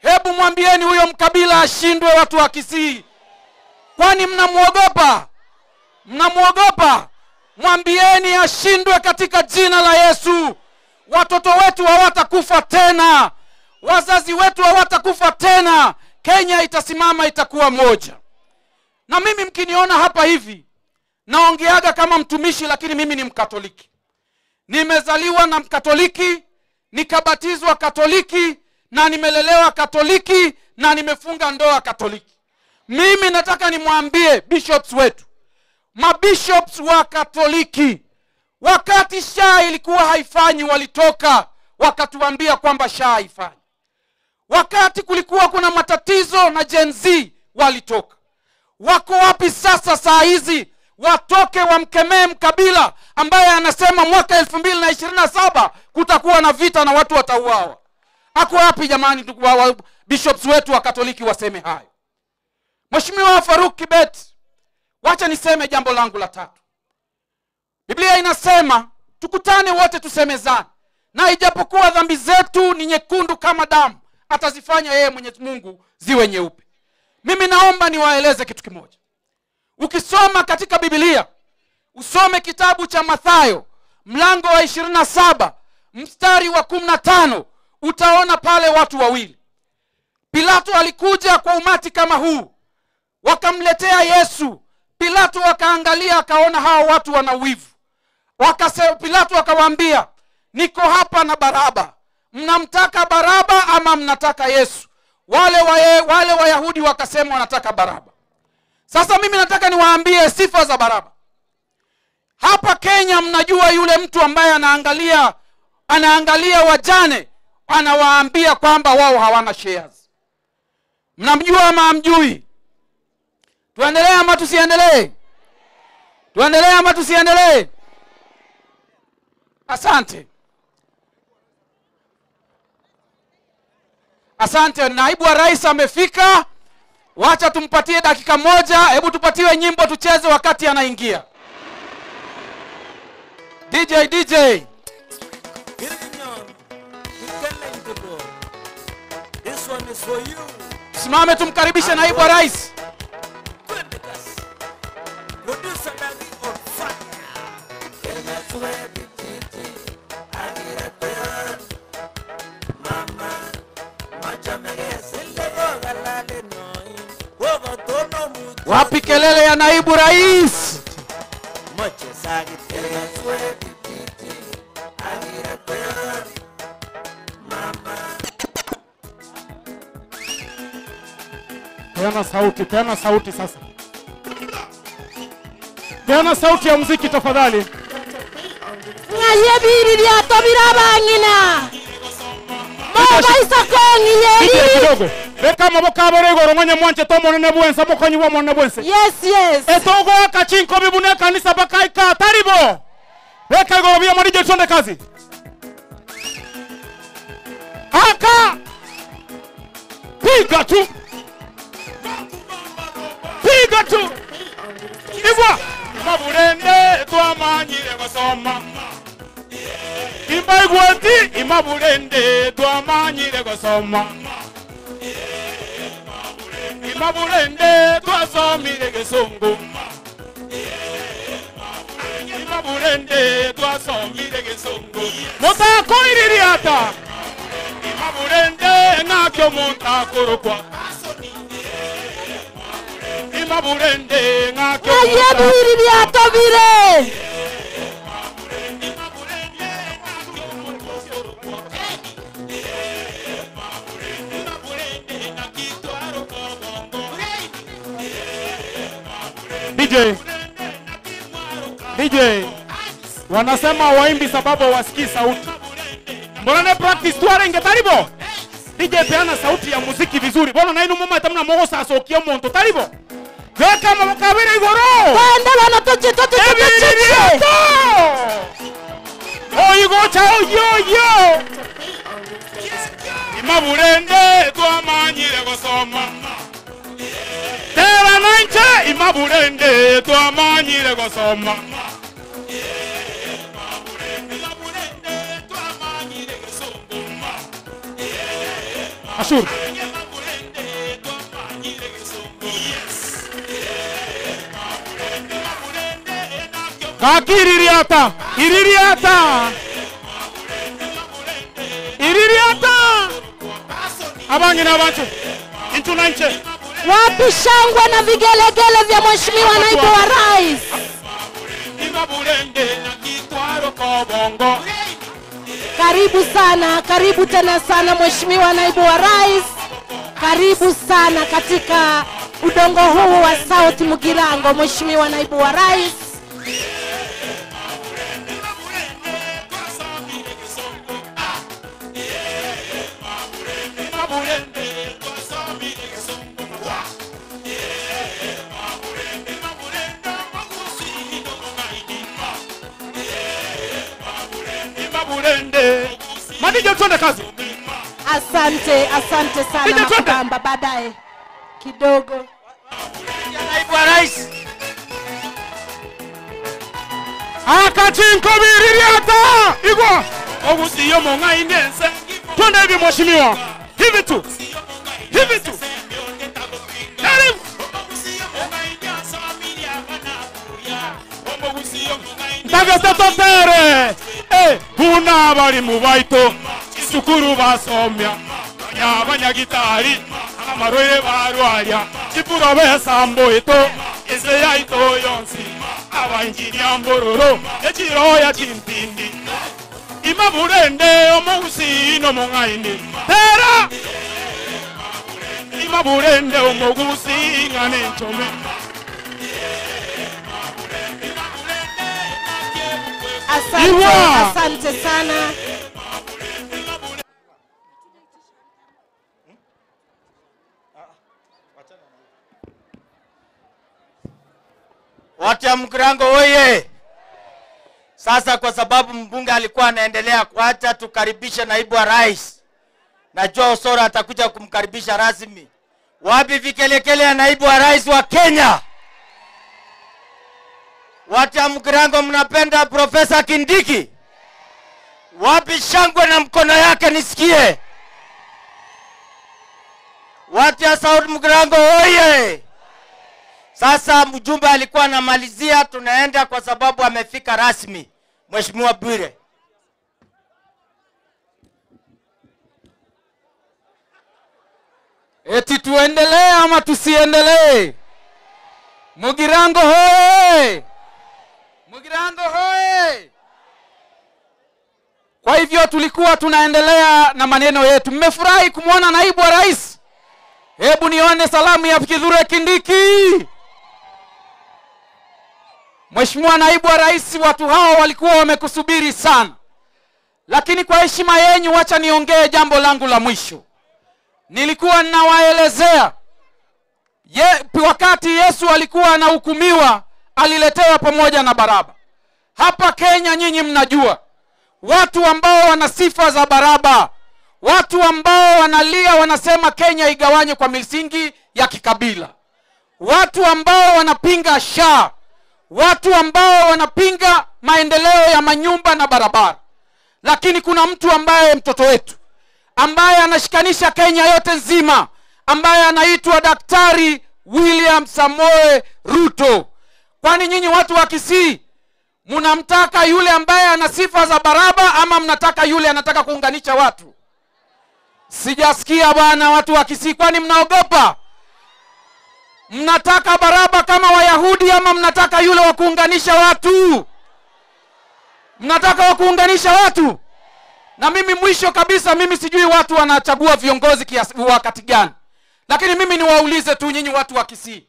Speaker 11: Hebu mwambieni huyo mkabila ashindwe, watu wa Kisii. Kwani mnamuogopa? Mnamuogopa? Mwambieni ashindwe katika jina la Yesu. Watoto wetu hawatakufa tena. Wazazi wetu hawatakufa tena. Kenya itasimama, itakuwa moja. Na mimi mkiniona hapa hivi, naongeaga kama mtumishi, lakini mimi ni Mkatoliki. Nimezaliwa na Mkatoliki, nikabatizwa Katoliki, na nimelelewa Katoliki, na nimefunga ndoa Katoliki. Mimi nataka nimwambie bishops wetu, mabishops wa Katoliki, wakati SHA ilikuwa haifanyi walitoka wakatuambia kwamba SHA haifanyi. Wakati kulikuwa kuna matatizo na Gen Z walitoka. Wako wapi sasa saa hizi? Watoke wamkemee mkabila ambaye anasema mwaka 2027 kutakuwa na vita na watu watauawa. Ako wapi jamani ndugu wa bishops wetu wa Katoliki waseme hayo? Mheshimiwa Faruk Kibet, wacha niseme jambo langu la tatu. Biblia inasema tukutane wote tusemezane, na ijapokuwa dhambi zetu ni nyekundu kama damu, atazifanya yeye Mwenyezi Mungu ziwe nyeupe. Mimi naomba niwaeleze kitu kimoja. Ukisoma katika Biblia, usome kitabu cha Mathayo mlango wa 27 mstari wa 15, utaona pale watu wawili. Pilato alikuja kwa umati kama huu, wakamletea Yesu. Pilato akaangalia akaona hao watu wana wivu. Pilato akawaambia, niko hapa na Baraba. Mnamtaka Baraba ama mnataka Yesu? Wale Wayahudi wakasema wanataka Baraba. Sasa mimi nataka niwaambie sifa za Baraba. Hapa Kenya mnajua yule mtu ambaye anaangalia wajane, anawaambia kwamba wao hawana shares. Mnamjua ama hamjui? Tuendelee ama tusiendelee? Tuendelee ama tusiendelee? Asante. Asante. Naibu wa rais amefika. Wacha tumpatie dakika moja. Hebu tupatiwe nyimbo tucheze wakati anaingia. DJ.
Speaker 9: This one is for you.
Speaker 11: Simame tumkaribishe naibu wa rais. Wapi kelele ya naibu rais?
Speaker 2: Peana sauti sasa. Peana sauti ya muziki tafadhali.
Speaker 5: Ngayebiri lya tobira bangina. Mobaisa kongi yeri.
Speaker 2: Beka maboko abere igoro mwenye mwanche tomo ne bwensa mokonyi wa mwana bwense.
Speaker 5: Yes yes.
Speaker 2: Etogo akachinko bibune kanisa bakaika taribo. Beka igoro bia marije twende kazi. Aka. Piga tu. Piga tu. Ibwa. Maburende twamanyire gosoma. Imbaigwati imaburende twamanyire gosoma. Imaburende twasomire gesungu. Imaburende twasomire gesungu. Mutakoiririata. Imaburende nakyo mutakorokwa. Imaburende ngake
Speaker 5: Ayebiri byatobire.
Speaker 2: DJ wanasema waimbi sababu hawasikii sauti. Mbona ne practice tuarenge taribo? DJ peana sauti ya muziki vizuri. Mbona nainu mama tamna mogo sasokia monto taribo? Weka mabokabere igoro.
Speaker 5: Twende bana toche toche toche.
Speaker 2: Oigo chao yo yo. Imaburende twamanyire gosoma. Tera nanche imaburende twamanyire gosoma. Ashur. Kaki iririata, iririata. Iririata. Abangi na bantu. Intu nanche.
Speaker 5: Wapi shangwe na vigelegele vya Mheshimiwa Naibu wa Rais? Karibu sana, karibu tena sana Mheshimiwa Naibu wa Rais. Karibu sana katika udongo huu wa South Mugirango, Mheshimiwa Naibu wa Rais.
Speaker 2: Madija twende kazi.
Speaker 5: Asante, asante sana Makubamba, baadaye kidogo.
Speaker 9: Naibu wa Rais.
Speaker 2: Akachinko biririata. Igwa. Ogusiyo monga inense. Twende hivi mheshimiwa. Hivi tu. Hivi tu. Karibu. Ndagatotere. Buna bali mubaito sukuru basomya abanyagitari amarwere barwarya kipura besambo ito ese yaito yonsi abainjinia mbororo echiroya chintindi imaburende omugusi no mong'aini tera imaburende omugusi ngane nchome.
Speaker 5: Asante, asante sana.
Speaker 9: Watu ya Mugirango oye! Sasa kwa sababu mbunge alikuwa anaendelea, kuacha tukaribishe naibu wa rais. Najua Osoro atakuja kumkaribisha rasmi. Wapi vikelekele ya naibu wa rais wa Kenya? Watu ya Mugirango mnapenda Profesa Kindiki? Wapi shangwe na mkono yake nisikie? Watu ya South Mugirango oye! Sasa mjumbe alikuwa anamalizia, tunaenda kwa sababu amefika rasmi. Mheshimiwa Bwire.
Speaker 11: Eti tuendelee ama tusiendelee? Mugirango hoe! Mugirango hoe! Kwa hivyo tulikuwa tunaendelea na maneno yetu. Mmefurahi kumwona naibu wa rais? Hebu nione salamu ya Kithure Kindiki. Mheshimiwa naibu wa rais, watu hao walikuwa wamekusubiri sana. Lakini kwa heshima yenu wacha niongee jambo langu la mwisho. Nilikuwa ninawaelezea wakati Yesu alikuwa anahukumiwa, aliletewa pamoja na Baraba. Hapa Kenya nyinyi mnajua watu ambao wana sifa za Baraba, watu ambao wanalia wanasema Kenya igawanye kwa misingi ya kikabila, watu ambao wanapinga SHA, watu ambao wanapinga maendeleo ya manyumba na barabara. Lakini kuna mtu ambaye mtoto wetu, ambaye anashikanisha Kenya yote nzima, ambaye anaitwa Daktari William Samoei Ruto. Kwani nyinyi watu wa Kisii mnamtaka yule ambaye ana sifa za Baraba ama mnataka yule anataka kuunganisha watu? Sijasikia bwana watu wa Kisii, kwani mnaogopa? Mnataka Baraba Wayahudi ama mnataka yule wa kuunganisha watu? Mnataka wa kuunganisha watu? Na mimi mwisho kabisa, mimi sijui watu wanachagua viongozi wakati gani. Lakini mimi niwaulize tu nyinyi watu wa Kisii.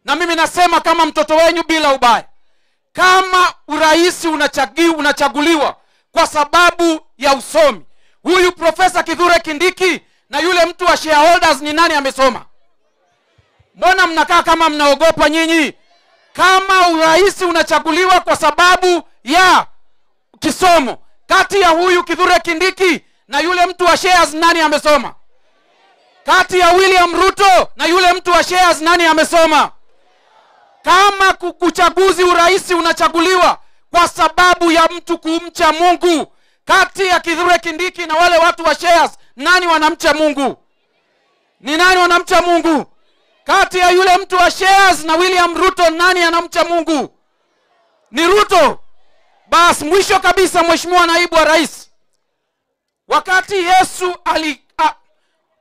Speaker 11: Na mimi nasema kama mtoto wenyu bila ubaya. Kama urais unachaguliwa kwa sababu ya usomi, huyu Profesa Kithure Kindiki na yule mtu wa shareholders ni nani amesoma? Mbona mnakaa kama mnaogopa nyinyi? Kama urais unachaguliwa kwa sababu ya kisomo, kati ya huyu Kithure Kindiki na yule mtu wa shares nani amesoma? Kati ya William Ruto na yule mtu wa shares nani amesoma? Kama uchaguzi urais unachaguliwa kwa sababu ya mtu kumcha Mungu, kati ya Kithure Kindiki na wale watu wa shares nani wanamcha Mungu? Ni nani wanamcha Mungu? Kati ya yule mtu wa shares na William Ruto nani anamcha Mungu? Ni Ruto. Bas, mwisho kabisa, Mheshimiwa Naibu wa Rais, wakati Yesu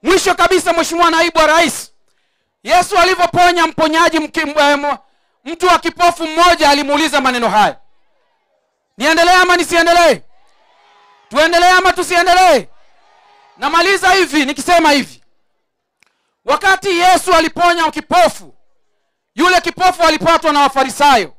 Speaker 11: mwisho kabisa, Mheshimiwa Naibu wa Rais, Yesu alivyoponya mponyaji mtu wa kipofu mmoja, alimuuliza maneno haya. Niendelee ama nisiendelee? Tuendelee ama tusiendelee? Namaliza hivi nikisema hivi. Wakati Yesu aliponya kipofu, yule kipofu alipatwa na Wafarisayo.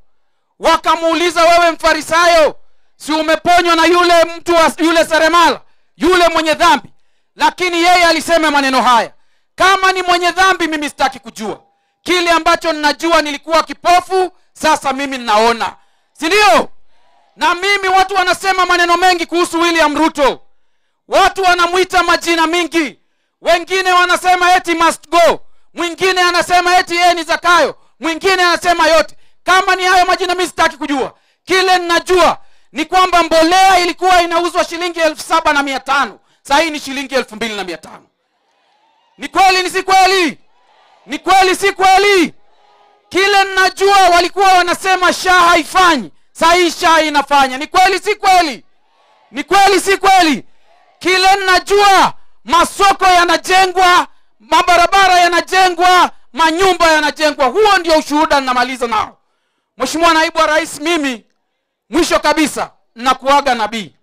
Speaker 11: Wakamuuliza, wewe Mfarisayo, si umeponywa na yule mtu wa yule seremala, yule mwenye dhambi? Lakini yeye alisema maneno haya, kama ni mwenye dhambi mimi sitaki kujua. Kile ambacho ninajua, nilikuwa kipofu, sasa mimi ninaona. Si ndio? Na mimi watu wanasema maneno mengi kuhusu William Ruto. Watu wanamuita majina mingi. Wengine wanasema eti must go. Mwingine anasema eti yeye ni Zakayo. Mwingine anasema yote. Kama ni hayo majina mimi sitaki kujua. Kile ninajua ni kwamba mbolea ilikuwa inauzwa shilingi 7,500. Sasa hii ni shilingi 2,500. Ni kweli ni si kweli? Ni kweli si kweli? Kile ninajua walikuwa wanasema SHA haifanyi. Sasa hii SHA inafanya. Ni kweli si kweli? Ni kweli si kweli? Kile ninajua masoko yanajengwa, mabarabara yanajengwa, manyumba yanajengwa. Huo ndio ushuhuda ninamaliza nao. Mheshimiwa Naibu wa Rais, mimi mwisho kabisa nakuaga nabii.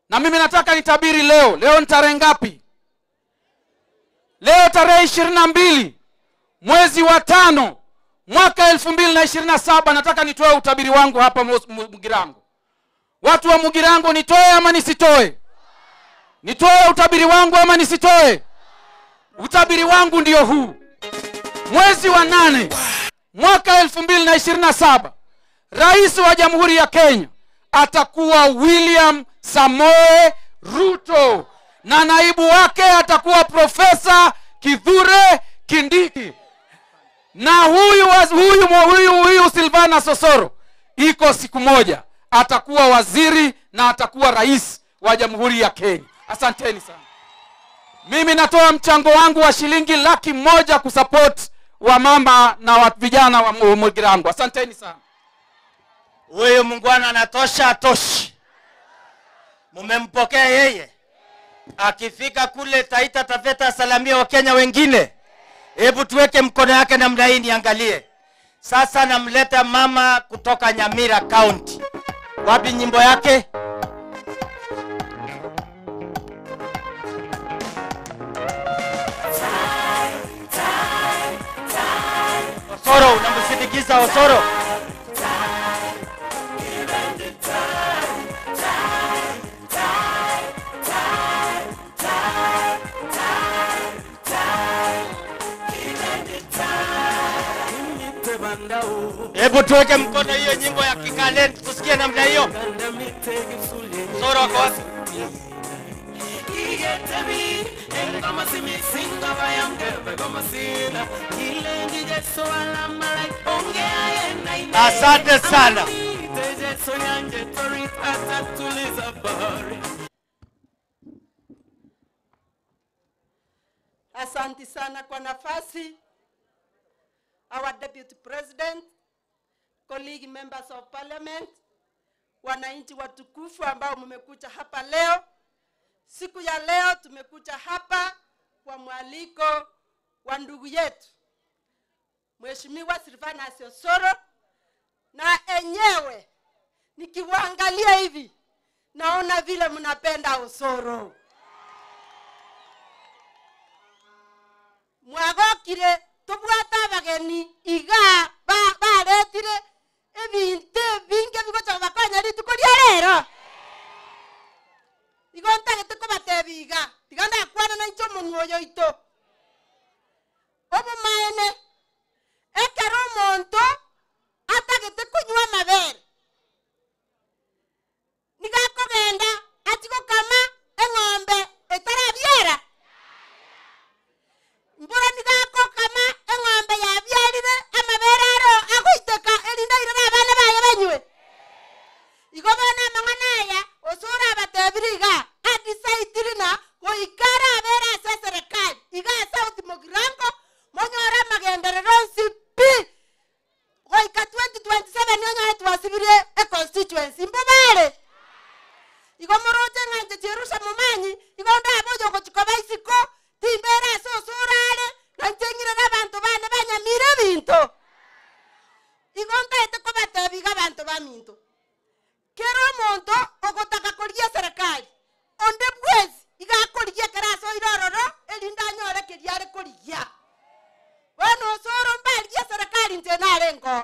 Speaker 11: Na mimi nataka nitabiri leo. Leo ni tarehe ngapi? Leo tarehe 22 mwezi wa 5 mwaka 2027. Nataka nitoe utabiri wangu hapa Mugirango. Watu wa Mugirango, nitoe ama nisitoe? Nitoe utabiri wangu ama nisitoe? Utabiri wangu ndio huu. Mwezi wa 8 mwaka 2027, Rais wa Jamhuri ya Kenya atakuwa William Samoei Ruto, na naibu wake atakuwa Profesa Kithure Kindiki. Na huyu Silvana Sosoro iko siku moja atakuwa waziri na atakuwa rais wa Jamhuri ya Kenya. Asanteni sana. Mimi natoa mchango wangu wa shilingi 100,000 kusupport wa mama na wa vijana wa Mugirango. Asanteni sana.
Speaker 9: Huyu mungwana anatosha, atoshi. Mumempokea yeye. Akifika kule Taita Taveta asalamia Wakenya wengine. Hebu tuweke mkono yake namna hii niangalie. Sasa namleta mama kutoka Nyamira County. Wapi nyimbo yake? Osoro, unamsindikiza Osoro. Hebu tuweke mkono hiyo nyimbo ya Kikalen tusikie namna hiyo. Osoro kwa wapi? Asante sana.
Speaker 12: Asante sana kwa nafasi. Our Deputy President, colleague members of parliament, wananchi watukufu ambao mmekuja hapa leo. Siku ya leo tumekuja hapa kwa mwaliko wa ndugu yetu Mheshimiwa Silvanus Osoro, na enyewe nikiwaangalia hivi naona vile mnapenda Osoro. Mwagokire tubwata abageni iga baretire ebintu binge bigocha bakonya rituko ria rero. Igo ntagete kobatebi iga tiga ndakwana na inche omonwa oyo oito. Obomaene ekero omonto atagete kunywa amabere nigakogenda atigokama eng'ombe etarabiera. Mbura nigakokama eng'ombe yabiarire amabere aro agoiteka erinda irere abana baye banywe. Igo bono amang'ana aya Osoro abatebire iga adisaitire na goikara abere ase serikali iga South Mugirango monyore amagenderero onsi pi goika 2027 onyore twasibirie e constituency mbobare. Igo moroche ng'anche Jerusha Momanyi igo ndaboyo gochikoba isiko timbera ase Osoro are na inche ng'irere abanto bane banyamire ebinto. Igo ntaete kobatebi iga abanto baminto kero omonto ogotaka korigia serikali onde bwesi iga akorigia ekero asoire ororo erinde anyore keria are korigia. Bono Osoro mbarigia serikali inche narengo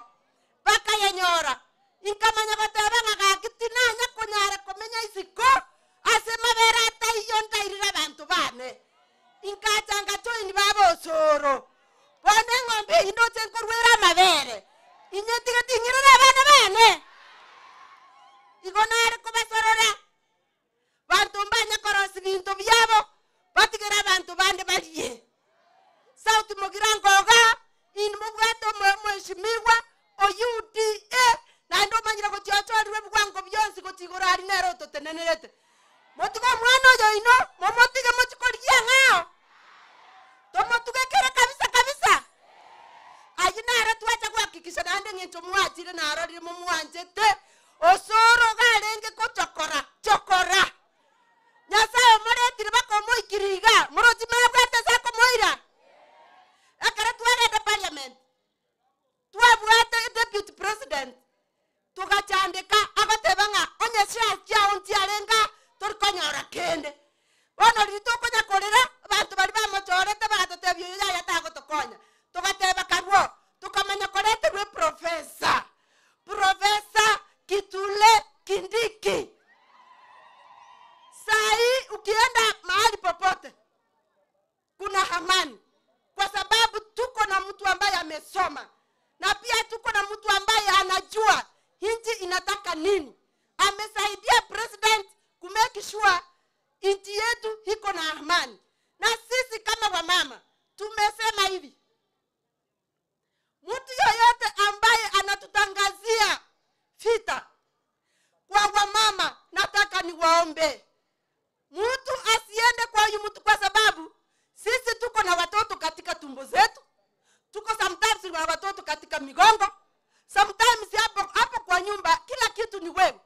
Speaker 12: bakayenyora inkamanya goteba ng'a gaki tinanya konyara komenya isiko ase mabere ataiyo ndairire abanto bane. Inkacha ngajoini baba Osoro bono eng'ombe eyio ndoche nkorwera amabere inye tige ting'irere abana bane. Igo nare kobasorora bantu mbanya korosi bintu byabo batigera abantu bande balie. South Mugirango oga in mubwato mheshimiwa o UDA na ndo manyira gochiochorire bwango byonsi gochigora ari nero totenenerete. Motugo mwana oyo ino momotige mochikorigia ng'ao tomotugekere kabisa kabisa. Ayi nare twacha kuhakikisha nande ng'encho mwachire narorire mumwanchete. Osoro garenge kochokora chokora Nyasaye omoretire bakomoikiriga morochi mabwate sakomoira. Ekero twagenda parliament twabwate deputy president tugachandika agoteba ng'a onye shares chiao nchiarenga torikonyora kende. Bono riria tokonya korera abanto baria bamochorete bagatotebia oyo yaya tagotokonya tugateba karwo tukamanya koreterwe professor Kitule Kindiki. Sai ukienda mahali popote kuna amani kwa sababu tuko na mtu ambaye amesoma na pia tuko na mtu ambaye anajua nchi inataka nini. Amesaidia president kumake sure nchi yetu iko na amani. Na sisi kama wamama tumesema hivi, mtu yoyote ambaye anatutangazia vita kwa wamama, nataka niwaombe mtu asiende kwa huyu mtu, kwa sababu sisi tuko na watoto katika tumbo zetu, tuko sometimes na watoto katika migongo, sometimes hapo kwa nyumba, kila kitu ni wewe.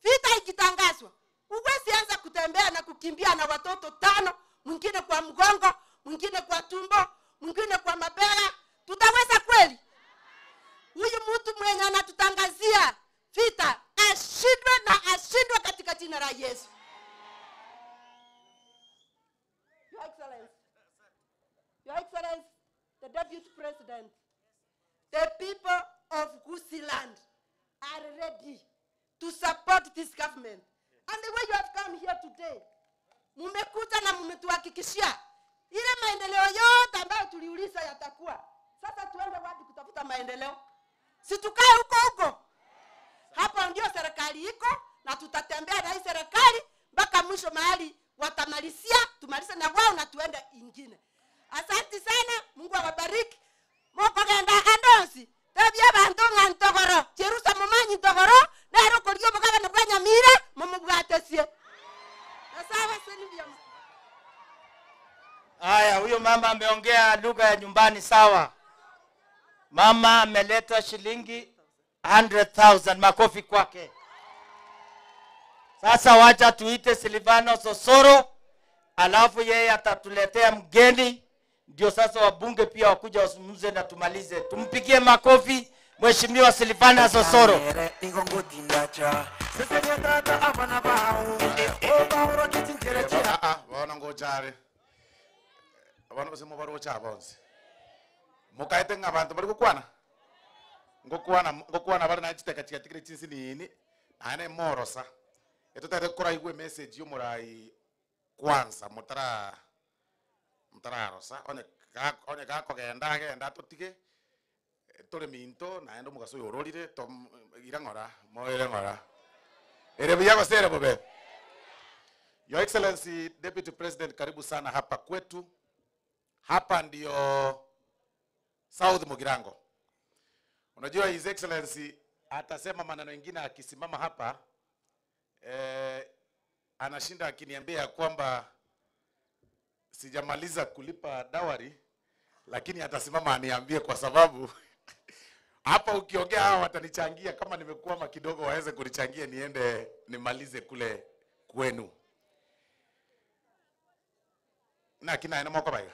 Speaker 12: Vita ikitangazwa, huwezi anza kutembea na kukimbia na watoto 5, mwingine kwa mgongo, mwingine kwa tumbo, mwingine kwa mabega. Tutaweza kweli? Huyu mtu mwenye anatutangazia vita ashindwe na ashindwe katika jina la Yesu. Your Excellency, the Deputy President, the people of Gusiland are ready to support this government. And the way you have come here today, mumekuja na mumetuhakikishia ile maendeleo yote ambayo tuliuliza yatakuwa. Sasa tuende wapi kutafuta maendeleo? Si tukae huko huko. Hapa ndio serikali iko na tutatembea na hii serikali mpaka mwisho mahali watamalizia, tumalize na wao na tuende ingine. Asante sana, Mungu awabariki. Mokogenda andonsi, tebia bantu nga ntogoro, Jerusa Momanyi ntogoro, nero korio mugabane bwa Nyamira, mumubwatesie. Sawa seni vyama.
Speaker 9: Haya, huyo mama ameongea lugha ya nyumbani sawa. Mama ameleta shilingi 100,000, makofi kwake. Sasa wacha tuite Silvanus Osoro, alafu yeye atatuletea mgeni Ndio sasa wabunge pia wakuja wazungumze na tumalize. Tumpigie makofi Mheshimiwa Silvanus Osoro.
Speaker 7: Bona ngojare. Abana bose mubarocha bonse. Mukaete ngabantu bari gukwana. Ngokwana bari na chiteka chikatikire chinsi nini. Ane morosa. Etutare kora igwe message yomurai kwanza mutara rosa one ka kogenda genda tutige tore minto naendo mugaso yororire tom irangora moire ngora ere biyago sere bobe. Your Excellency Deputy President, karibu sana hapa kwetu. Hapa ndio South Mugirango. Unajua His Excellency atasema maneno mengine akisimama hapa, anashinda akiniambia kwamba sijamaliza kulipa dawari, lakini atasimama aniambie kwa sababu hapa ukiongea hawa watanichangia kama nimekuama kidogo waweze kunichangia niende nimalize kule kwenu. Na kina ina moko baiga.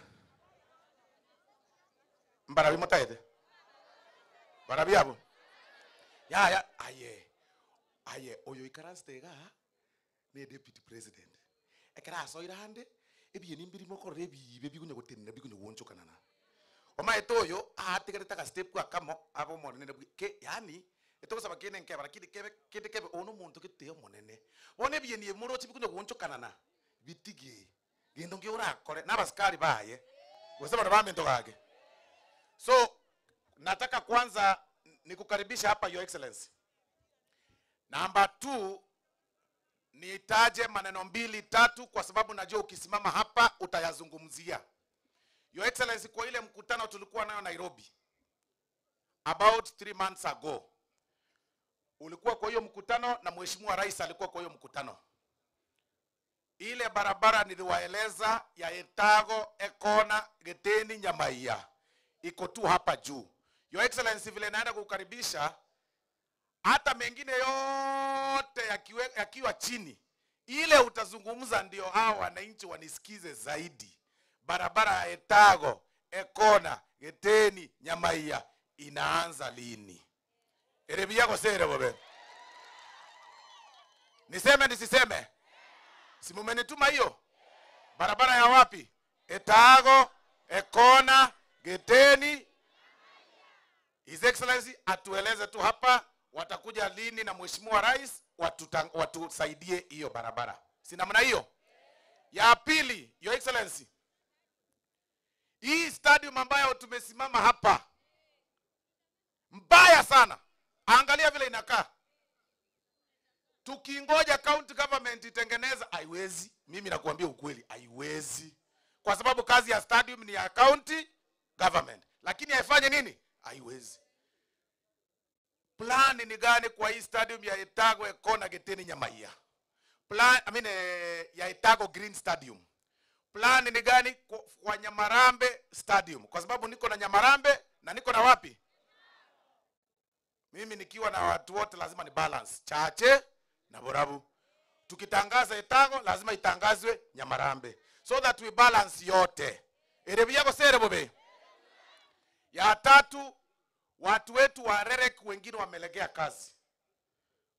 Speaker 7: Mbarabi motaete. Barabi abo. Ya ya aye. Aye oyo ikaranste ga ne deputy president. Ekera asoira hande ebiye nimbiri moko rebi bebi kunya gotenna bikunya wonchokanana. Oma etoyo ategereta ka step kwa kamo abo monene ke yani etosaba kene nkeba lakini kebe kete kebe ono muntu kete monene. One biye ni muro bikunya wonchokanana. Bitigi. Gendo ngi urakore n'abasikari baye. Gosema bambe ntogage. So nataka kwanza nikukaribisha hapa Your Excellency. Number 2, nitaje maneno 2 3 kwa sababu najua ukisimama hapa utayazungumzia. Your Excellency, kwa ile mkutano tulikuwa nayo Nairobi about 3 months ago, ulikuwa kwa hiyo mkutano na Mheshimiwa Rais alikuwa kwa hiyo mkutano. Ile barabara niliwaeleza ya Etago, Ekona, Geteni, Nyamaiya iko tu hapa juu. Your Excellency, vile naenda kukukaribisha, hata mengine yote yakiwa chini, ile utazungumza ndio hao wananchi wanisikize zaidi. Barabara ya Etago, Ekona, Geteni, Nyamaiya inaanza lini? Erebia sere bobe. Niseme nisiseme? Si mumenituma hiyo? Barabara ya wapi? Etago, Ekona, Geteni. His Excellency atueleze tu hapa watakuja lini na Mheshimiwa Rais watusaidie hiyo barabara. Si namna hiyo? Ya pili, Your Excellency, hii stadium ambayo tumesimama hapa mbaya sana. Angalia vile inakaa. Tukingoja county government itengeneza, haiwezi. Mimi nakuambia ukweli, haiwezi. Kwa sababu kazi ya stadium ni ya county government. Lakini haifanye nini? Haiwezi. Plan ni gani kwa hii stadium ya Etago, Ekona, Geteni, Nyamaiya? Plan, ya Etago Green Stadium. Plan ni gani kwa Nyamarambe Stadium? Kwa sababu niko na Nyamarambe na niko na wapi? Mimi nikiwa na watu wote lazima ni balance. Chache na Borabu. Tukitangaza Etago lazima itangazwe Nyamarambe. So that we balance yote. Erebi yako sere bobe. Ya tatu, watu wetu wa REREC wengine wamelegea kazi.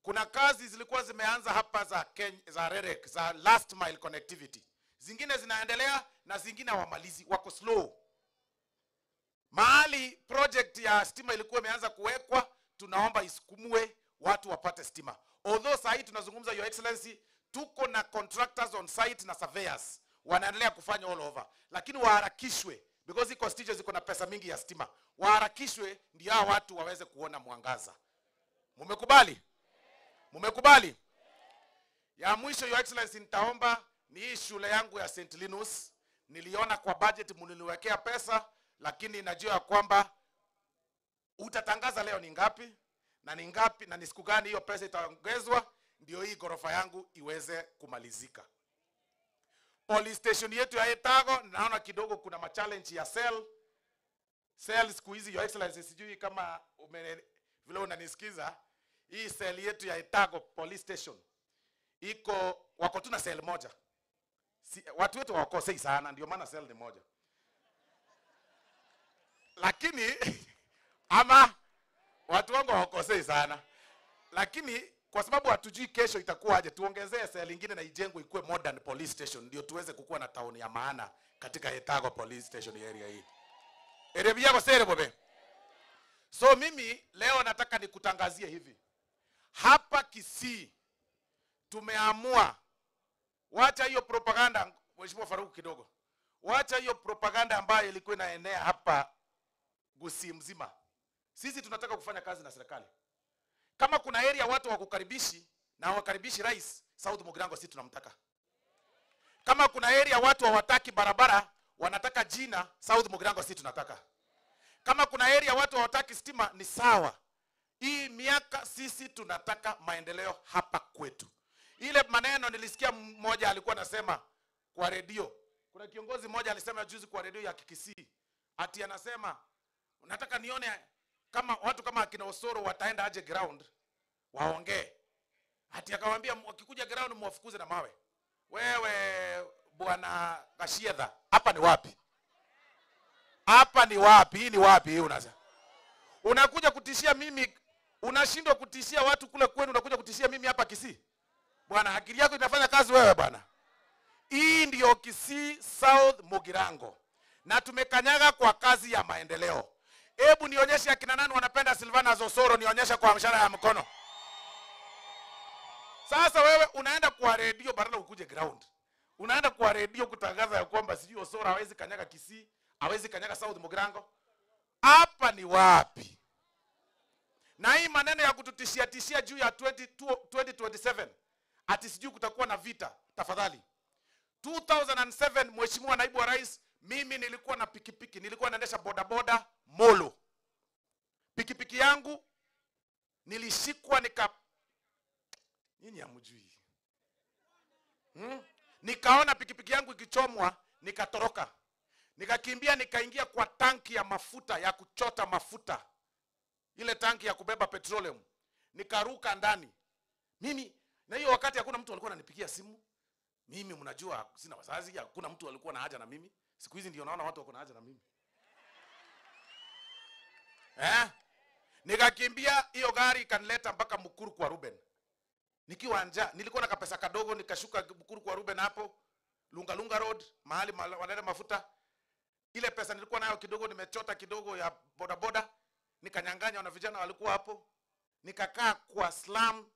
Speaker 7: Kuna kazi zilikuwa zimeanza hapa za Kenya, za REREC, za last mile connectivity. Zingine zinaendelea na zingine hawamalizi, wako slow. Mahali project ya stima ilikuwa imeanza kuwekwa, tunaomba isukumwe watu wapate stima. Although saa hii tunazungumza, Your Excellency, tuko na contractors on site na surveyors wanaendelea kufanya all over, lakini waharakishwe because hii constituency iko na pesa mingi ya stima. Waharakishwe ndio hao watu waweze kuona mwangaza. Mumekubali? Mumekubali? Ya mwisho, Your Excellency, nitaomba ni hii shule yangu ya St. Linus. Niliona kwa budget mliniwekea pesa, lakini najua kwamba utatangaza leo ni ngapi na ni ngapi na ni siku gani hiyo pesa itaongezwa ndio hii gorofa yangu iweze kumalizika. Police station yetu ya Etago naona kidogo kuna ma challenge ya cell. Cell siku hizi, Your Excellency, sijui kama vile unanisikiza, hii cell yetu ya Etago police station iko, wako tu na cell moja. Si, watu wetu hawakosei sana, ndio maana cell ni moja. Lakini ama watu wangu hawakosei sana. Lakini kwa sababu hatujui kesho itakuwa aje, tuongezee sel nyingine na ijengwe ikuwe modern police station, ndio tuweze kukuwa na town ya maana katika Etago police station area hii. Area yako sere bobe. So mimi leo nataka nikutangazie hivi. Hapa Kisii tumeamua, wacha hiyo propaganda, Mheshimiwa Faruku kidogo. Wacha hiyo propaganda ambayo ilikuwa inaenea hapa Gusii mzima. Sisi tunataka kufanya kazi na serikali. Kama kuna area watu wakukaribishi na hawakaribishi rais, South Mugirango sisi tunamtaka. Kama kuna area watu hawataki barabara, wanataka jina, South Mugirango sisi tunataka. Kama kuna area watu hawataki stima, ni sawa. Hii miaka sisi tunataka maendeleo hapa kwetu. Ile maneno nilisikia mmoja alikuwa anasema kwa redio. Kuna kiongozi mmoja alisema juzi kwa redio ya Kisii, ati anasema nataka nione kama watu kama akina Osoro wataenda aje ground waongee. Ati akawaambia wakikuja ground mwafukuze na mawe. Wewe bwana Kashiedha, hapa ni wapi? Hapa ni wapi? Hii ni wapi hii unasema? Unakuja kutishia mimi, unashindwa kutishia watu kule kwenu, unakuja kutishia mimi hapa Kisii? Bwana, akili yako inafanya kazi wewe bwana. Hii ndio Kisii South Mugirango. Na tumekanyaga kwa kazi ya maendeleo. Hebu nionyeshe akina nani wanapenda Silvanus Osoro, nionyeshe kwa mshahara ya mkono. Sasa wewe unaenda kwa redio badala ukuje ground. Unaenda kwa redio kutangaza ya kwamba sijui Osoro hawezi kanyaga Kisii, hawezi kanyaga South Mugirango. Hapa ni wapi? Na hii maneno ya kututishia tishia juu ya 2027 ati sijui kutakuwa na vita, tafadhali. 2007 Mheshimiwa Naibu wa Rais, mimi nilikuwa na pikipiki, nilikuwa naendesha bodaboda Molo. Pikipiki yangu nilishikwa nyinyi hamjui. Nikaona pikipiki yangu ikichomwa, nikatoroka. Nikakimbia nikaingia kwa tanki ya mafuta ya kuchota mafuta. Ile tanki ya kubeba petroleum. Nikaruka ndani. Mimi na hiyo wakati hakuna mtu alikuwa ananipigia simu. Mimi mnajua sina wazazi, hakuna mtu alikuwa na haja na mimi. Siku hizi ndio naona watu wako na haja na mimi. Nikakimbia hiyo gari ikanileta mpaka Mukuru kwa Ruben. Nikiwa njaa, nilikuwa na kapesa kadogo, nikashuka Mukuru kwa Ruben hapo, Lunga Lunga Road, mahali wanaleta mafuta. Ile pesa nilikuwa nayo kidogo, nimechota kidogo ya boda boda, nikanyang'anya na vijana walikuwa hapo. Nikakaa kwa slum,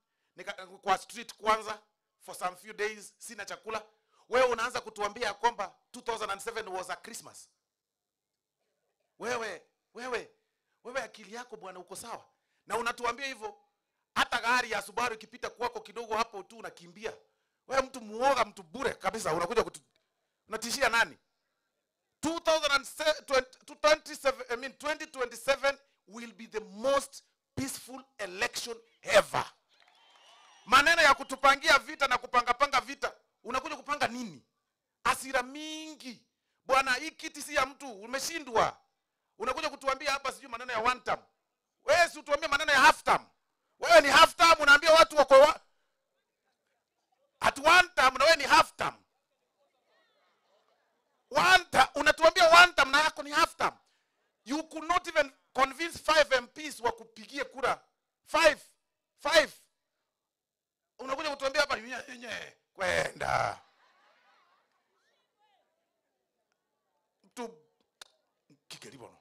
Speaker 7: kwa street kwanza for some few days, sina chakula. Wewe unaanza kutuambia kwamba 2007 was a Christmas. Wewe akili yako bwana uko sawa? Na unatuambia hivyo, hata gari ya Subaru ikipita kwako kidogo hapo tu unakimbia. Wewe mtu muoga, mtu bure kabisa, unakuja unatishia nani? 2027 will be the most peaceful election ever. Maneno ya kutupangia vita na kupanga vita, unakuja kupanga nini? Hasira mingi. Bwana, hii kiti si ya mtu, umeshindwa. Unakuja kutuambia hapa sijui maneno ya one term. Wewe si utuambie maneno ya half term. Wewe ni half term, unaambia watu wako at one term na wewe ni half term. One term, unatuambia one term na yako ni half term. You could not even convince 5 MPs wa kupigie kura. 5. Unakuja kutuambia hapa nyenye kwenda. Mtu kikeribono.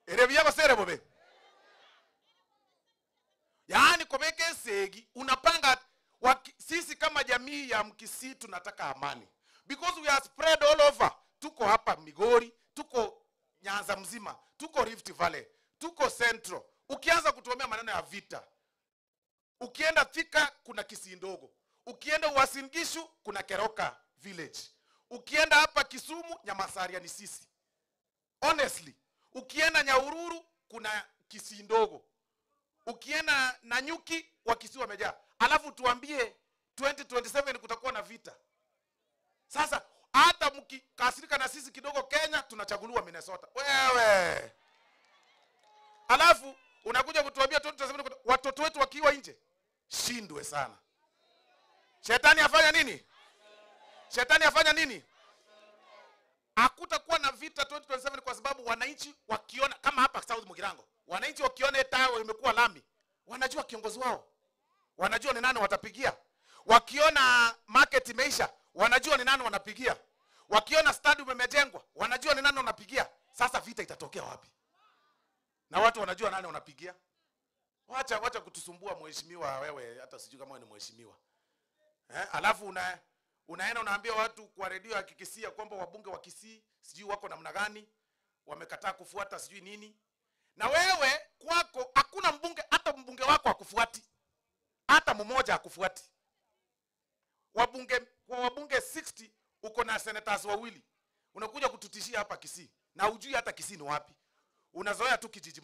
Speaker 7: Erebia basere bobe. Yaani komeke segi unapanga sisi kama jamii ya Mkisii tunataka amani. Because we are spread all over. Tuko hapa Migori, tuko Nyanza mzima, tuko Rift Valley, tuko Central. Ukianza kutuambia maneno ya vita, ukienda Thika kuna Kisii ndogo, ukienda Uasin Gishu kuna Keroka village, ukienda hapa Kisumu Nyamasaria ni sisi. Honestly, ukienda Nyahururu kuna Kisii ndogo, ukienda Nanyuki wa Kisii wamejaa. Alafu tuambie 2027 kutakuwa na vita. Sasa hata mkikasirika na sisi kidogo Kenya tunachaguliwa Minnesota. Wewe. Alafu unakuja kutuambia 2027 watoto wetu wakiwa nje. Shindwe sana. Shetani afanya nini? Shetani afanya nini? Hakutakuwa na vita 2027 kwa sababu wananchi wakiona kama hapa South Mugirango, wananchi wakiona tawe imekuwa lami, wanajua kiongozi wao. Wanajua ni nani watapigia. Wakiona market imeisha, wanajua ni nani wanapigia. Wakiona stadium imejengwa, wanajua ni nani wanapigia. Sasa vita itatokea wapi? Na watu wanajua nani wanapigia. Wacha kutusumbua mheshimiwa wewe, hata sijui kama wewe ni mheshimiwa. Alafu unaenda unaambia watu kwa redio ya Kikisia kwamba wabunge wa Kisii sijui wako namna gani, wamekataa kufuata sijui nini. Na wewe kwako hakuna mbunge, hata mbunge wako hakufuati. Hata mmoja hakufuati. Wabunge kwa wabunge 60 uko na senators wawili. Unakuja kututishia hapa Kisii na hujui hata Kisii ni wapi. Unazoea tu kijiji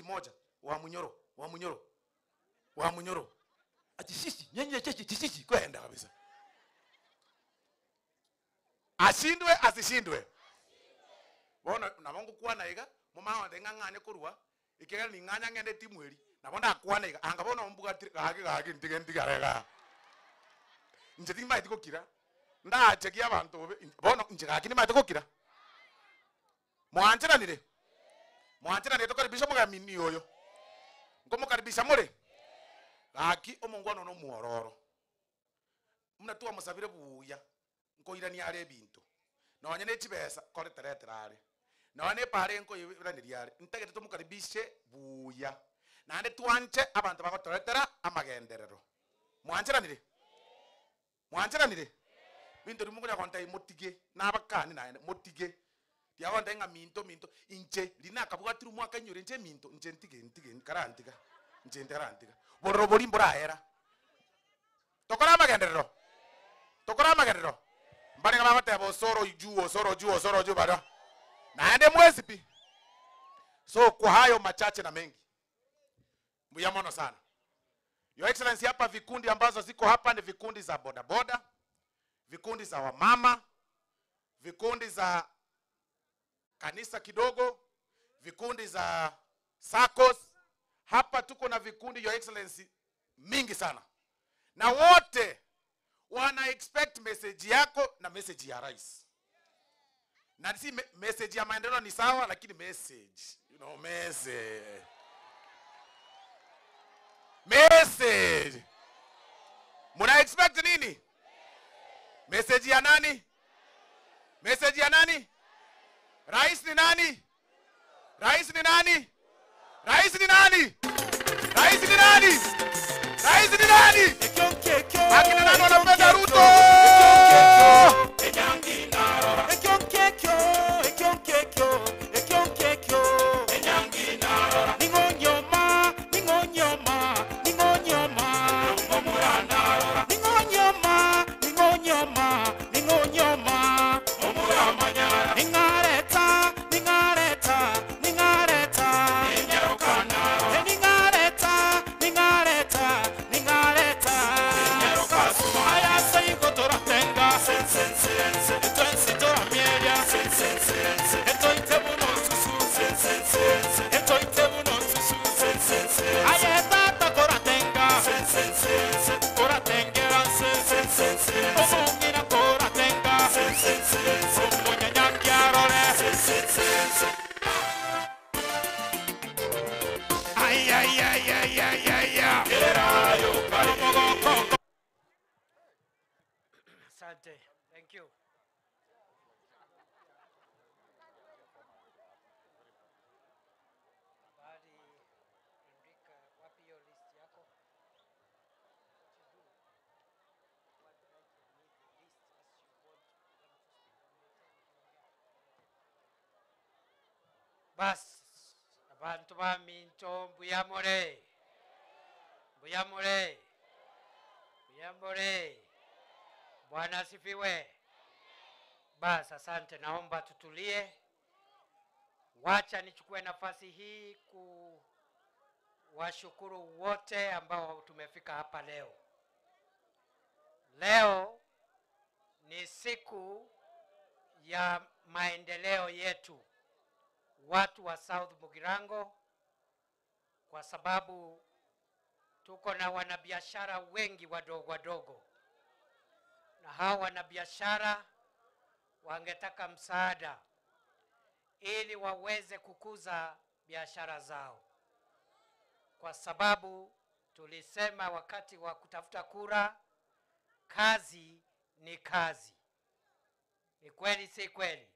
Speaker 7: moja, wa Munyoro. Ati sisi nyenye chechi sisi kwenda kabisa. Ashindwe asishindwe. Bona na Mungu kuwa naiga mama wande ng'ang'ane kurwa ikega ni ng'anya ng'ende timweri na bona kuwa naiga anga bona mbuga gaki ntige ntigarega. Nje timai tikokira. Ndachekia abantu bona nje gaki ni mai tikokira. Mwancheranire. Mwancheranire tokaribisha mugamini oyo. Ngomukaribisha more. Gaki omongwana no muororo. Muna tuwa musabire buya. Nkoirani are bintu. Nonye ne chibesa kore tereterare. Nonye pare nkoirani are. Ntegete tumukaribishe buya. Nande tuanche abantu bagotoretera amagenderero. Mwancheranire. Mwancheranire. Bintu rimukonya konta motige nabakani naende motige. Tiagonda nga minto inche linaka bwatiri mwaka nyure nche minto nche ntige karantiga. Nche ntarantiga. Borobori mbora era. Tokora amagenderero. Tokora amagenderero. Mbani kama batebo Osoro juu bado. Naende mwezi pi. So kwa hayo machache na mengi. Mbuyamono sana. Your Excellency, hapa vikundi ambazo ziko hapa ni vikundi za bodaboda, vikundi za wamama, vikundi za kanisa kidogo, vikundi za SACCOS. Hapa tuko na vikundi, Your Excellency, mingi sana. Na wote wana expect message yako na message ya rais. Na si message ya maendeleo ni sawa, lakini message, you know, message. Message. Muna expect nini? Message ya nani? Message ya nani? Rais ni nani? Rais ni nani? Rais ni nani? Rais ni nani? Rais ni nani? Akina nani wanapenda Ruto?
Speaker 13: Asante. Thank you. Bas, abantu baminto mbuyamore. Mbuyamore. Mbuyamore. Bwana asifiwe. Bas, asante, naomba tutulie. Wacha nichukue nafasi hii kuwashukuru wote ambao tumefika hapa leo. Leo ni siku ya maendeleo yetu watu wa South Mugirango, kwa sababu tuko na wanabiashara wengi wadogo wadogo, na hawa wanabiashara Wangetaka msaada ili waweze kukuza biashara zao, kwa sababu tulisema wakati wa kutafuta kura, kazi ni kazi. Ni kweli si kweli?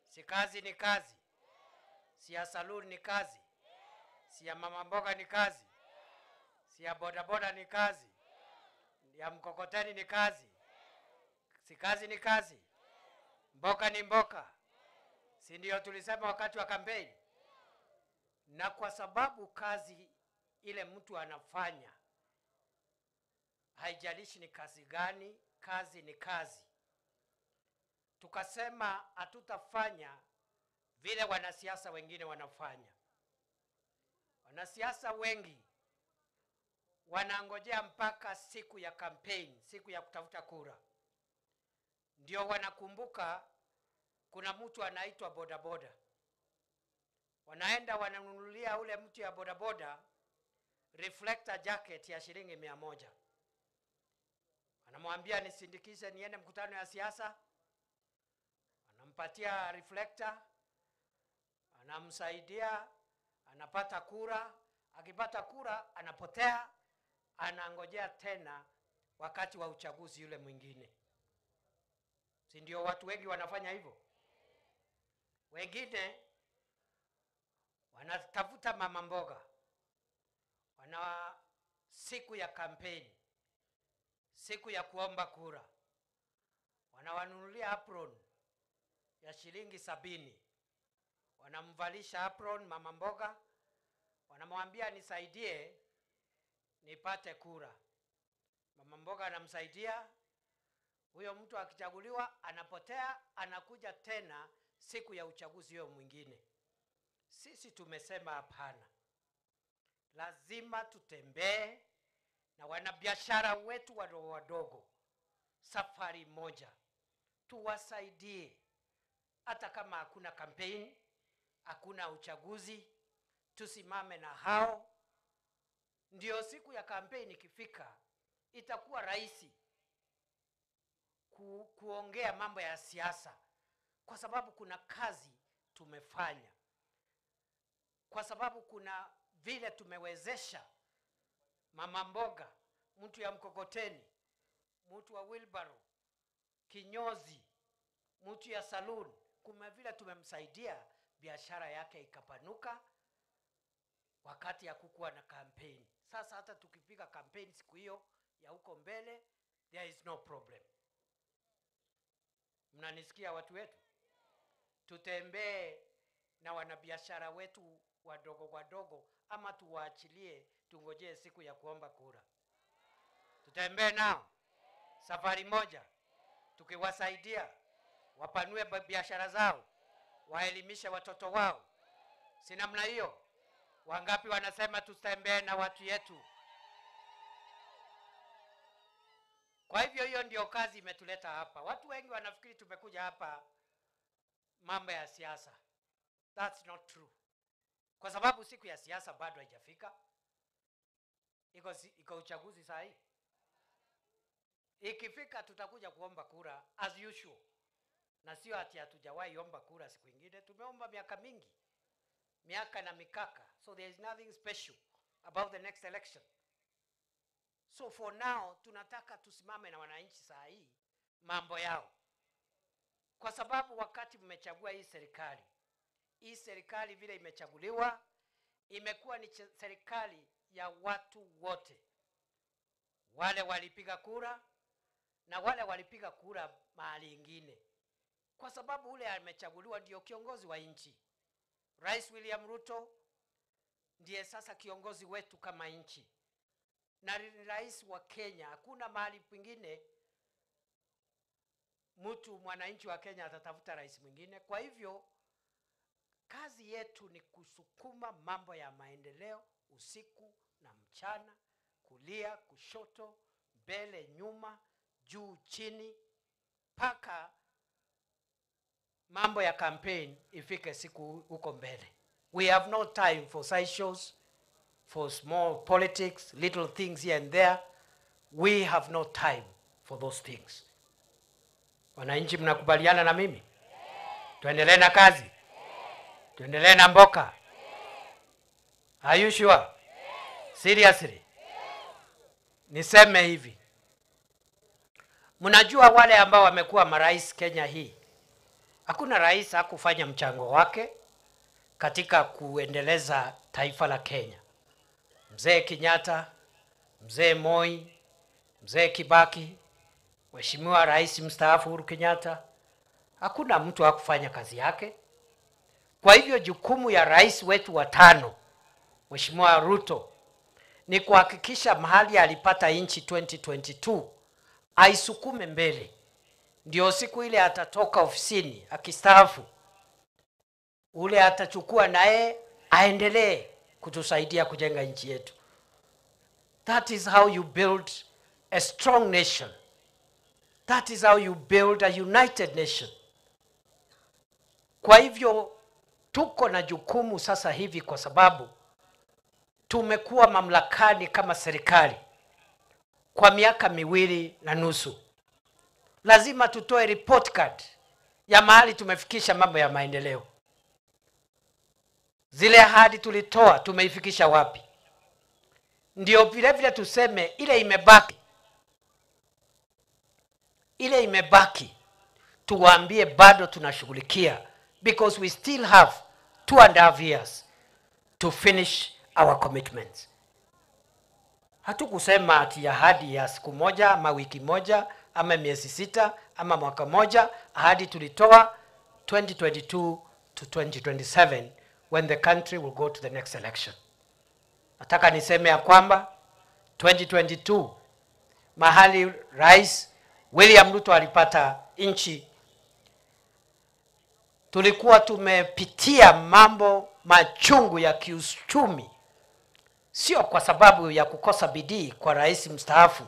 Speaker 13: Si kazi ni kazi? Si ya saluni ni kazi? Si ya mama mboga ni kazi? Si ya bodaboda ni kazi? Ya mkokoteni ni kazi? Si kazi ni kazi? Mboka ni mboka. Si ndio tulisema wakati wa kampeni? Na kwa sababu kazi ile mtu anafanya, haijalishi ni kazi gani, kazi ni kazi. Tukasema hatutafanya vile wanasiasa wengine wanafanya. Wanasiasa wengi wanangojea mpaka siku ya kampeni, siku ya kutafuta kura, ndio wanakumbuka kuna mtu anaitwa bodaboda. Wanaenda wananunulia ule mtu ya bodaboda reflector jacket ya shilingi 100. Anamwambia nisindikishe niende mkutano ya siasa. Anampatia reflector, anamsaidia, anapata kura. Akipata kura anapotea, anangojea tena wakati wa uchaguzi yule mwingine. Si ndio watu wengi wanafanya hivyo? Wengine wanatafuta mama mboga, wana siku ya kampeni, siku ya kuomba kura, wanawanunulia apron ya shilingi 70. Wanamvalisha apron mama mboga, wanamwambia nisaidie nipate kura. Mama mboga anamsaidia. Huyo mtu akichaguliwa anapotea, anakuja tena siku ya uchaguzi huyo mwingine. Sisi tumesema hapana. Lazima tutembee na wanabiashara wetu wadogo wadogo safari moja, tuwasaidie. Hata kama hakuna kampeni, hakuna uchaguzi, tusimame na hao. Ndio siku ya kampeni ikifika itakuwa rahisi kuongea mambo ya siasa, kwa sababu kuna kazi tumefanya, kwa sababu kuna vile tumewezesha mama mboga, mtu ya mkokoteni, mtu wa wheelbarrow, kinyozi, mtu ya saloon. Kuna vile tumemsaidia biashara yake ikapanuka wakati ya kukuwa na kampeni. Sasa hata tukipiga kampeni siku hiyo ya huko mbele, there is no problem. Mnanisikia watu wetu? Tutembee na wanabiashara wetu wadogo wadogo, ama tuwaachilie tungojee siku ya kuomba kura? Tutembee nao safari moja, tukiwasaidia wapanue biashara zao, waelimishe watoto wao. Si namna hiyo? Wangapi wanasema tutembee na watu yetu? Kwa hivyo hiyo ndio kazi imetuleta hapa. Watu wengi wanafikiri tumekuja hapa mambo ya siasa. That's not true. Kwa sababu siku ya siasa bado haijafika. Iko uchaguzi saa hii. Ikifika tutakuja kuomba kura as usual. Na sio ati hatujawahi omba kura siku ingine. Tumeomba miaka mingi, miaka na mikaka. So there is nothing special about the next election. So for now tunataka tusimame na wananchi saa hii mambo yao. Kwa sababu wakati mmechagua hii serikali, hii serikali vile imechaguliwa, imekuwa ni serikali ya watu wote. Wale walipiga kura na wale walipiga kura mahali ingine. Kwa sababu ule amechaguliwa ndio kiongozi wa nchi. Rais William Ruto ndiye sasa kiongozi wetu kama nchi. Na ni rais wa Kenya. Hakuna mahali pengine mtu mwananchi wa Kenya atatafuta rais mwingine. Kwa hivyo kazi yetu ni kusukuma mambo ya maendeleo usiku na mchana, kulia, kushoto, mbele, nyuma, juu, chini, paka mambo ya campaign ifike siku huko mbele. We have no time for sideshows, for small politics, little things here and there. We have no time for those things. Wananchi, mnakubaliana na mimi? Tuendelee na kazi? Tuendelee na mboka? Are you sure? Seriously? Niseme hivi. Mnajua wale ambao wamekuwa marais Kenya hii, hakuna rais hakufanya mchango wake katika kuendeleza taifa la Kenya. Mzee Kenyatta, Mzee Moi, Mzee Kibaki, Mheshimiwa Rais Mstaafu Uhuru Kenyatta, hakuna mtu hakufanya kazi yake. Kwa hivyo jukumu ya rais wetu wa tano, Mheshimiwa Ruto, ni kuhakikisha mahali alipata nchi 2022 aisukume mbele. Ndio siku ile atatoka ofisini akistaafu, ule atachukua naye aendelee kutusaidia kujenga nchi yetu. That is how you build a strong nation. That is how you build a united nation. Kwa hivyo tuko na jukumu sasa hivi, kwa sababu tumekuwa mamlakani kama serikali kwa miaka 2.5. Lazima tutoe report card ya mahali tumefikisha mambo ya maendeleo. Zile ahadi tulitoa tumeifikisha wapi? Ndio vile vile tuseme ile imebaki. Ile imebaki tuwaambie bado tunashughulikia, because we still have 2.5 years to finish our commitments. Hatukusema ati ahadi ya siku moja ama wiki moja ama miezi 6 ama mwaka moja. Ahadi tulitoa 2022 to 2027 when the country will go to the next election. Nataka niseme ya kwamba 2022 mahali Rais William Ruto alipata nchi, tulikuwa tumepitia mambo machungu ya kiuchumi, sio kwa sababu ya kukosa bidii kwa rais mstaafu,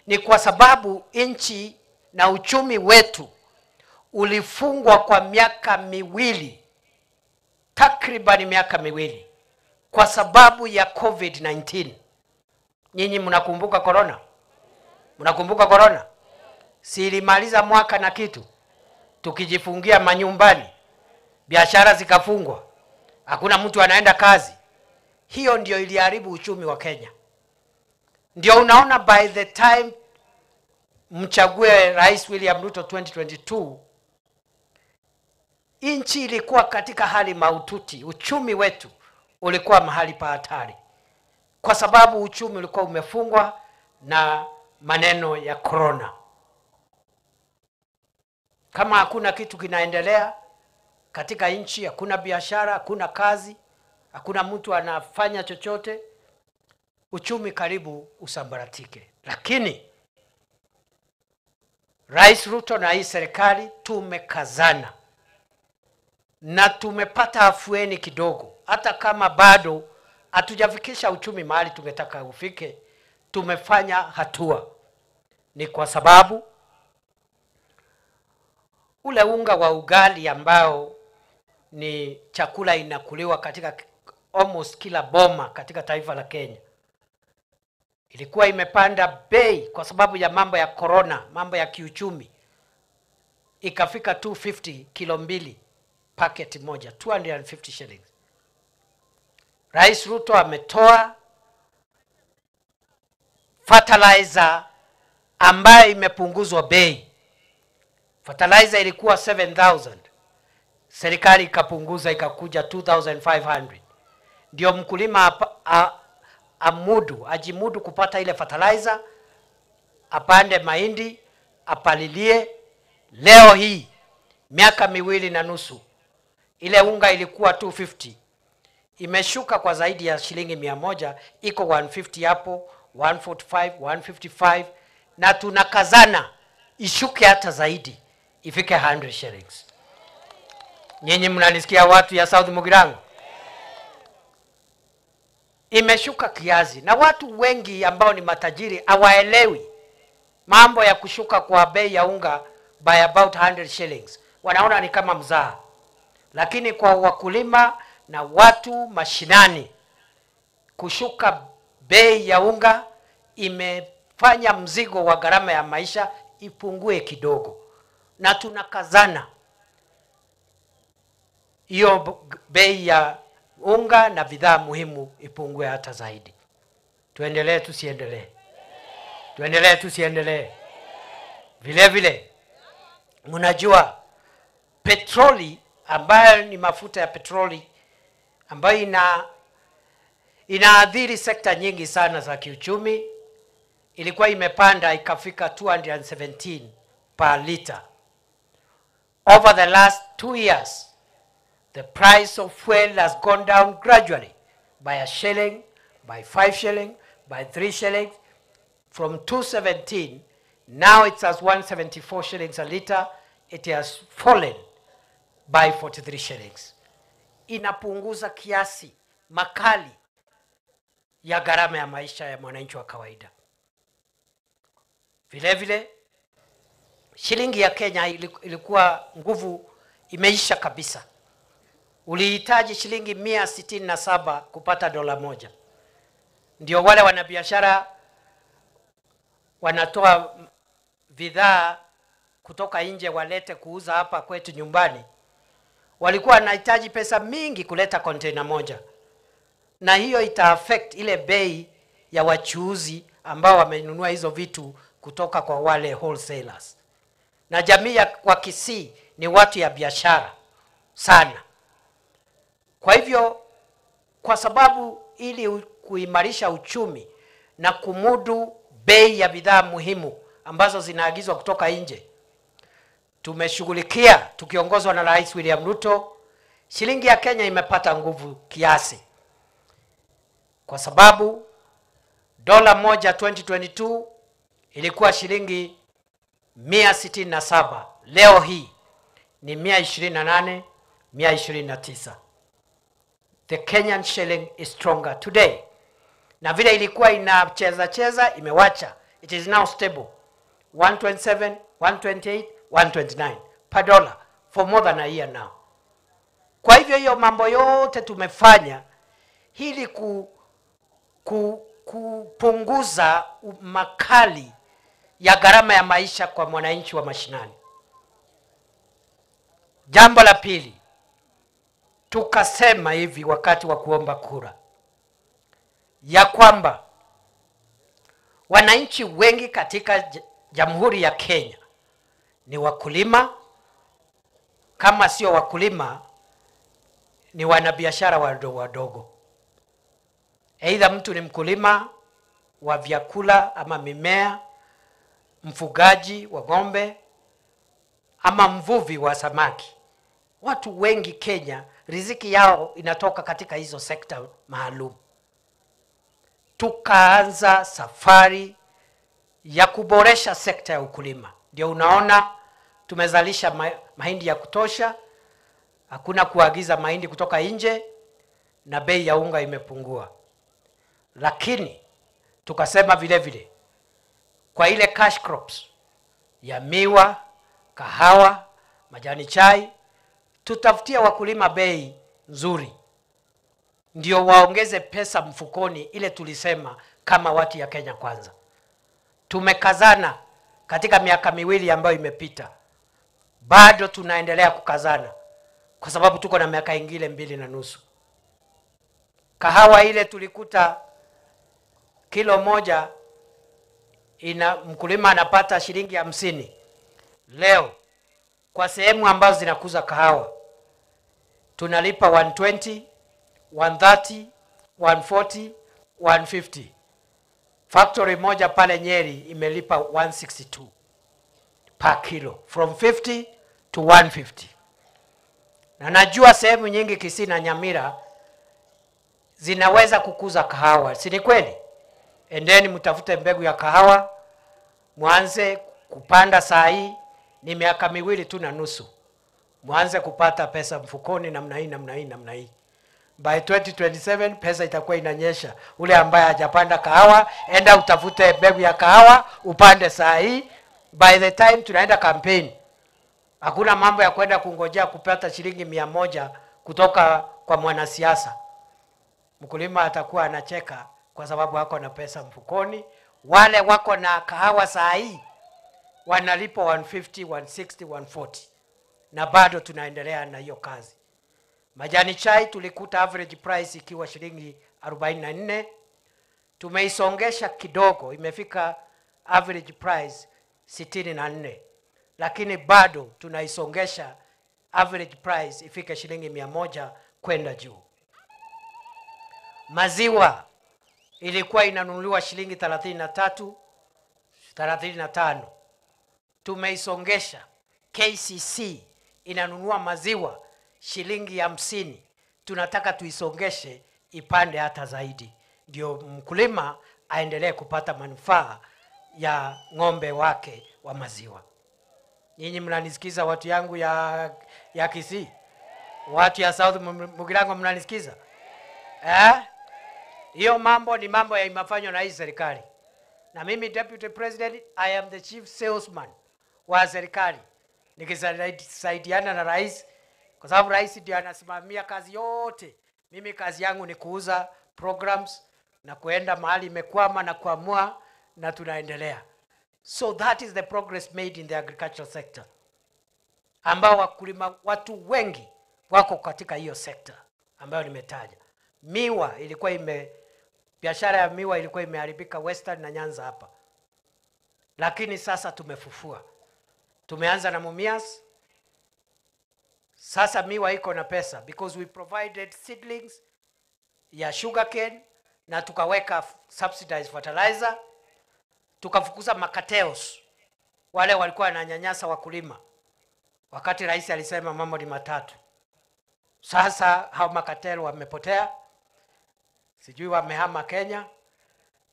Speaker 13: ni kwa sababu nchi na uchumi wetu ulifungwa kwa miaka miwili, takriban miaka 2, kwa sababu ya COVID-19. Nyinyi mnakumbuka corona? Mnakumbuka corona? Si ilimaliza mwaka na kitu, tukijifungia manyumbani, biashara zikafungwa, hakuna mtu anaenda kazi. Hiyo ndio iliharibu uchumi wa Kenya. Ndio unaona by the time mchague Rais William Ruto 2022, nchi ilikuwa katika hali mahututi. Uchumi wetu ulikuwa mahali pa hatari, kwa sababu uchumi ulikuwa umefungwa na maneno ya corona. Kama hakuna kitu kinaendelea katika nchi, hakuna biashara, hakuna kazi, hakuna mtu anafanya chochote, uchumi karibu usambaratike. Lakini Rais Ruto na hii serikali tumekazana na tumepata afueni kidogo. Hata kama bado hatujafikisha uchumi mahali tungetaka ufike, tumefanya hatua. Ni kwa sababu ule unga wa ugali ambao ni chakula inakuliwa katika almost kila boma katika taifa la Kenya, ilikuwa imepanda bei kwa sababu ya mambo ya corona, mambo ya kiuchumi. Ikafika 250 kilo 2 packet moja, 250 shillings. Rais Ruto ametoa fertilizer ambayo imepunguzwa bei. Fertilizer ilikuwa 7,000. Serikali ikapunguza ikakuja 2,500. Ndio mkulima amudu, ajimudu kupata ile fertilizer, apande mahindi, apalilie. Leo hii miaka 2.5, ile unga ilikuwa 250, imeshuka kwa zaidi ya shilingi 100, iko 150 hapo, 145, 155, na tunakazana ishuke hata zaidi, ifike 100 shillings. Nyinyi mnanisikia watu ya South Mugirango? Imeshuka kiasi, na watu wengi ambao ni matajiri hawaelewi mambo ya kushuka kwa bei ya unga by about 100 shillings. Wanaona ni kama mzaha. Lakini kwa wakulima na watu mashinani, kushuka bei ya unga imefanya mzigo wa gharama ya maisha ipungue kidogo. na tunakazana hiyo bei ya unga na bidhaa muhimu ipungue hata zaidi. Tuendelee tusiendelee? Tuendelee tusiendelee? Vile vile mnajua petroli ambayo ni mafuta ya petroli ambayo inaathiri sekta nyingi sana za kiuchumi, ilikuwa imepanda ikafika 217 per liter. Over the last 2 years, the price of fuel has gone down gradually by a shilling, by 5 shilling, by 3 shillings. From 217, now it's as 174 shillings a liter. It has fallen by 43 shillings. Inapunguza kiasi makali ya gharama ya maisha ya mwananchi wa kawaida. Vile vile shilingi ya Kenya ilikuwa nguvu imeisha kabisa. Ulihitaji shilingi 167 kupata $1. Ndio wale wanabiashara wanatoa bidhaa kutoka nje walete kuuza hapa kwetu nyumbani, walikuwa wanahitaji pesa mingi kuleta container moja, na hiyo ita affect ile bei ya wachuuzi ambao wamenunua hizo vitu kutoka kwa wale wholesalers. Na jamii ya kwa Kisii ni watu ya biashara sana. Kwa hivyo, kwa sababu ili kuimarisha uchumi na kumudu bei ya bidhaa muhimu ambazo zinaagizwa kutoka nje, tumeshughulikia tukiongozwa na Rais William Ruto. Shilingi ya Kenya imepata nguvu kiasi, kwa sababu $1 2022 ilikuwa shilingi 167, leo hii ni 128, 129. The Kenyan shilling is stronger today. Na vile ilikuwa inacheza cheza imewacha. It is now stable. 127, 128, 129 per dollar for more than a year now. Kwa hivyo hiyo mambo yote tumefanya ili kupunguza makali ya gharama ya maisha kwa mwananchi wa mashinani. Jambo la pili, tukasema hivi wakati wa kuomba kura ya kwamba wananchi wengi katika Jamhuri ya Kenya ni wakulima, kama sio wakulima ni wanabiashara wadogo wadogo. Aidha mtu ni mkulima wa vyakula ama mimea, mfugaji wa ng'ombe ama mvuvi wa samaki. Watu wengi Kenya riziki yao inatoka katika hizo sekta maalum. Tukaanza safari ya kuboresha sekta ya ukulima. Ndio unaona tumezalisha mahindi ya kutosha, hakuna kuagiza mahindi kutoka nje, na bei ya unga imepungua. Lakini tukasema vile vile kwa ile cash crops ya miwa, kahawa, majani chai, tutafutia wakulima bei nzuri ndio waongeze pesa mfukoni. Ile tulisema kama watu ya Kenya Kwanza. Tumekazana katika miaka miwili ambayo imepita, bado tunaendelea kukazana kwa sababu tuko na miaka ingine 2.5. Kahawa ile tulikuta kilo moja ina mkulima anapata shilingi 50. Leo kwa sehemu ambazo zinakuza kahawa tunalipa 120, 130, 140, 150. Factory moja pale Nyeri imelipa 162 per kilo, from 50 to 150. Na najua sehemu nyingi Kisii na Nyamira zinaweza kukuza kahawa, si ni kweli? Endeni mtafute mbegu ya kahawa, mwanze kupanda saa hii, ni miaka 2.5 tu. Mwanze kupata pesa mfukoni namna hii, namna hii, namna hii. By 2027 pesa itakuwa inanyesha. Ule ambaye hajapanda kahawa, enda utafute mbegu ya kahawa, upande saa hii. By the time tunaenda campaign, hakuna mambo ya kwenda kungojea kupata shilingi 100 kutoka kwa mwanasiasa. Mkulima atakuwa anacheka kwa sababu wako na pesa mfukoni. Wale wako na kahawa saa hii Wanalipwa 150, 160, 140. Na bado tunaendelea na hiyo kazi. Majani chai tulikuta average price ikiwa shilingi 44. Tumeisongesha kidogo, imefika average price 64. Lakini bado tunaisongesha average price ifike shilingi 100 kwenda juu. Maziwa ilikuwa inanunuliwa shilingi 33, 35. Tumeisongesha. KCC inanunua maziwa shilingi 50. Tunataka tuisongeshe ipande hata zaidi, ndio mkulima aendelee kupata manufaa ya ng'ombe wake wa maziwa. Nyinyi mnanisikiza watu yangu ya Kisii? Watu ya South Mugirango mnanisikiza? Hiyo mambo ni mambo ya imefanywa na hii serikali. Na mimi Deputy President, I am the chief salesman wa serikali, nikisaidiana na rais, kwa sababu rais ndiye anasimamia kazi yote. Mimi kazi yangu ni kuuza programs na kuenda mahali imekwama na kuamua, na tunaendelea. So that is the progress made in the agricultural sector, ambao wakulima watu wengi wako katika hiyo sekta ambayo nimetaja. Miwa ilikuwa biashara ya miwa ilikuwa imeharibika Western na Nyanza hapa. Lakini sasa tumefufua. Tumeanza na Mumias. Sasa miwa iko na pesa because we provided seedlings ya sugarcane na tukaweka subsidized fertilizer. Tukafukuza makateos, wale walikuwa wananyanyasa wakulima. Wakati rais alisema mambo ni matatu. Sasa hao makatelo wamepotea. Sijui wamehama Kenya,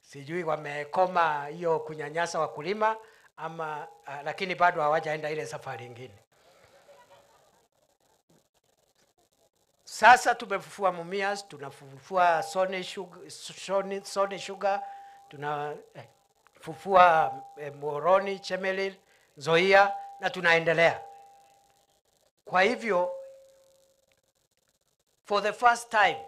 Speaker 13: sijui wamekoma hiyo kunyanyasa wakulima ama, lakini bado hawajaenda ile safari nyingine. Sasa tumefufua Mumias, tunafufua Sony Sugar, tunafufua Moroni, Chemelil, Nzoia na tunaendelea. Kwa hivyo, for the first time,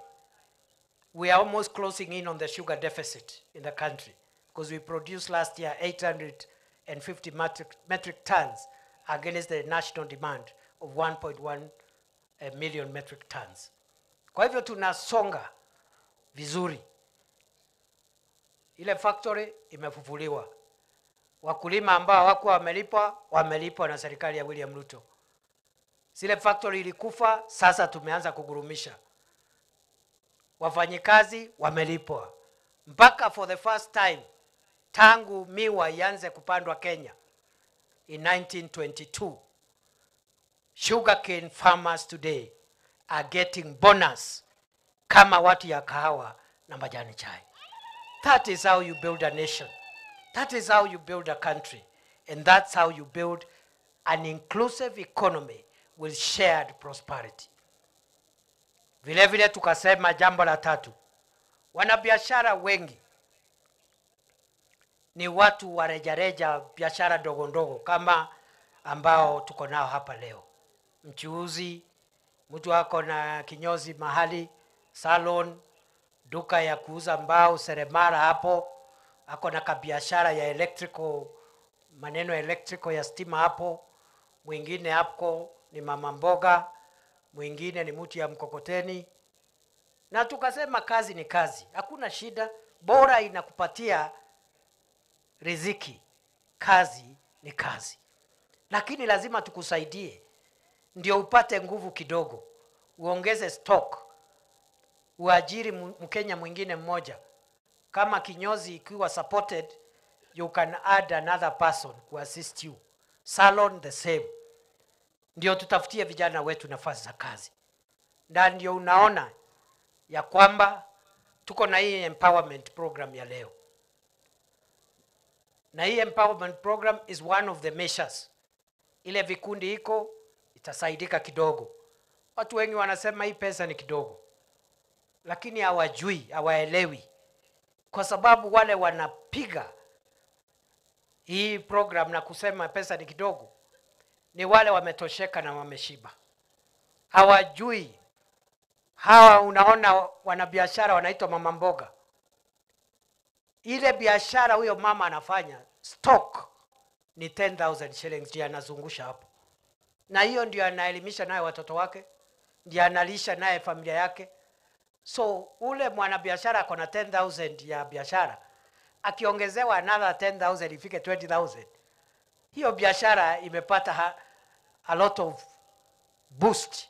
Speaker 13: we are almost closing in on the sugar deficit in the country, because we produced last year 850 metric tons against the national demand of 1.1 million metric tons. Kwa hivyo tunasonga vizuri. Ile factory imefufuliwa. Wakulima ambao hawakuwa wamelipwa, wamelipwa na serikali ya William Ruto. Zile factory ilikufa, sasa tumeanza kugurumisha. Wafanyikazi wamelipwa. Mpaka for the first time tangu miwa ianze kupandwa Kenya in 1922, sugarcane farmers today are getting bonus kama watu ya kahawa na majani chai. That is how you build a nation. That is how you build a country. And that's how you build an inclusive economy with shared prosperity. Vile vile tukasema jambo la tatu. Wanabiashara wengi ni watu wa rejareja, biashara ndogo ndogo kama ambao tuko nao hapa leo. Mchuuzi, mtu ako na kinyozi mahali, salon, duka ya kuuza mbao, seremala hapo, ako na kabiashara ya electrical, maneno electrical ya stima hapo, mwingine hapo ni mama mboga, mwingine ni mtu ya mkokoteni. Na tukasema kazi ni kazi, hakuna shida, bora inakupatia riziki, kazi ni kazi. Lakini lazima tukusaidie ndio upate nguvu kidogo, uongeze stock, uajiri Mkenya mwingine mmoja. Kama kinyozi ikiwa supported, you can add another person to assist you. Salon the same. Ndio tutafutie vijana wetu nafasi za kazi. Na ndio unaona ya kwamba tuko na hii empowerment program ya leo. Na hii empowerment program is one of the measures. Ile vikundi iko itasaidika kidogo. Watu wengi wanasema hii pesa ni kidogo. Lakini hawajui, hawaelewi. Kwa sababu wale wanapiga hii program na kusema pesa ni kidogo ni wale wametosheka na wameshiba. Hawajui. Hawa unaona wanabiashara wanaitwa mama mboga. Ile biashara huyo mama anafanya stock ni 10,000 shillings ndiyo anazungusha hapo. Na hiyo ndio anaelimisha naye watoto wake, ndio analisha naye familia yake. So ule mwanabiashara ako na 10,000 ya biashara, akiongezewa another 10,000 ifike 20,000, hiyo biashara imepata a lot of boost.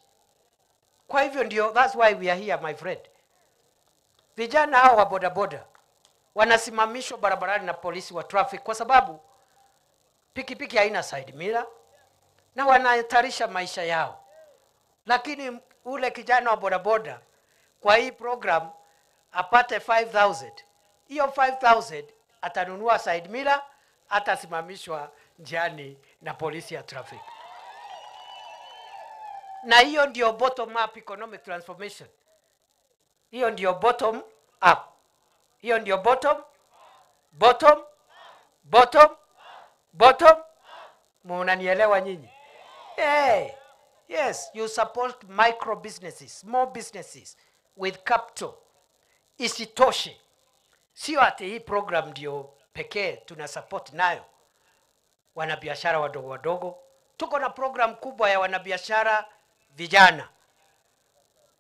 Speaker 13: Kwa hivyo ndio, that's why we are here, my friend. Vijana hao wa bodaboda wanasimamishwa barabarani na polisi wa traffic kwa sababu pikipiki haina side mirror na wanahatarisha maisha yao. Lakini ule kijana wa bodaboda kwa hii program apate 5,000. Hiyo 5,000 atanunua side mirror, atasimamishwa njiani na polisi ya traffic. Na hiyo ndio bottom up economic transformation. Hiyo ndio bottom up. Hiyo ndio bottom, bottom, bottom, bottom. Munanielewa nyinyi? Hey, yes, you support micro businesses, small businesses with capital. Isitoshe, sio ati hii program ndio pekee tuna support nayo wanabiashara wadogo wadogo. Tuko na program kubwa ya wanabiashara vijana,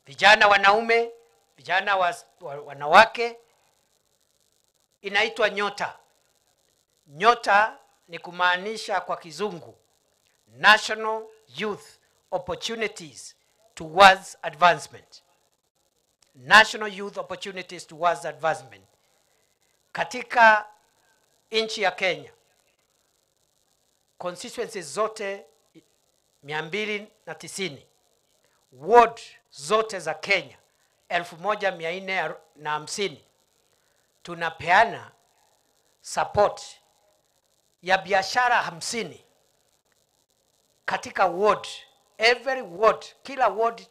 Speaker 13: vijana wanaume, vijana wanawake, inaitwa Nyota. Nyota ni kumaanisha kwa kizungu National Youth Opportunities Towards Advancement. National Youth Opportunities Towards Advancement. Katika nchi ya Kenya, constituencies zote 290, ward zote za Kenya 1450, tunapeana support ya biashara 50 katika ward. Every ward, kila ward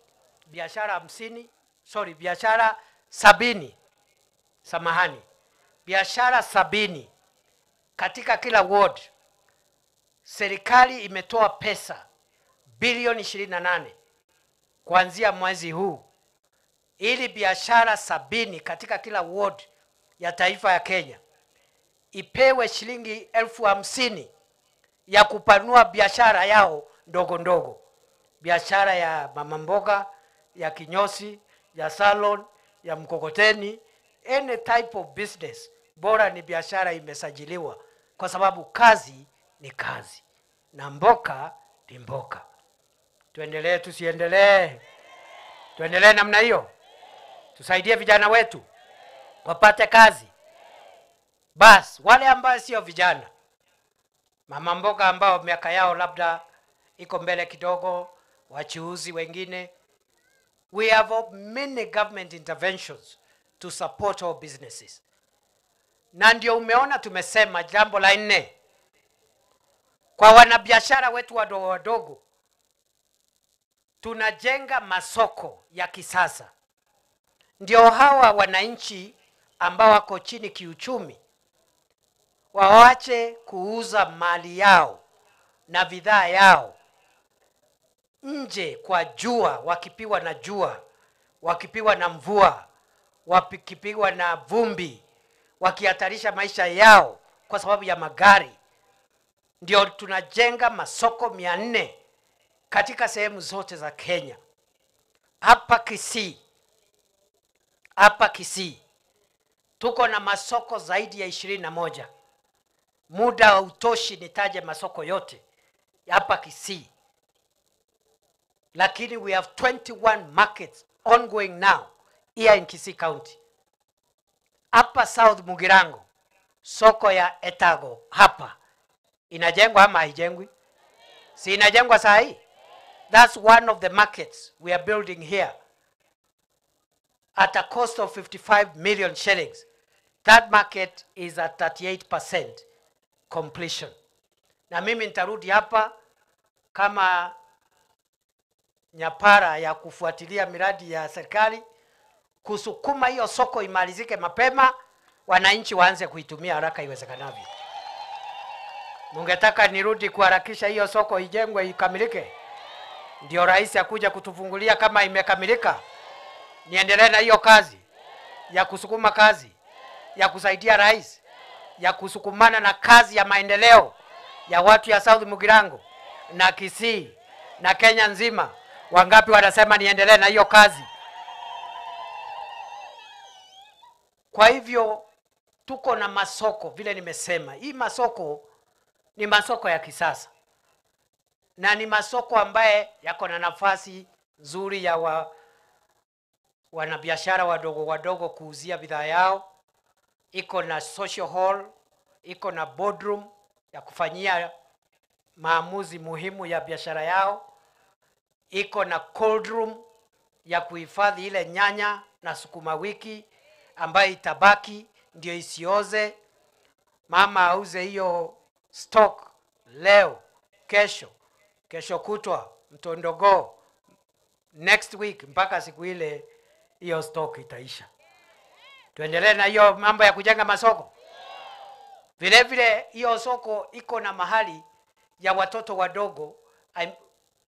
Speaker 13: biashara 50, sorry, biashara 70, samahani, biashara 70 katika kila ward. Serikali imetoa pesa bilioni 28 kuanzia mwezi huu ili biashara 70 katika kila ward ya taifa ya Kenya ipewe shilingi 50,000 ya kupanua biashara yao ndogo ndogo. Biashara ya mama mboga, ya kinyosi, ya salon, ya mkokoteni, any type of business, bora ni biashara imesajiliwa, kwa sababu kazi ni kazi na mboka ni mboka. Tuendelee tusiendelee? Tuendelee namna hiyo? Tusaidie vijana wetu wapate kazi. Bas, wale ambao sio vijana, mama mboga ambao miaka yao labda iko mbele kidogo, wachuuzi wengine, we have many government interventions to support our businesses. Na ndio umeona tumesema jambo la 4 kwa wanabiashara wetu wadogo wadogo, tunajenga masoko ya kisasa. Ndio hawa wananchi ambao wako chini kiuchumi waache kuuza mali yao na bidhaa yao nje kwa jua, wakipiwa na jua, wakipiwa na mvua, wakipiwa na vumbi, wakihatarisha maisha yao kwa sababu ya magari. Ndio tunajenga masoko 400 katika sehemu zote za Kenya. Hapa Kisii, hapa Kisii tuko na masoko zaidi ya 21. Muda hautoshi nitaje masoko yote hapa Kisii, lakini we have 21 markets ongoing now here in Kisii County. Hapa South Mugirango, soko ya Etago hapa inajengwa ama haijengwi? Si inajengwa saa hii? That's one of the markets we are building here at a cost of 55 million shillings. That market is at 38% completion. Na mimi nitarudi hapa kama nyapara ya kufuatilia miradi ya serikali kusukuma hiyo soko imalizike mapema, wananchi waanze kuitumia haraka iwezekanavyo. Mungetaka nirudi kuharakisha hiyo soko ijengwe ikamilike? Ndio rais akuja kutufungulia kama imekamilika. Niendelee na hiyo kazi ya kusukuma kazi ya kusaidia rais, ya kusukumana na kazi ya maendeleo ya watu ya South Mugirango na Kisii na Kenya nzima? Wangapi wanasema niendelee na hiyo kazi? Kwa hivyo tuko na masoko, vile nimesema. Hii masoko ni masoko ya kisasa na ni masoko ambaye yako na nafasi nzuri ya wanabiashara wadogo wadogo kuuzia bidhaa yao. Iko na social hall, iko na boardroom ya kufanyia maamuzi muhimu ya biashara yao, iko na cold room ya kuhifadhi ile nyanya na sukuma wiki ambayo itabaki ndio isioze. Mama auze hiyo stock leo, kesho, kesho kutwa, mtondogoo, next week, mpaka siku ile hiyo stock itaisha. Tuendelee na hiyo mambo ya kujenga masoko. Vile vile hiyo soko iko na mahali ya watoto wadogo,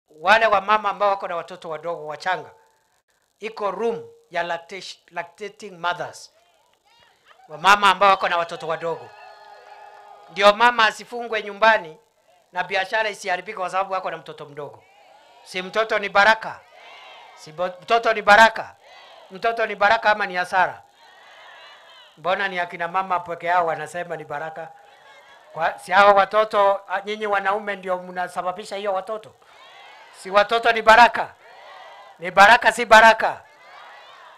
Speaker 13: wale wa mama ambao wako na watoto wadogo wachanga. Iko room ya lactating mothers, wamama ambao wako na watoto wadogo. Ndio mama asifungwe nyumbani na biashara isiharibike kwa sababu wako na mtoto mdogo. Si mtoto ni baraka? Si mtoto ni baraka? Mtoto ni baraka ama ni hasara? Mbona ni akina mama peke yao wanasema ni baraka? Kwa, si hao watoto, nyinyi wanaume ndio mnasababisha hiyo watoto. Si watoto ni baraka? Ni baraka, si baraka?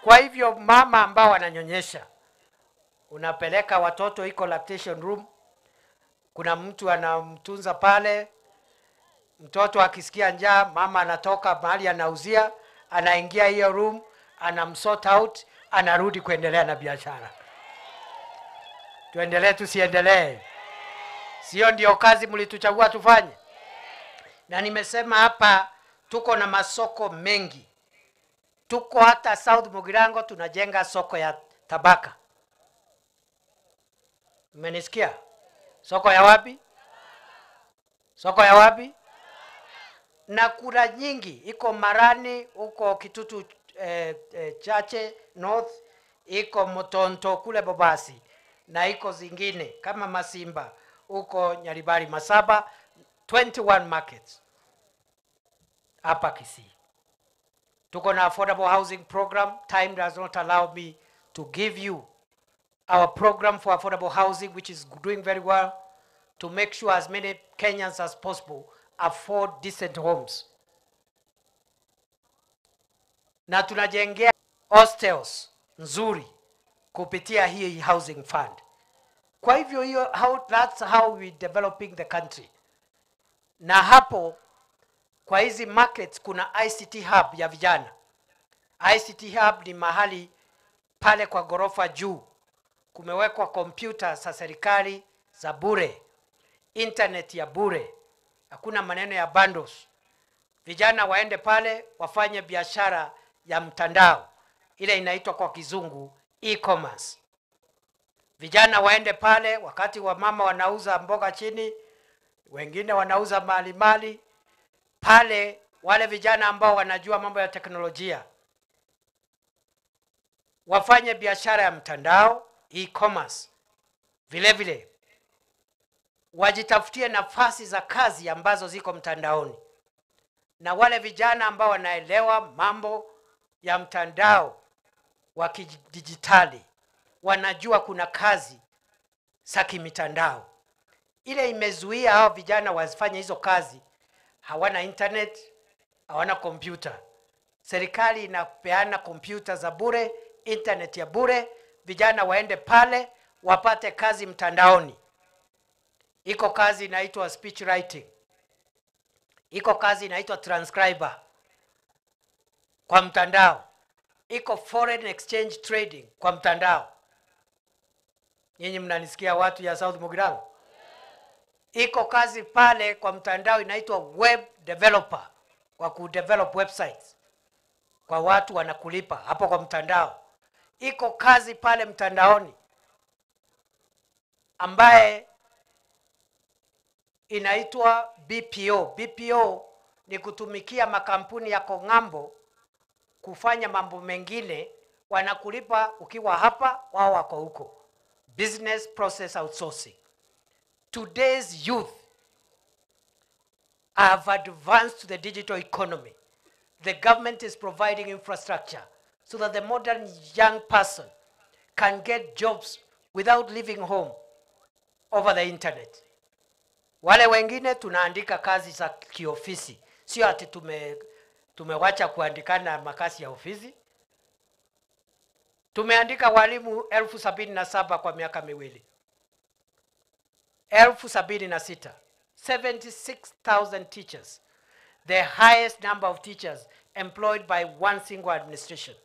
Speaker 13: Kwa hivyo mama ambao wananyonyesha, unapeleka watoto, iko lactation room, kuna mtu anamtunza pale. Mtoto akisikia njaa, mama anatoka mahali anauzia, anaingia hiyo room, anamsort out, anarudi kuendelea na biashara. Tuendelee tusiendelee? Sio ndio kazi mlituchagua tufanye? Na nimesema hapa tuko na masoko mengi. Tuko hata South Mugirango tunajenga soko ya tabaka. Mmenisikia? Soko ya wapi? Soko ya wapi? Na kura nyingi iko Marani, huko Kitutu Chache North, iko Motonto kule Bobasi, na iko zingine kama Masimba huko Nyaribari Masaba, 21 markets hapa Kisii. Tuko na affordable housing program. Time does not allow me to give you our program for affordable housing, which is doing very well, to make sure as many Kenyans as possible afford decent homes. Na tunajengea hostels nzuri kupitia hii housing fund. Kwa hivyo hiyo, that's how we developing the country. Na hapo kwa hizi markets kuna ICT hub ya vijana. ICT hub ni mahali pale kwa gorofa juu kumewekwa kompyuta za serikali za bure, internet ya bure, hakuna maneno ya bundles. Vijana waende pale wafanye biashara ya mtandao, ile inaitwa kwa kizungu e-commerce. Vijana waende pale wakati wa mama wanauza mboga chini, wengine wanauza mali mali pale. Wale vijana ambao wanajua mambo ya teknolojia wafanye biashara ya mtandao, e-commerce. Vile vile wajitafutie nafasi za kazi ambazo ziko mtandaoni. Na wale vijana ambao wanaelewa mambo ya mtandao wa kidijitali wanajua kuna kazi za kimitandao. Ile imezuia hao vijana wasifanye hizo kazi, hawana internet, hawana kompyuta. Serikali inapeana kompyuta za bure, internet ya bure, vijana waende pale wapate kazi mtandaoni. Iko kazi inaitwa speech writing. Iko kazi inaitwa transcriber kwa mtandao. Iko foreign exchange trading kwa mtandao. Nyinyi mnanisikia watu ya South Mugirango? Iko kazi pale kwa mtandao inaitwa web developer, kwa kudevelop websites kwa watu wanakulipa hapo kwa mtandao. Iko kazi pale mtandaoni ambaye inaitwa BPO. BPO ni kutumikia makampuni ya kong'ambo kufanya mambo mengine, wanakulipa ukiwa hapa, wao wako huko. Business process outsourcing. Today's youth have advanced to the digital economy. The government is providing infrastructure so that the modern young person can get jobs without leaving home over the internet. Wale wengine tunaandika kazi za kiofisi, sio ati tumewacha kuandikana makazi ya ofisi. Tumeandika walimu 77,000 kwa miaka miwili. 76,000, 76,000 teachers, the highest number of teachers employed by one single administration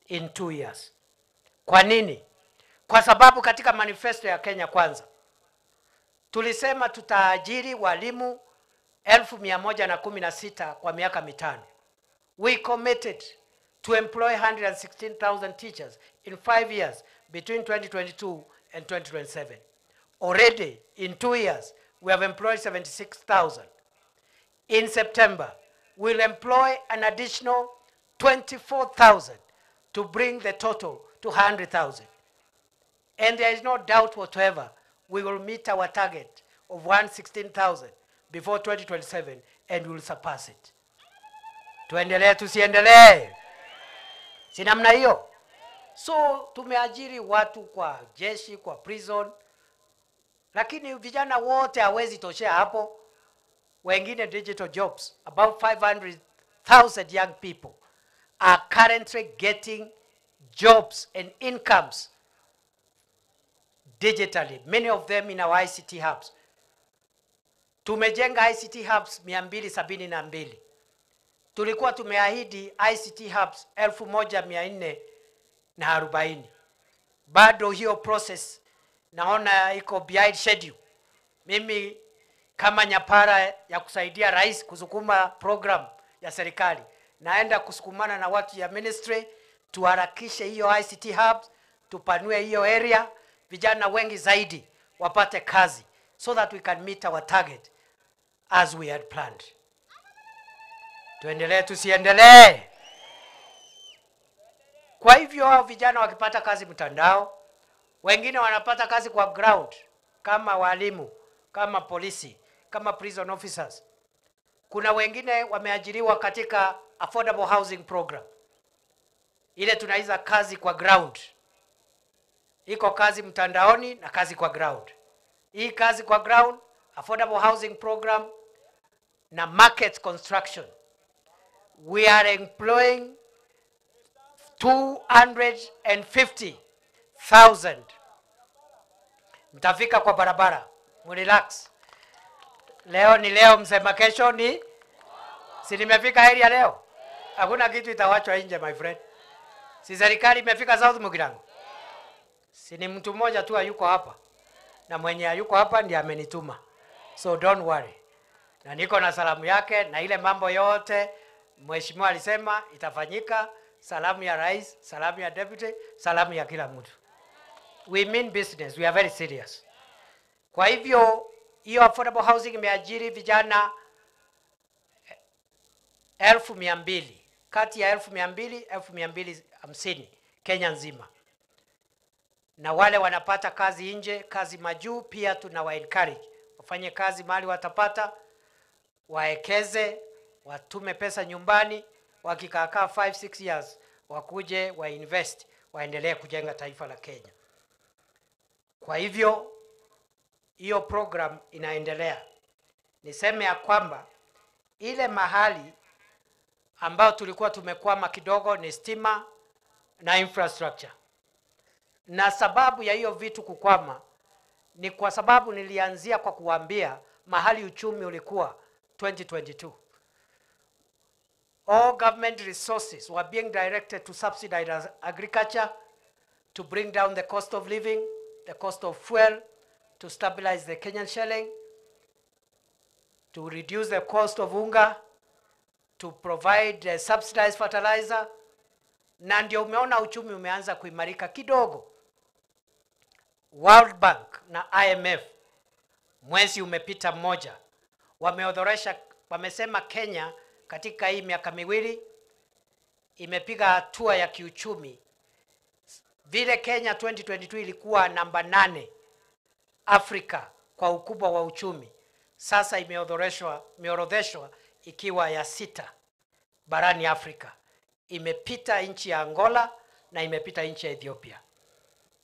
Speaker 13: in 2 years. Kwa nini? Kwa sababu katika manifesto ya Kenya Kwanza tulisema tutaajiri walimu 116,000 kwa miaka 5. We committed to employ 116,000 teachers in 5 years between 2022 and 2027. Already in 2 years, we have employed 76,000. In September, we'll employ an additional 24,000 to bring the total to 100,000. And there is no doubt whatsoever we will meet our target of 116,000 before 2027 and we'll surpass it. Tuendelee tusiendelee? Si namna hiyo? So tumeajiri watu kwa jeshi, kwa prison, lakini vijana wote hawezi toshea hapo. Wengine digital jobs, about 500,000 young people are currently getting jobs and incomes digitally, many of them in our ICT hubs. Tumejenga ICT hubs 272. Tulikuwa tumeahidi ICT hubs 1440. Bado hiyo process naona iko behind schedule. Mimi kama nyapara ya kusaidia rais kusukuma program ya serikali, naenda kusukumana na watu ya ministry tuharakishe hiyo ICT hubs, tupanue hiyo area, vijana wengi zaidi wapate kazi so that we can meet our target as we had planned. Tuendelee tusiendelee? Kwa hivyo hao vijana wakipata kazi mtandao, wengine wanapata kazi kwa ground kama walimu, kama polisi, kama prison officers. Kuna wengine wameajiriwa katika affordable housing program. Ile tunaiza kazi kwa ground. Iko kazi mtandaoni na kazi kwa ground. Hii kazi kwa ground, affordable housing program na market construction. We are employing 250,000. Mtafika kwa barabara, mrelax. Leo ni leo, msema kesho ni si nimefika area leo. Hakuna kitu itawachwa nje, my friend. Si serikali imefika South Mugirango? Si ni mtu mmoja tu hayuko hapa. Na mwenye hayuko hapa ndiye amenituma. So don't worry. Na niko na salamu yake na ile mambo yote mheshimiwa alisema itafanyika. Salamu ya rais, salamu ya deputy, salamu ya kila mtu. We mean business, we are very serious. Kwa hivyo hiyo affordable housing imeajiri vijana 200,000, kati ya 200,000 250,000 Kenya nzima. Na wale wanapata kazi nje, kazi majuu, pia tunawa encourage wafanye kazi mahali watapata, waekeze, watume pesa nyumbani, wakikaa 5-6 years wakuje wa invest, waendelee kujenga taifa la Kenya. Kwa hivyo hiyo program inaendelea. Niseme ya kwamba ile mahali ambao tulikuwa tumekwama kidogo ni stima na infrastructure. Na sababu ya hiyo vitu kukwama ni kwa sababu nilianzia kwa kuambia mahali uchumi ulikuwa 2022. All government resources were being directed to subsidize agriculture, to bring down the cost of living, the cost of fuel, to stabilize the Kenyan shilling, to reduce the cost of unga, to provide subsidized fertilizer. Na ndio umeona uchumi umeanza kuimarika kidogo. World Bank na IMF mwezi umepita mmoja wameodhoresha, wamesema Kenya katika hii miaka miwili imepiga hatua ya kiuchumi. Vile Kenya 2022 ilikuwa namba 8 Afrika kwa ukubwa wa uchumi, sasa imeorodheshwa ikiwa ya 6 barani Afrika. Imepita nchi ya Angola na imepita nchi ya Ethiopia.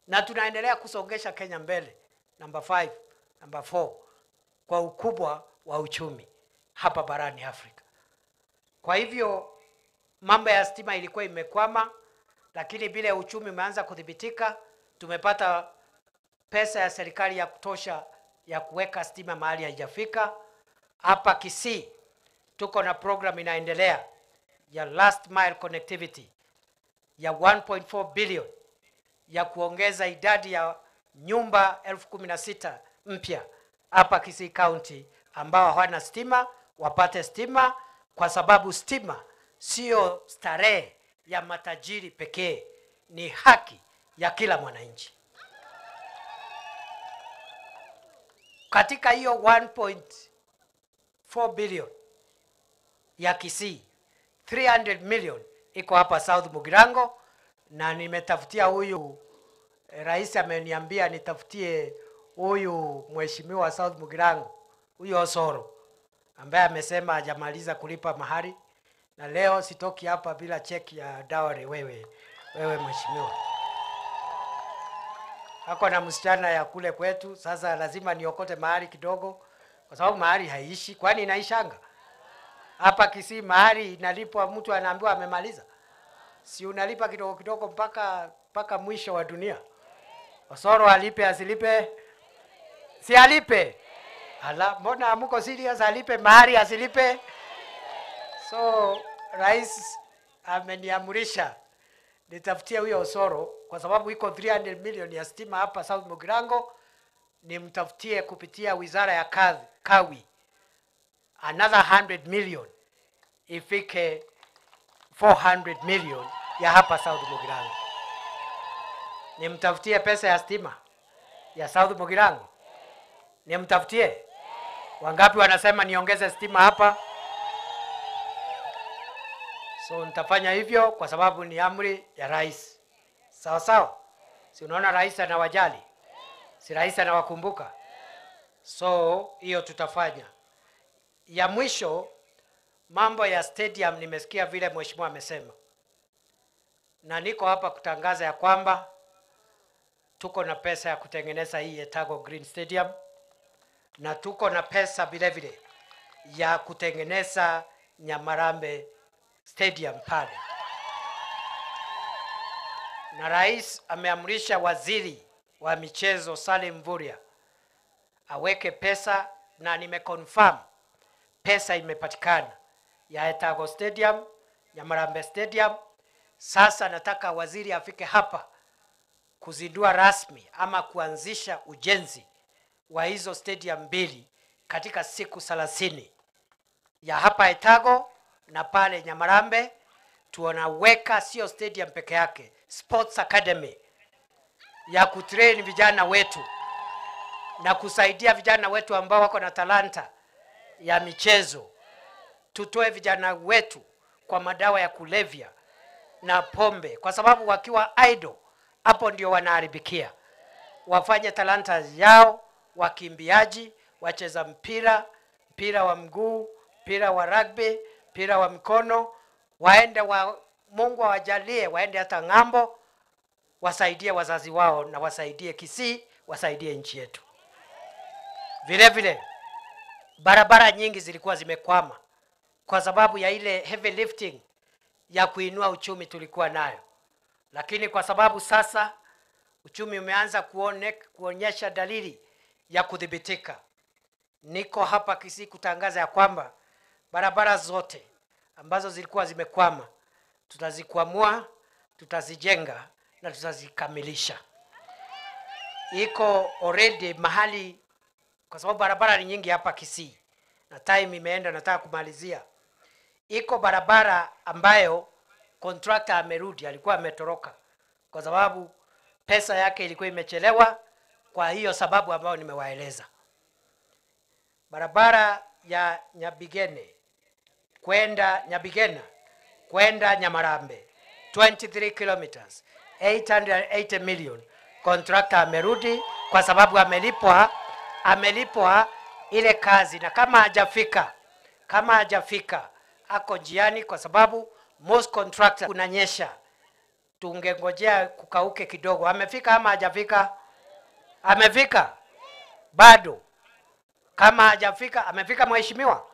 Speaker 13: Na tunaendelea kusongesha Kenya mbele, number 5, number 4 kwa ukubwa wa uchumi hapa barani Afrika. Kwa hivyo mambo ya stima ilikuwa imekwama, lakini bila uchumi umeanza kudhibitika, tumepata pesa ya serikali ya kutosha ya kuweka stima mahali haijafika. Hapa Kisii tuko na program inaendelea ya last mile connectivity ya 1.4 billion ya kuongeza idadi ya nyumba 16,000 mpya hapa Kisii County ambao hawana stima wapate stima, kwa sababu stima sio starehe ya matajiri pekee, ni haki ya kila mwananchi. Katika hiyo 1.4 billion ya Kisii, 300 million iko hapa South Mugirango, na nimetafutia huyu rais ameniambia nitafutie huyu mheshimiwa South Mugirango, huyu Osoro ambaye amesema hajamaliza kulipa mahari, na leo sitoki hapa bila cheki ya dowry. Wewe mheshimiwa ako na msichana ya kule kwetu, sasa lazima niokote mahari kidogo, kwa sababu mahari haiishi. Kwani inaishanga hapa Kisii? Mahari inalipwa, mtu anaambiwa amemaliza, si unalipa kidogo kidogo mpaka mwisho wa dunia. Osoro alipe asilipe? Si alipe? Ala, mbona hamko serious? Alipe mahari asilipe? So rais ameniamurisha nitafutie huyo Osoro, kwa sababu iko 300 million ya stima hapa South Mugirango, nimtafutie kupitia wizara ya Kawi another 100 million ifike 400 million ya hapa South Mugirango. Nimtafutie pesa ya stima ya South Mugirango, nimtafutie. Wangapi wanasema niongeze stima hapa? So nitafanya hivyo kwa sababu ni amri ya rais. Sawa sawa? Si unaona rais anawajali? Si rais anawakumbuka? So hiyo tutafanya. Ya mwisho, mambo ya stadium, nimesikia vile mheshimiwa amesema. Na niko hapa kutangaza ya kwamba tuko na pesa ya kutengeneza hii Etago Green Stadium, na tuko na pesa vile vile ya kutengeneza Nyamarambe Stadium pale. Na rais ameamrisha waziri wa michezo Salim Mvurya aweke pesa, na nimeconfirm pesa imepatikana ya Etago Stadium, Nyamarambe Stadium. Sasa nataka waziri afike hapa kuzindua rasmi ama kuanzisha ujenzi wa hizo stadium mbili katika siku 30, ya hapa Etago na pale Nyamarambe. Tunaweka sio stadium peke yake, sports academy ya kutrain vijana wetu na kusaidia vijana wetu ambao wako na talanta ya michezo. Tutoe vijana wetu kwa madawa ya kulevya na pombe, kwa sababu wakiwa idle hapo ndio wanaharibikia. Wafanye talanta yao, wakimbiaji, wacheza mpira, mpira wa mguu, mpira wa rugby, mpira wa mkono, waende Mungu awajalie waende hata ng'ambo, wasaidie wazazi wao na wasaidie Kisii, wasaidie nchi yetu. Vile vile barabara nyingi zilikuwa zimekwama kwa sababu ya ile heavy lifting ya kuinua uchumi tulikuwa nayo. Lakini kwa sababu sasa uchumi umeanza kuonyesha dalili ya kudhibitika, niko hapa Kisii kutangaza ya kwamba barabara zote ambazo zilikuwa zimekwama tutazikwamua, tutazijenga na tutazikamilisha. Iko already mahali, kwa sababu barabara ni nyingi hapa Kisii na time imeenda, nataka kumalizia. Iko barabara ambayo contractor amerudi, alikuwa ametoroka kwa sababu pesa yake ilikuwa imechelewa, kwa hiyo sababu ambayo nimewaeleza. Barabara ya Nyabigene kwenda Nyabigena kwenda Nyamarambe 23 kilometers 880 million. Contractor amerudi kwa sababu amelipwa Ile kazi, na kama hajafika ako njiani, kwa sababu most contractor kunanyesha, tungengojea kukauke kidogo. Amefika ama hajafika? Amefika? Bado. Kama hajafika, amefika mheshimiwa?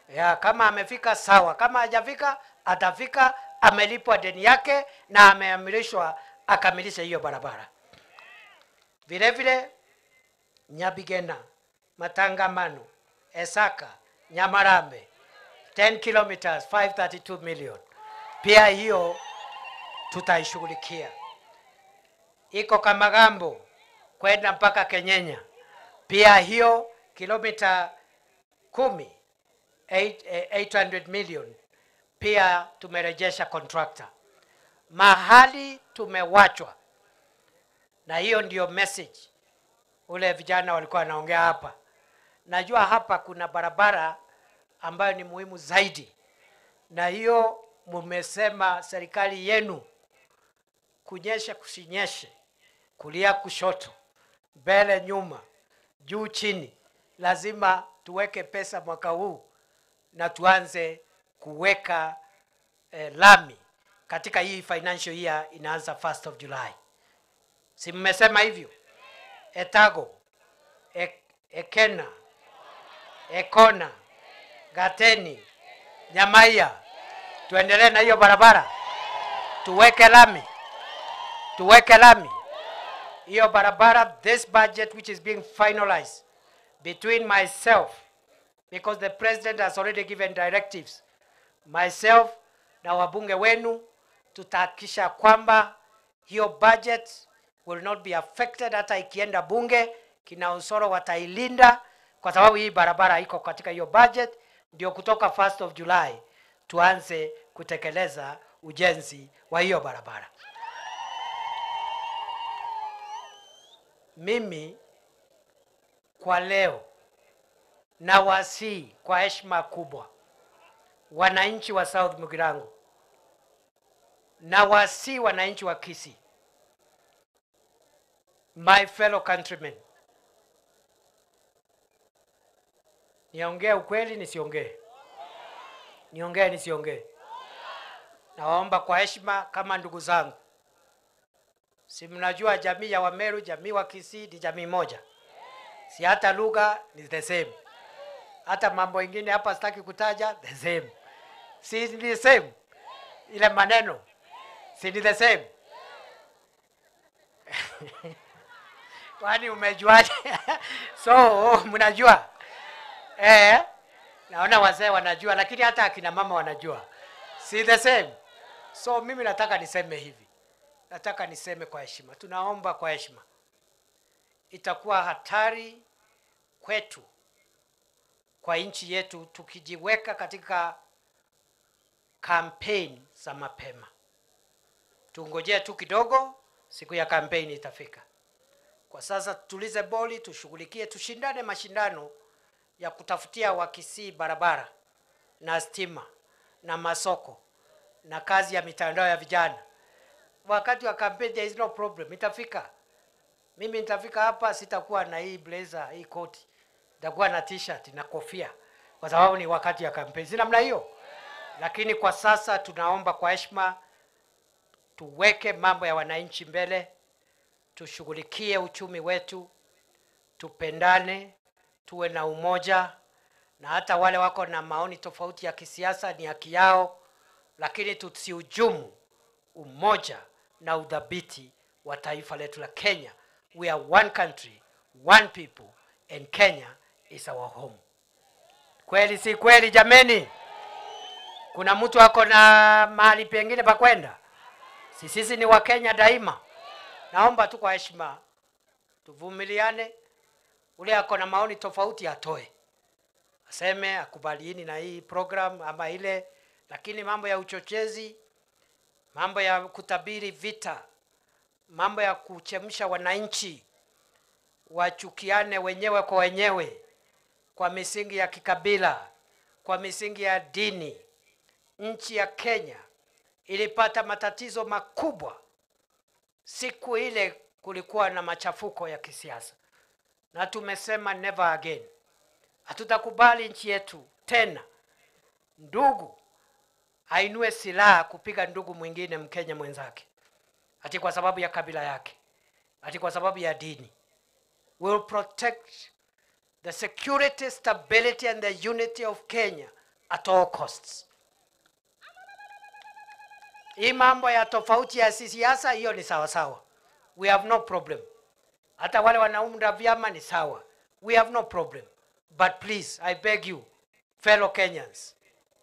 Speaker 13: Ya, kama amefika sawa, kama hajafika atafika, amelipwa deni yake na ameamrishwa akamilishe hiyo barabara. Vile vile Nyabigena, Matangamano, Esaka, Nyamarambe 10 kilometers 532 million. Pia hiyo tutaishughulikia. Iko Kamagambo kwenda mpaka Kenyenya, pia hiyo kilomita 10 800 million, pia tumerejesha contractor. Mahali tumewachwa, na hiyo ndio message ule vijana walikuwa wanaongea hapa. Najua hapa kuna barabara ambayo ni muhimu zaidi, na hiyo mumesema serikali yenu, kunyesha kusinyeshe, kulia kushoto, mbele nyuma, juu chini, lazima tuweke pesa mwaka huu na tuanze kuweka lami katika hii financial year inaanza 1st of July. Si mmesema hivyo? Etago, Ekena, Ekona, Gateni, Nyamaiya, tuendelee na hiyo barabara, tuweke lami, tuweke lami hiyo barabara. This budget which is being finalized between myself, because the president has already given directives, myself na wabunge wenu, tutahakikisha kwamba hiyo budget will not be affected. Hata ikienda bunge, kina Osoro watailinda, kwa sababu hii barabara iko katika hiyo budget. Ndio kutoka 1st of July tuanze kutekeleza ujenzi wa hiyo barabara. Mimi kwa leo nawasihi kwa heshima kubwa wananchi wa South Mugirango, nawasihi wananchi wa Kisii, my fellow countrymen, niongee ukweli nisiongee? Niongee nisiongee? Nawaomba kwa heshima kama ndugu zangu. Si mnajua jamii ya Wameru, jamii wa Kisii ni jamii moja. Si hata lugha ni the same. Hata mambo ingine hapa sitaki kutaja, the same. Si ni the same? Ile maneno si ni the same? Kwani umejuaje? So mnajua. Naona wazee wanajua, lakini hata akina mama wanajua. Si the same? So mimi nataka niseme hivi. Nataka niseme kwa heshima. Tunaomba kwa heshima. Itakuwa hatari kwetu, kwa nchi yetu, tukijiweka katika campaign za mapema. Tungojee tu kidogo, siku ya campaign itafika. Kwa sasa tutulize boli, tushughulikie, tushindane mashindano ya kutafutia Wakisii barabara na stima na masoko na kazi ya mitandao ya vijana. Wakati wa campaign there is no problem, itafika. Mimi nitafika hapa, sitakuwa na hii blazer, hii koti. Nitakuwa na t-shirt na kofia, kwa sababu ni wakati ya campaign. Si namna hiyo? Lakini kwa sasa tunaomba kwa heshima tuweke mambo ya wananchi mbele, tushughulikie uchumi wetu, tupendane, tuwe na umoja, na hata wale wako na maoni tofauti ya kisiasa ni haki yao, lakini tusihujumu umoja na udhabiti wa taifa letu la Kenya. We are one country, one people, and Kenya is our home. Kweli si kweli jameni? Kuna mtu ako na mahali pengine pa kwenda? Sisi ni wa Kenya daima. Naomba tu kwa heshima tuvumiliane. Ule ako na maoni tofauti atoe, aseme akubaliini na hii program ama ile, lakini mambo ya uchochezi, mambo ya kutabiri vita, mambo ya kuchemsha wananchi wachukiane wenyewe kwa wenyewe kwa misingi ya kikabila, kwa misingi ya dini. Nchi ya Kenya ilipata matatizo makubwa siku ile kulikuwa na machafuko ya kisiasa, na tumesema never again. Hatutakubali nchi yetu tena ndugu ainue silaha kupiga ndugu mwingine Mkenya mwenzake, ati kwa sababu ya kabila yake, ati kwa sababu ya dini. We will protect the security, stability and the unity of Kenya at all costs. Hii mambo ya tofauti ya siasa hiyo ni sawa sawa. We have no problem. Hata wale wanaunda vyama ni sawa. We have no problem. But please, I beg you, fellow Kenyans,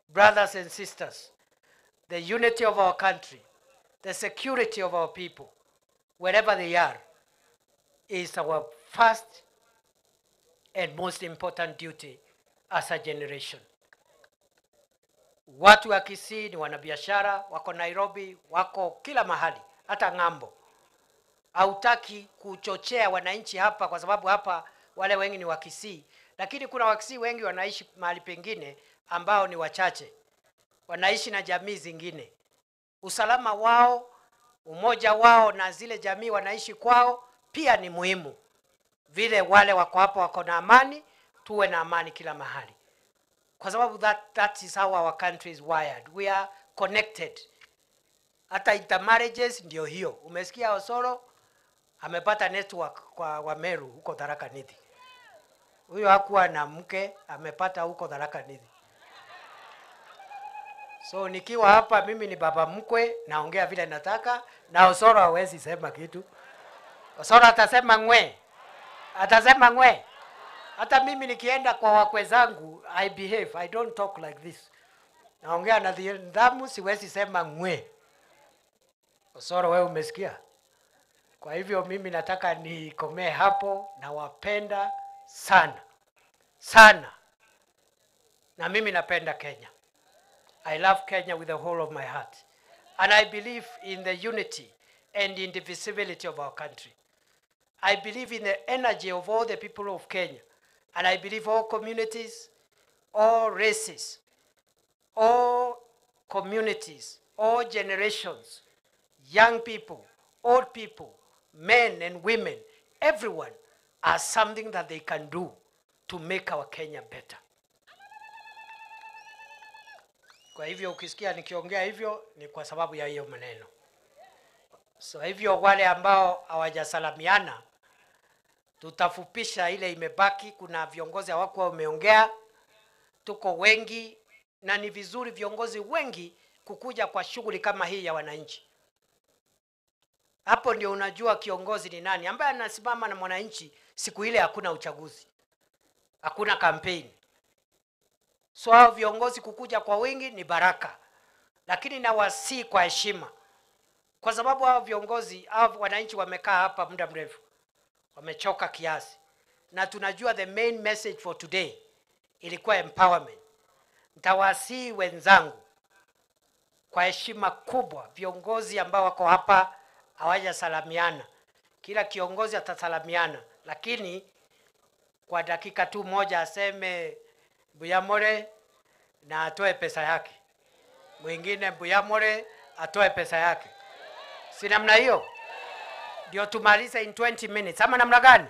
Speaker 13: brothers and sisters, the unity of our country, the security of our people, wherever they are, is our first and most important duty as a generation. Watu wa Kisii ni wanabiashara, wako Nairobi, wako kila mahali, hata ng'ambo. Hautaki kuchochea wananchi hapa kwa sababu hapa wale wengi ni wa Kisii, lakini kuna Wakisii wengi wanaishi mahali pengine ambao ni wachache, wanaishi na jamii zingine. Usalama wao, umoja wao na zile jamii wanaishi kwao pia ni muhimu. Vile wale wako hapo wako na amani, tuwe na amani kila mahali. Kwa sababu that is how our country is wired. We are connected. Hata intermarriages ndio hiyo. Umesikia Osoro amepata network kwa Wameru huko Tharaka Nithi. Huyo hakuwa na mke, amepata huko Tharaka Nithi. So nikiwa hapa mimi ni baba mkwe, naongea vile nataka, na Osoro hawezi sema kitu. Osoro atasema ngwe. Atasema ngwe. Hata mimi nikienda kwa wakwe zangu, I behave, I don't talk like this. Naongea na nidhamu, siwezi sema ngwe. Osoro wewe umesikia? Kwa hivyo mimi nataka nikomee hapo, nawapenda sana. Sana. Na mimi napenda Kenya. I love Kenya with the whole of my heart. And I believe in the unity and indivisibility of our country. I believe in the energy of all the people of Kenya. And I believe all communities, all races, all communities, all generations, young people, old people, men and women, everyone has something that they can do to make our Kenya better. Kwa hivyo ukisikia nikiongea hivyo ni kwa sababu ya hiyo maneno. So hivyo wale ambao hawajasalamiana tutafupisha ile imebaki. Kuna viongozi hawakuwa wameongea, tuko wengi na ni vizuri viongozi wengi kukuja kwa shughuli kama hii ya wananchi. Hapo ndio unajua kiongozi ni nani ambaye anasimama na mwananchi siku ile hakuna uchaguzi, hakuna campaign. So hao viongozi kukuja kwa wingi ni baraka, lakini nawasihi kwa heshima, kwa sababu hao viongozi, hao wananchi wamekaa hapa muda mrefu, wamechoka kiasi, na tunajua the main message for today ilikuwa empowerment. Nitawasihi wenzangu kwa heshima kubwa, viongozi ambao wako hapa hawajasalamiana, kila kiongozi atasalamiana, lakini kwa dakika tu moja aseme Buyamore na atoe pesa yake, mwingine Buyamore atoe pesa yake. Si namna hiyo ndio tumalize in 20 minutes ama namna gani?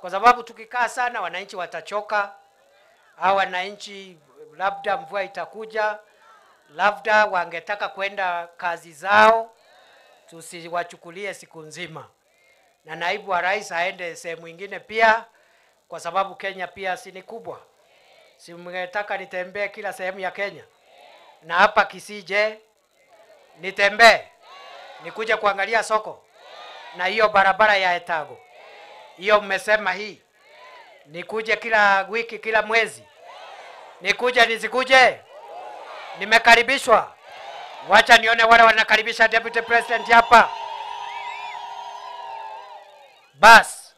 Speaker 13: Kwa sababu tukikaa sana wananchi watachoka, au wananchi labda mvua itakuja, labda wangetaka kwenda kazi zao, tusiwachukulie siku nzima. Na naibu wa rais aende sehemu nyingine pia, kwa sababu Kenya pia si ni kubwa. Si mngetaka nitembee kila sehemu ya Kenya? Na hapa Kisii je, nitembee nikuje kuangalia soko na hiyo barabara ya Etago hiyo mmesema hii, nikuje kila wiki, kila mwezi, nikuje nisikuje? Nimekaribishwa. Wacha nione wale wanakaribisha Deputy President hapa. Bas,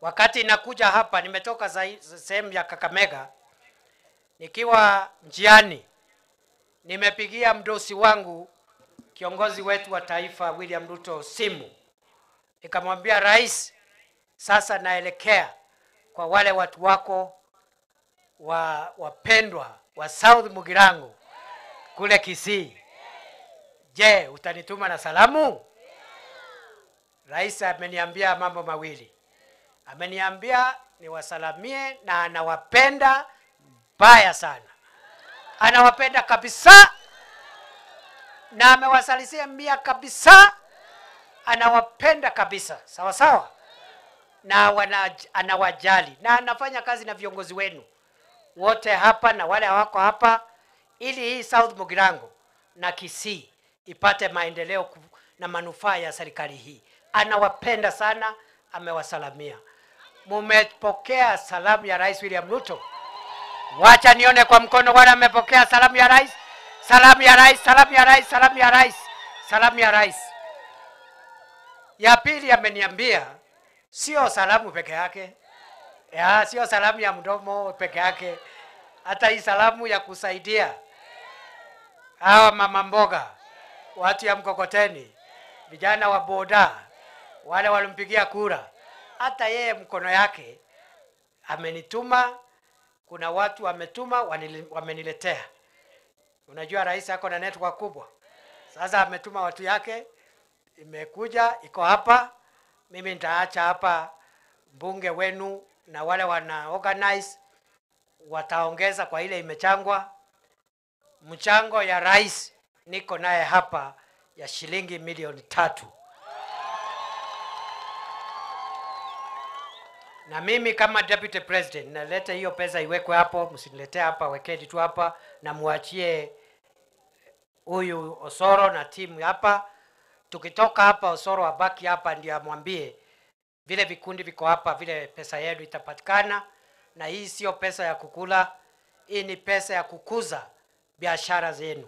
Speaker 13: wakati nakuja hapa nimetoka sehemu ya Kakamega, nikiwa njiani nimepigia mdosi wangu kiongozi wetu wa taifa William Ruto simu, nikamwambia rais, sasa naelekea kwa wale watu wako wa wapendwa wa South Mugirango kule Kisii. Je, utanituma na salamu? Rais ameniambia mambo mawili. Ameniambia niwasalamie na anawapenda baya sana. Anawapenda kabisa na amewasalisia mbia kabisa. Anawapenda kabisa, sawa sawa, na anawajali na anafanya kazi na viongozi wenu wote hapa na wale hawako hapa, ili hii South Mugirango na Kisii ipate maendeleo na manufaa ya serikali hii. Anawapenda sana, amewasalamia. Mumepokea salamu ya Rais William Ruto? Wacha nione kwa mkono wale amepokea salamu ya Rais. Salamu ya Rais, salamu ya Rais, salamu ya Rais, salamu ya Rais. Ya pili ameniambia sio salamu peke yake. Ya, sio salamu ya mdomo peke yake. Hata hii salamu ya kusaidia hawa mama mboga, watu ya mkokoteni, vijana wa boda, wale walimpigia kura. Hata yeye mkono yake amenituma, kuna watu wametuma wameniletea. Unajua rais ako na network kubwa. Sasa ametuma watu yake, imekuja iko hapa. Mimi nitaacha hapa mbunge wenu na wale wana organize wataongeza kwa ile imechangwa. Mchango ya rais niko naye hapa ya shilingi milioni 3. Na mimi kama deputy president naleta hiyo pesa iwekwe hapo, msiniletee hapa, wekeni tu hapa na muachie huyu Osoro na timu hapa. Tukitoka hapa Osoro abaki hapa ndio amwambie vile vikundi viko hapa vile pesa yenu itapatikana. Na hii sio pesa ya kukula, hii ni pesa ya kukuza biashara zenu.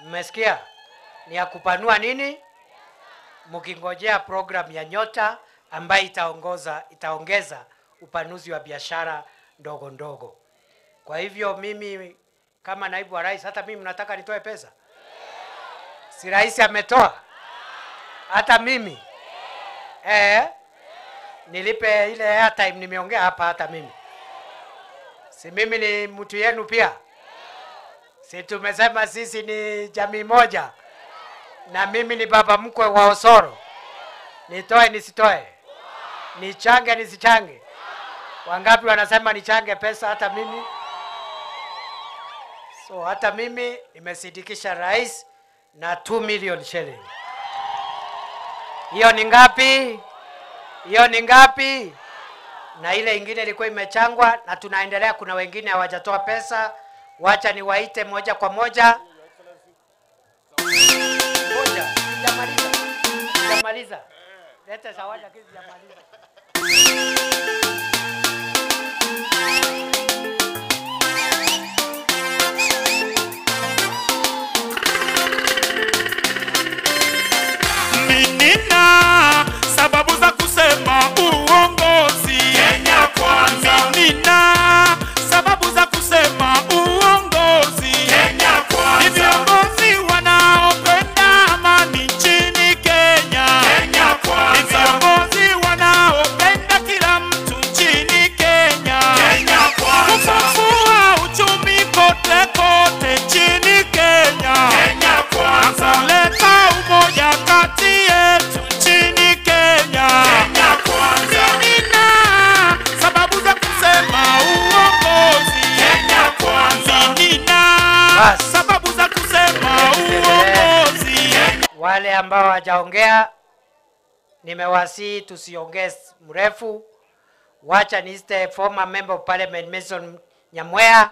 Speaker 13: Mmesikia? Ni ya kupanua nini? Mkingojea program ya Nyota ambayo itaongeza upanuzi wa biashara ndogo ndogo. Kwa hivyo mimi kama naibu wa rais, hata mimi nataka nitoe pesa. Si rais ametoa? Hata mimi. Nilipe ile airtime nimeongea hapa hata mimi. Si mimi ni mtu yenu pia? Si tumesema sisi ni jamii moja? Na mimi ni baba mkwe wa Osoro. Nitoe nisitoe? Nichange nisichange? Wangapi wanasema nichange pesa hata mimi? So hata mimi nimesindikisha rais na 2 million shilling. Hiyo ni ngapi? Hiyo ni ngapi? Na ile ingine ilikuwa imechangwa na tunaendelea, kuna wengine hawajatoa pesa. Wacha niwaite moja kwa moja. Moja, sijamaliza. Sijamaliza. Leta zawadi lakini sijamaliza.
Speaker 3: Nina sababu za kusema uongozi Kenya kwanza. Nina sababu za kusema uongozi Kenya kwanza. Ni viongozi wanaopenda amani nchini Kenya. Kenya kwanza. Ni viongozi wanaopenda kila mtu nchini Kenya. Kenya kwanza. Kufufua uchumi kote kote nchini Kenya. Kenya kwanza. Kuleta umoja kati yetu nchini Kenya. Kenya kwanza. Nina sababu za kusema uongozi Kenya kwanza. Nina sababu za kusema uongozi.
Speaker 13: Wale ambao hawajaongea nimewasihi tusiongee mrefu. Wacha niite former member of parliament Mason Nyamweya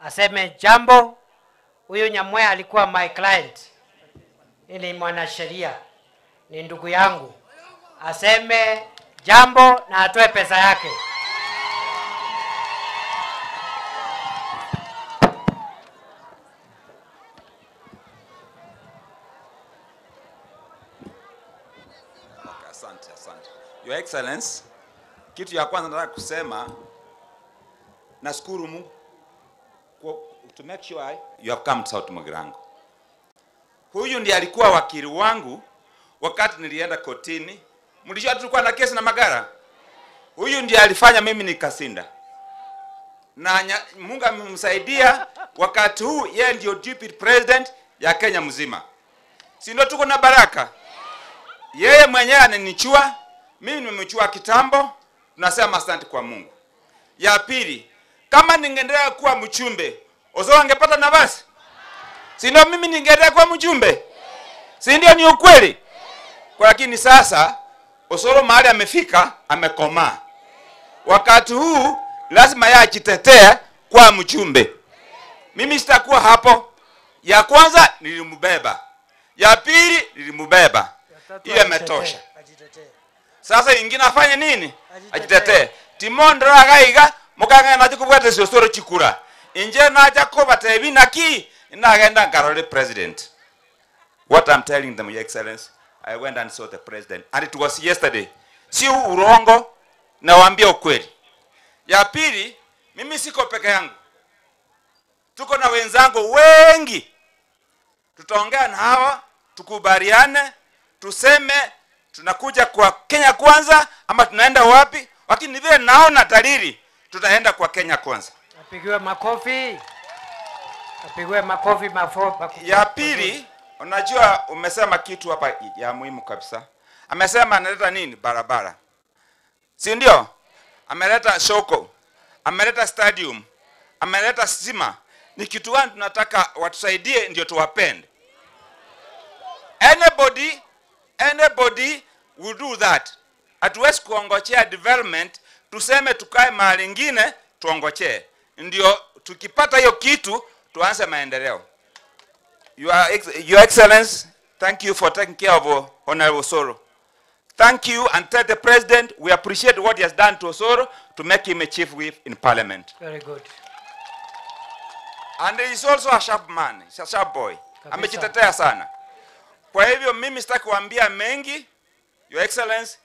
Speaker 13: aseme jambo. Huyu Nyamweya alikuwa my client. Ni mwanasheria, ni ndugu yangu. Aseme jambo na atoe pesa yake.
Speaker 14: Okay, asante, asante. Your Excellency, kitu ya kwanza nataka kusema, nashukuru Mungu to make sure you have come to South Mugirango. Huyu ndiye alikuwa wakili wangu wakati nilienda kotini. Mlijua tulikuwa na kesi na Magara. Huyu ndiye alifanya mimi nikasinda. Na Mungu amemsaidia wakati huu yeye ndio deputy president ya Kenya mzima. Si ndio tuko na baraka? Yeye mwenyewe ananichua, mimi nimemchua kitambo. Tunasema asante kwa Mungu. Ya pili, kama ningeendelea kuwa mchumbe, Osoro angepata nafasi? Si ndio mimi ningeendelea kuwa mjumbe? Si ndio ni ukweli? Kwa lakini sasa Osoro mahali amefika, amekomaa. Wakati huu lazima yeye ajitetee kwa mjumbe. Mimi sitakuwa hapo. Ya kwanza nilimbeba. Ya pili nilimbeba. Ile imetosha. Sasa ingine afanye nini? Ajitetee. Timondra agaiga mukanga naje kubwate Osoro chikura. Inje naja koba tebi naki inagenda nkarore president. What I'm telling them, Your Excellency, I went and saw the president, and it was yesterday. Si urongo, nawaambia ukweli. Ya pili, mimi siko peke yangu. Tuko na wenzangu wengi. Tutaongea na hawa, tukubaliane, tuseme tunakuja kwa Kenya Kwanza ama tunaenda wapi? Lakini vile naona dalili tutaenda kwa Kenya Kwanza.
Speaker 13: Apigiwe makofi. Apigiwe makofi makofi.
Speaker 14: Ya pili, unajua umesema kitu hapa ya muhimu kabisa. Amesema analeta nini? Barabara. Si ndio? Ameleta soko. Ameleta stadium. Ameleta stima. Ni kitu gani tunataka watusaidie ndio tuwapende? Anybody will do that. Hatuwezi kuongochea development, tuseme tukae mahali ingine tuongochee. Ndio tukipata hiyo kitu tuanze maendeleo. Your Excellency, thank you for taking care of Honorable Osoro. Thank you, and tell the President we appreciate what he has done to Osoro to make him a chief whip in Parliament.
Speaker 13: Very good.
Speaker 14: And he is also a sharp man, he's a sharp boy. Amejitetea sana. Kwa hivyo mimi sitaki kuambia mengi. Your Excellency,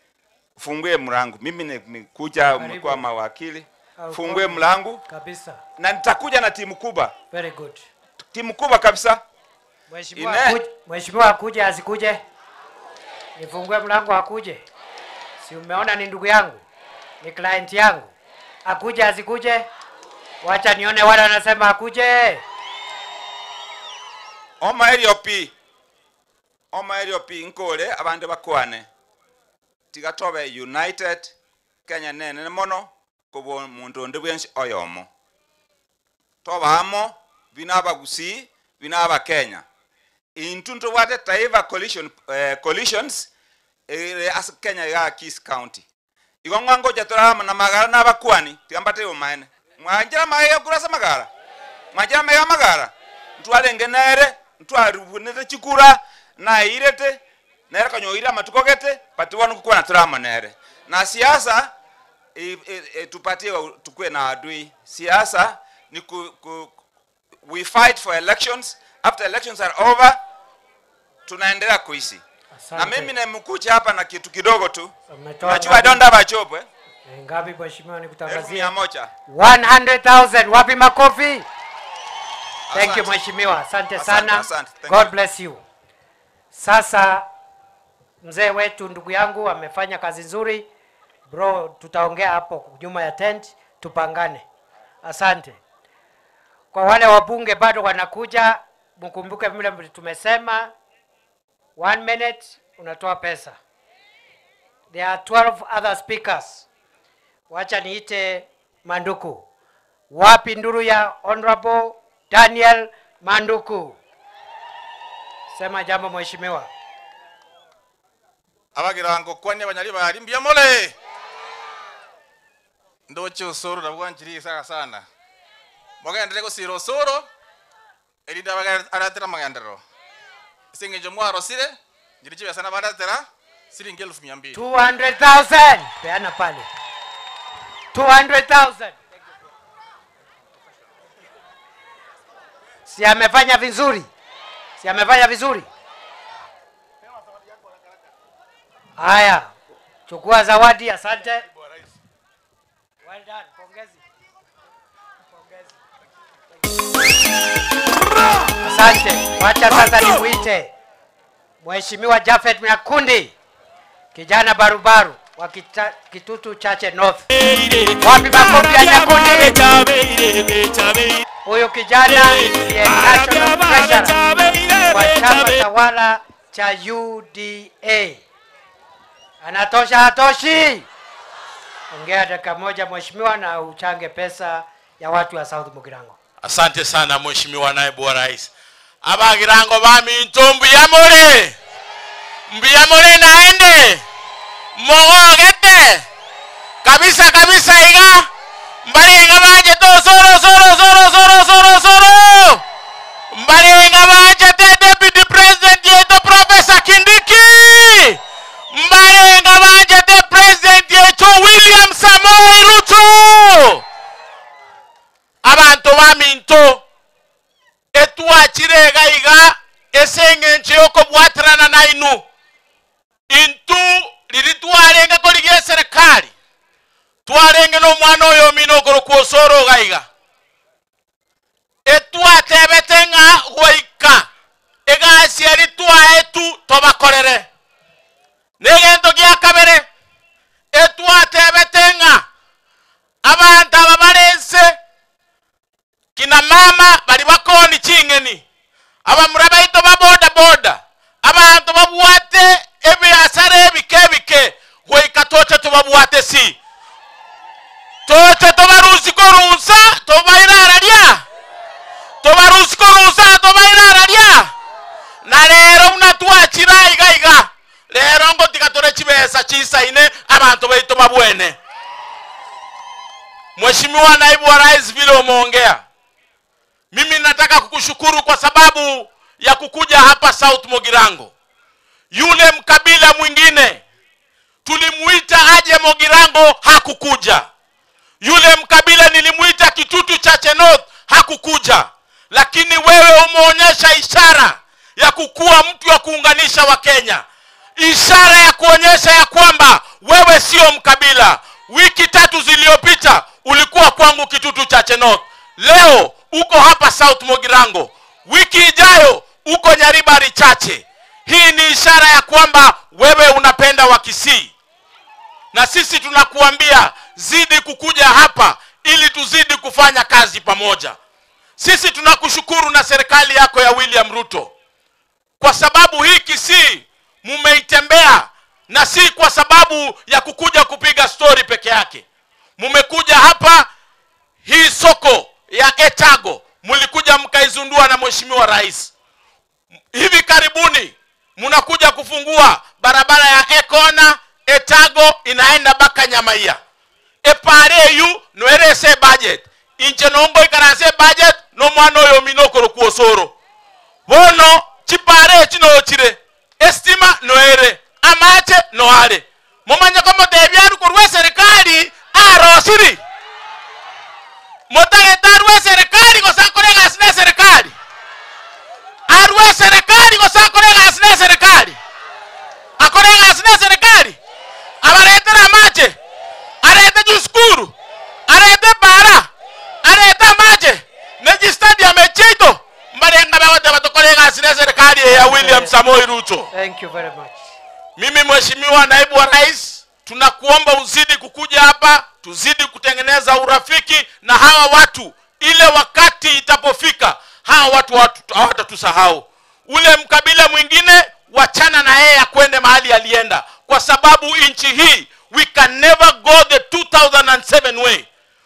Speaker 14: fungue mlango. Mimi nimekuja mko mawakili. Fungue mlango.
Speaker 13: Kabisa.
Speaker 14: Na nitakuja na timu kubwa.
Speaker 13: Very good.
Speaker 14: Timu kubwa kabisa.
Speaker 13: Mheshimiwa akuje asikuje? Nifungue mlango akuje? Si umeona ni ndugu yangu? Ni client yangu. Akuje asikuje? Wacha nione wale wanasema akuje.
Speaker 14: Oma LOP. Oma LOP nkole abande bakwane. Tigatobe United Kenya nene mono kubo muntu ndi bwensi oyomo. Tobamo binaba gusi binaba Kenya. Intuntu wate taifa coalition coalitions as Kenya ya Kis County. Igongwa ngoja torama na magara na bakwani tigambate umaene. Mwanjira maye kurasa magara. Mwanjira maye magara. Ntwalenge nere ntwarubunete chikura na irete nere kanyoira matukogete patiwanu kukua na torama nere. Na siasa tupatie tukue na adui. Siasa ni we fight for elections. After elections are over tunaendelea kuishi. Na mimi nimekuja hapa na kitu kidogo tu. Najua I don't have a job eh.
Speaker 13: Ngapi mheshimiwa nikutangazia?
Speaker 14: 100,000.
Speaker 13: 100,000. Wapi makofi? Thank you mheshimiwa. Asante sana. God bless you. Sasa mzee wetu ndugu yangu amefanya kazi nzuri. Bro, tutaongea hapo nyuma ya tent tupangane. Asante. Kwa wale wabunge bado wanakuja, mkumbuke vile tumesema 1 minute unatoa pesa. There are 12 other speakers. Wacha niite Manduku. Wapi nduru ya Honorable Daniel Manduku? Sema jambo mheshimiwa.
Speaker 7: Abagirango kwanya banyali bari mbiyamole. Ndoche Osoro na bwanjiri sana sana. Mogendere gusira Osoro erinda aratera magendero. Singejo mwarosire ngiriche byasana baratera siringi 1200.
Speaker 13: 200,000 peana pale. 200,000. Si amefanya vizuri? Si amefanya vizuri? Haya, chukua zawadi, asante. Well done, pongezi. Pongezi. Asante. Wacha sasa nimuite Mheshimiwa Japhet Nyakundi, kijana barubaru wa Kitutu Chache North. Wapi makofi ya Nyakundi? Huyu kijana ndiye National Treasurer wa chama tawala cha UDA. Anatosha hatoshi? Ongea dakika moja mheshimiwa, na uchange pesa ya watu wa South Mugirango.
Speaker 15: Asante sana mheshimiwa naibu wa rais. Abagirango baminto mbuyamore. Mbuyamore naende. Mogogete. Kabisa kabisa iga. Mbarenga baje to soro soro soro soro soro soro. Mbarenga baje te deputy president yetu Professor Kindiki. Mbarenga baje te president yetu William Samoei Ruto. Abantu baminto etwachirega iga eseng'encho yokobwaterana nainu intu riri twarenge korigia serikali twarenge n'omwana oyo omino okorokwa Osoro iga etwatebete ng'a goika egasi eri twaetu tobakorere negento gia kabere etwatebete ng'a abantu aba barense kina mama bali bakoni chingeni abamura baito ba boda boda abantu babwate ebiasara ebike bike goika toche tubabwate si toche tobarusi korusa tobairararia tobarusi korusa tobairararia na rero muna twachira iga iga rero ngo tikatore chibesa chisaine abantu baito babwene. Mheshimiwa naibu wa rais, vile umeongea, mimi nataka kukushukuru kwa sababu ya kukuja hapa South Mugirango. Yule mkabila mwingine tulimuita aje Mugirango, hakukuja. Yule mkabila nilimuita Kitutu Chache North, hakukuja. Lakini wewe umeonyesha ishara ya kukua mtu wa kuunganisha wa Kenya, ishara ya kuonyesha ya kwamba wewe sio mkabila. Wiki 3 zilizopita ulikuwa kwangu Kitutu Chache North, leo uko hapa South Mugirango, wiki ijayo uko Nyaribari Chache. Hii ni ishara ya kwamba wewe unapenda Wakisii, na sisi tunakuambia zidi kukuja hapa ili tuzidi kufanya kazi pamoja. Sisi tunakushukuru na serikali yako ya William Ruto kwa sababu hii Kisii mumeitembea, na si kwa sababu ya kukuja kupiga story peke yake. Mumekuja hapa hii soko ya Etago mulikuja mkaizundua na mheshimiwa rais. Hivi karibuni mnakuja kufungua barabara ya Ekona Etago inaenda baka Nyamaia. Epare yu noerese budget. Inche nongo ikaranse budget no mwana oyo minokoro kuosoro. Bono chipare chino chire. Estima noere. Amache noare. Momanya kama tebiaru korwe serikali arosiri. Motageta arwe serikali gosa kore gasne serikali. Arwe serikali gosa kore gasne serikali. Akore gasne serikali. Abarete amache. Arete juskuru. Arete bara. Arete amache. Neji stadium echito. Mbarenga bawote batokore gasne serikali ya William Samoei Ruto.
Speaker 13: Thank you very much.
Speaker 15: Mimi mheshimiwa naibu wa rais, tunakuomba uzidi kukuja hapa, tuzidi kutengeneza urafiki na hawa watu. Ile wakati itapofika, hawa watu hawatatusahau. Ule mkabila mwingine wachana na yeye akwende mahali alienda, kwa sababu nchi hii we can never go the 2007 way.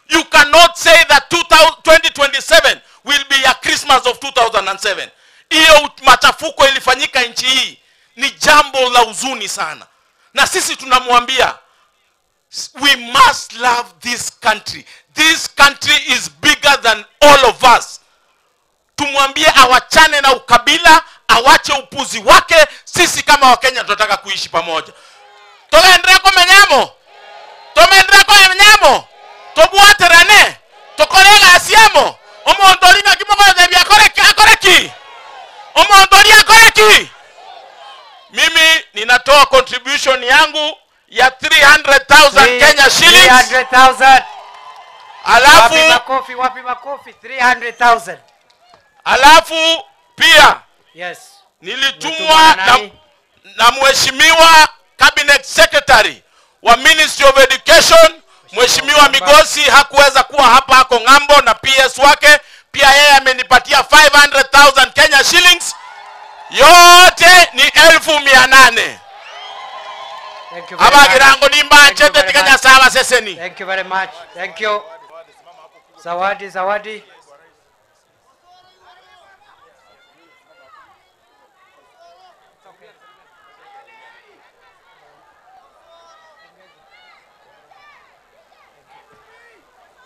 Speaker 15: You cannot say that 2027 will be a Christmas of 2007. Hiyo machafuko ilifanyika nchi hii ni jambo la huzuni sana. Na sisi tunamwambia we must love this country. This country is bigger than all of us. Tumwambie awachane na ukabila, awache upuzi wake. Sisi kama Wakenya tunataka kuishi pamoja. Togendere komenyamo. Tomendere komenyamo. Tobwaterane. Tokorega asiamo. Omondoringa kimoko debia akoreki. Omondoria akoreki. Mimi ninatoa contribution yangu ya 300,000 Kenya shillings.
Speaker 13: 300,000.
Speaker 15: Alafu
Speaker 13: wapi makofi, wapi makofi 300,000.
Speaker 15: Alafu pia
Speaker 13: yes,
Speaker 15: nilitumwa na mheshimiwa cabinet secretary wa Ministry of Education, Mheshimiwa Migosi hakuweza kuwa hapa, ako ng'ambo na PS wake. Pia yeye amenipatia 500,000 Kenya shillings. Yote ni 800,000.
Speaker 13: Thank you very much.
Speaker 15: Abagirango nimbanchete tikanya saba seseni.
Speaker 13: Thank you very much. Thank you. Zawadi, Zawadi.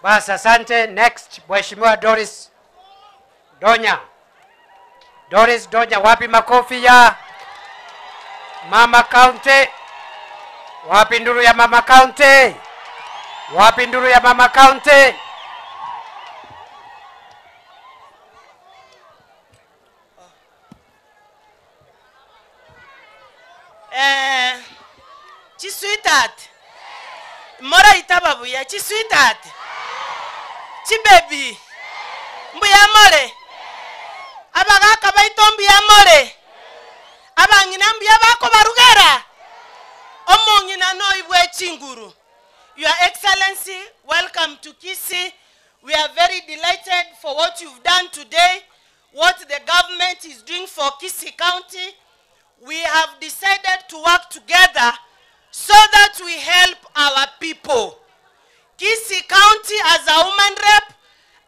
Speaker 13: Bas, asante. Next, Mheshimiwa Doris Donya. Doris Donya, wapi makofi ya Mama County? Wapi nduru ya Mama County? Wapi nduru ya Mama County?
Speaker 16: Chisweetheart. Mora itababuya chisweetheart. Chibebi. Mbuya more. Abagaka baito mbuya more. Abangina mbuya bako barugera. Omongina no ibwe chinguru. Your Excellency, welcome to Kisii. We are very delighted for what you've done today, what the government is doing for Kisii County. We have decided to work together so that we help our people. Kisii County, as a woman rep,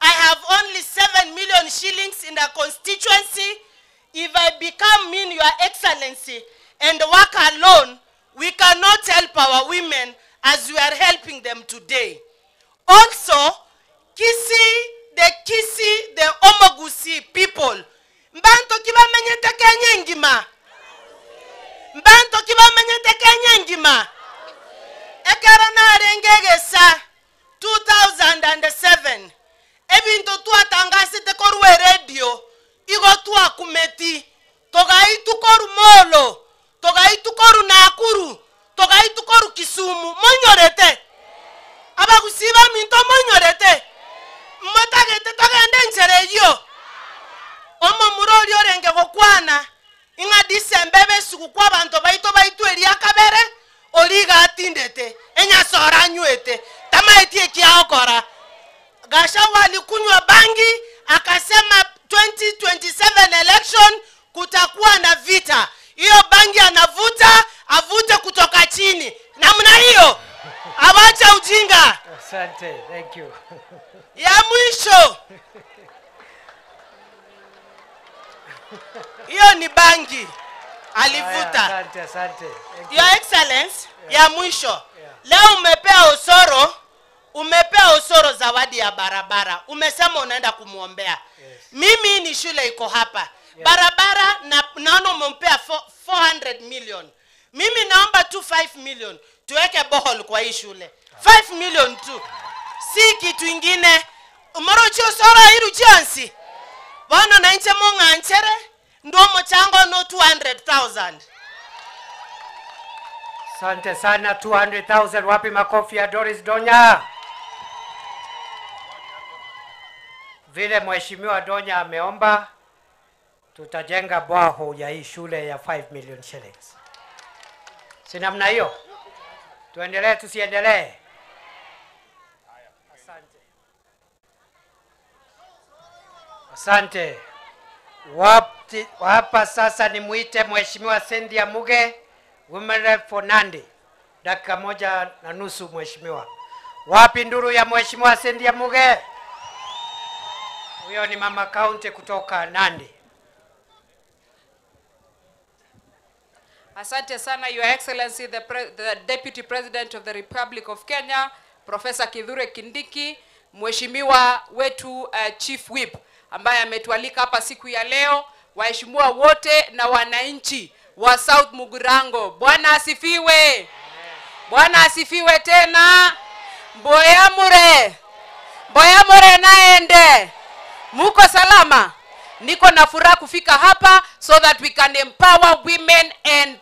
Speaker 16: I have only 7 million shillings in the constituency. If I become mean, Your Excellency, and work alone, we cannot help our women as we are helping them today. Also, Kisii, the Omogusi people, mbanto kibamenyete Kenya ngima. Mbanto kibamenyete Kenya ngima. Ekero narengegesa 2007. Ebinto twatangasite korwe radio, igo twakumeti, togaitu koru Molo, togaitu koru Nakuru, togaitu koru Kisumu, monyorete. Abagusiba minto monyorete. Motagete togende nchere yo. Omo murori orenge gokwana, inga Disemba besuku kwa bantu baito baitu eria kabere, oliga atindete, enyasora nywete, tamaetie kiaokora. Gachagua alikunywa bangi, akasema 2027 election kutakuwa na vita. Hiyo bangi anavuta, avute kutoka chini. Namna hiyo, awacha ujinga.
Speaker 13: Asante, thank you.
Speaker 16: Ya mwisho. Hiyo ni bangi alivuta.
Speaker 13: Asante, asante.
Speaker 16: Your Excellency, ya mwisho. Leo umepea Osoro zawadi ya barabara. Umesema unaenda kumuombea. Yes. Mimi ni shule iko hapa. Yes. Barabara na naona umempea 400 million. Mimi naomba tu 5 million. Tuweke bohol kwa hii shule. 5 million tu. Si kitu ingine. Umorochi Osoro iru chansi. Bono na inche munga anchere. Ndo mchango no 200,000.
Speaker 13: Asante sana, 200,000. Wapi makofi ya Doris Donya? Vile Mheshimiwa Donya ameomba, tutajenga bwaho ya hii shule ya 5 million shillings. Si namna hiyo? Tuendelee tusiendelee? Asante. Asante. Hapa sasa nimuite Mheshimiwa Cynthia Muge, Women Rep for Nandi. Dakika 1.5 Mheshimiwa. Wapi nduru ya Mheshimiwa Cynthia Muge? Huyo ni mama county kutoka Nandi.
Speaker 17: Asante sana, Your Excellency, the Deputy President of the Republic of Kenya, Professor Kithure Kindiki, Mheshimiwa wetu Chief Whip ambaye ametualika hapa siku ya leo, waheshimiwa wote na wananchi wa South Mugirango. Bwana asifiwe. Bwana asifiwe tena. Mboyamure. Mboyamure naende. Muko salama? Niko na furaha kufika hapa so that we can empower women and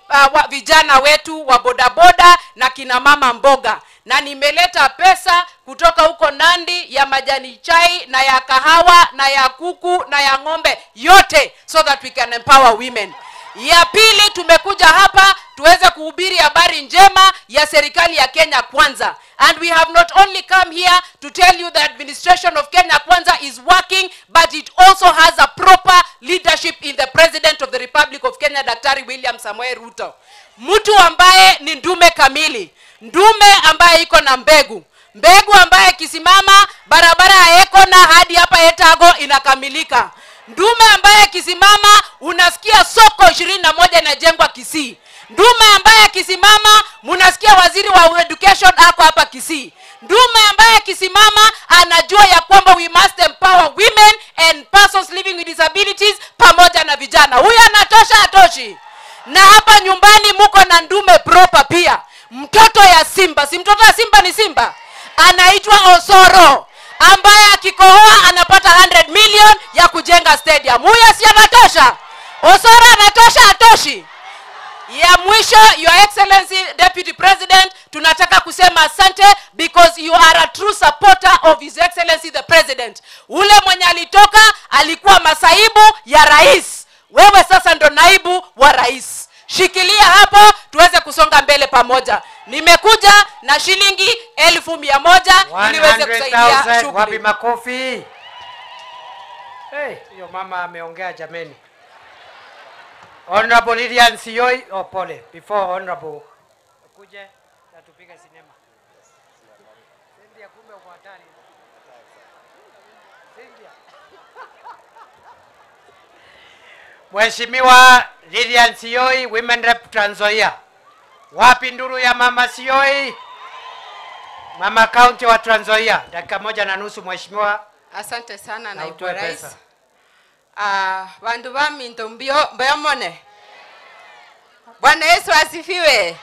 Speaker 17: vijana wetu wa bodaboda na kina mama mboga. Na nimeleta pesa kutoka huko Nandi ya majani chai na ya kahawa na ya kuku na ya ng'ombe yote so that we can empower women. Ya pili, tumekuja hapa tuweze kuhubiri habari njema ya serikali ya Kenya Kwanza. And we have not only come here to tell you the administration of Kenya Kwanza is working, but it also has a proper leadership in the President of the Republic of Kenya, Daktari William Samoei Ruto. Mtu ambaye ni ndume kamili, ndume ambaye iko na mbegu, mbegu ambaye kisimama barabara ya Ekona hadi hapa Etago inakamilika. Ndume ambaye kisimama unasikia soko 21 inajengwa Kisii. Ndume ambaye akisimama mnasikia waziri wa education ako hapa Kisii. Ndume ambaye akisimama anajua ya kwamba we must empower women and persons living with disabilities pamoja na vijana. Huyu anatosha, atoshi? Na hapa nyumbani muko na ndume proper pia. Mtoto ya simba, si mtoto ya simba ni simba, anaitwa Osoro, ambaye akikohoa anapata 100 million ya kujenga stadium. Huyu si anatosha? Osoro anatosha, atoshi? Ya mwisho, Your Excellency Deputy President, tunataka kusema asante because you are a true supporter of His Excellency the President. Ule mwenye alitoka alikuwa masaibu ya rais. Wewe sasa ndo naibu wa rais. Shikilia hapo tuweze kusonga mbele pamoja. Nimekuja na shilingi 100,000 ili niweze kusaidia shughuli.
Speaker 13: Wapi makofi? Hey, hiyo mama ameongea jameni. Honorable Lilian Siyoi, oh pole, before Honorable kuje na tupige sinema. Cynthia, kumbe uko hatari. Cynthia. Mheshimiwa Lilian Siyoi, Women Rep Trans Nzoia. Wapi nduru ya mama Siyoi? Mama County wa Trans Nzoia. Dakika 1.5 mheshimiwa.
Speaker 18: Asante sana naibu rais. Bandu baminto mbiyomone. Bwana Yesu asifiwe.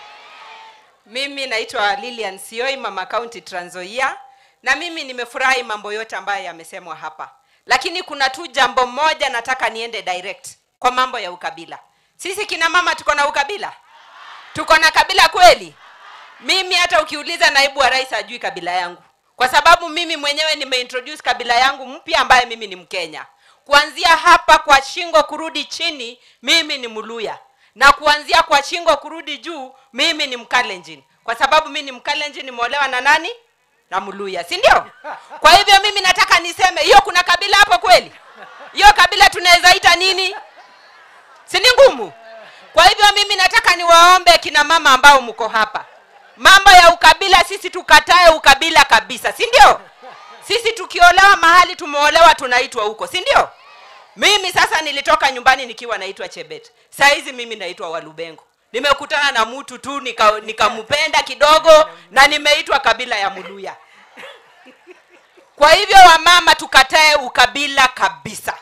Speaker 18: Mimi naitwa Lilian Siyoi, Mama County Trans Nzoia, na mimi nimefurahi mambo yote ambayo yamesemwa hapa. Lakini kuna tu jambo moja nataka niende direct kwa mambo ya ukabila. Sisi kina mama tuko na ukabila? Tuko na kabila kweli? Mimi hata ukiuliza naibu wa rais hajui kabila yangu. Kwa sababu mimi mwenyewe nimeintroduce kabila yangu mpya ambaye mimi ni Mkenya. Kuanzia hapa kwa shingo kurudi chini, mimi ni Muluya. Na kuanzia kwa shingo kurudi juu, mimi ni Mkalenjin. Kwa sababu mimi ni Mkalenjin, nimeolewa na nani? Na Muluya, si ndio? Kwa hivyo mimi nataka niseme, hiyo kuna kabila hapo kweli? Hiyo kabila tunaweza ita nini? Si ni ngumu? Kwa hivyo mimi nataka niwaombe kina mama ambao mko hapa. Mambo ya ukabila sisi tukatae ukabila kabisa, si ndio? Sisi tukiolewa mahali tumeolewa tunaitwa huko, si ndio? Mimi sasa nilitoka nyumbani nikiwa naitwa Chebet. Saizi mimi naitwa Walubengo. Nimekutana na mtu tu nikampenda kidogo na nimeitwa kabila ya Muluya. Kwa hivyo wamama tukatae ukabila kabisa.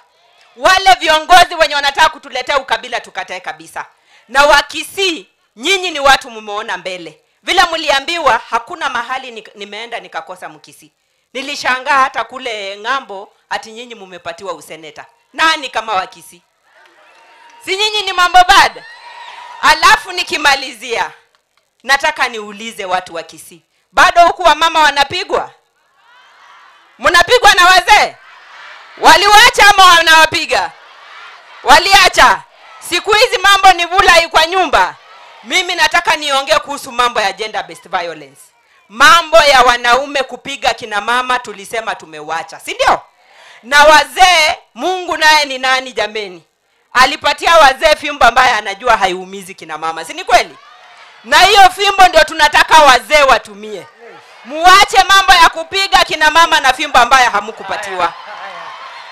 Speaker 18: Wale viongozi wenye wanataka kutuletea ukabila tukatae kabisa. Na Wakisii, nyinyi ni watu mumeona mbele. Vile mliambiwa hakuna mahali nimeenda nikakosa Mkisii. Nilishangaa hata kule ng'ambo ati nyinyi mumepatiwa useneta. Nani kama Wakisii? Si nyinyi ni mambo bad? Alafu nikimalizia, nataka niulize watu wa Kisii. Bado huku wamama wanapigwa? Mnapigwa na wazee? Waliwacha ama wanawapiga? Waliacha. Siku hizi mambo ni vula kwa nyumba. Mimi nataka niongee kuhusu mambo ya gender based violence. Mambo ya wanaume kupiga kina mama tulisema tumewacha, si ndio? Na wazee, Mungu naye ni nani jameni? Alipatia wazee fimbo ambaye anajua haiumizi kina mama, si ni kweli? Na hiyo fimbo ndio tunataka wazee watumie. Muache mambo ya kupiga kina mama na fimbo ambaye hamukupatiwa.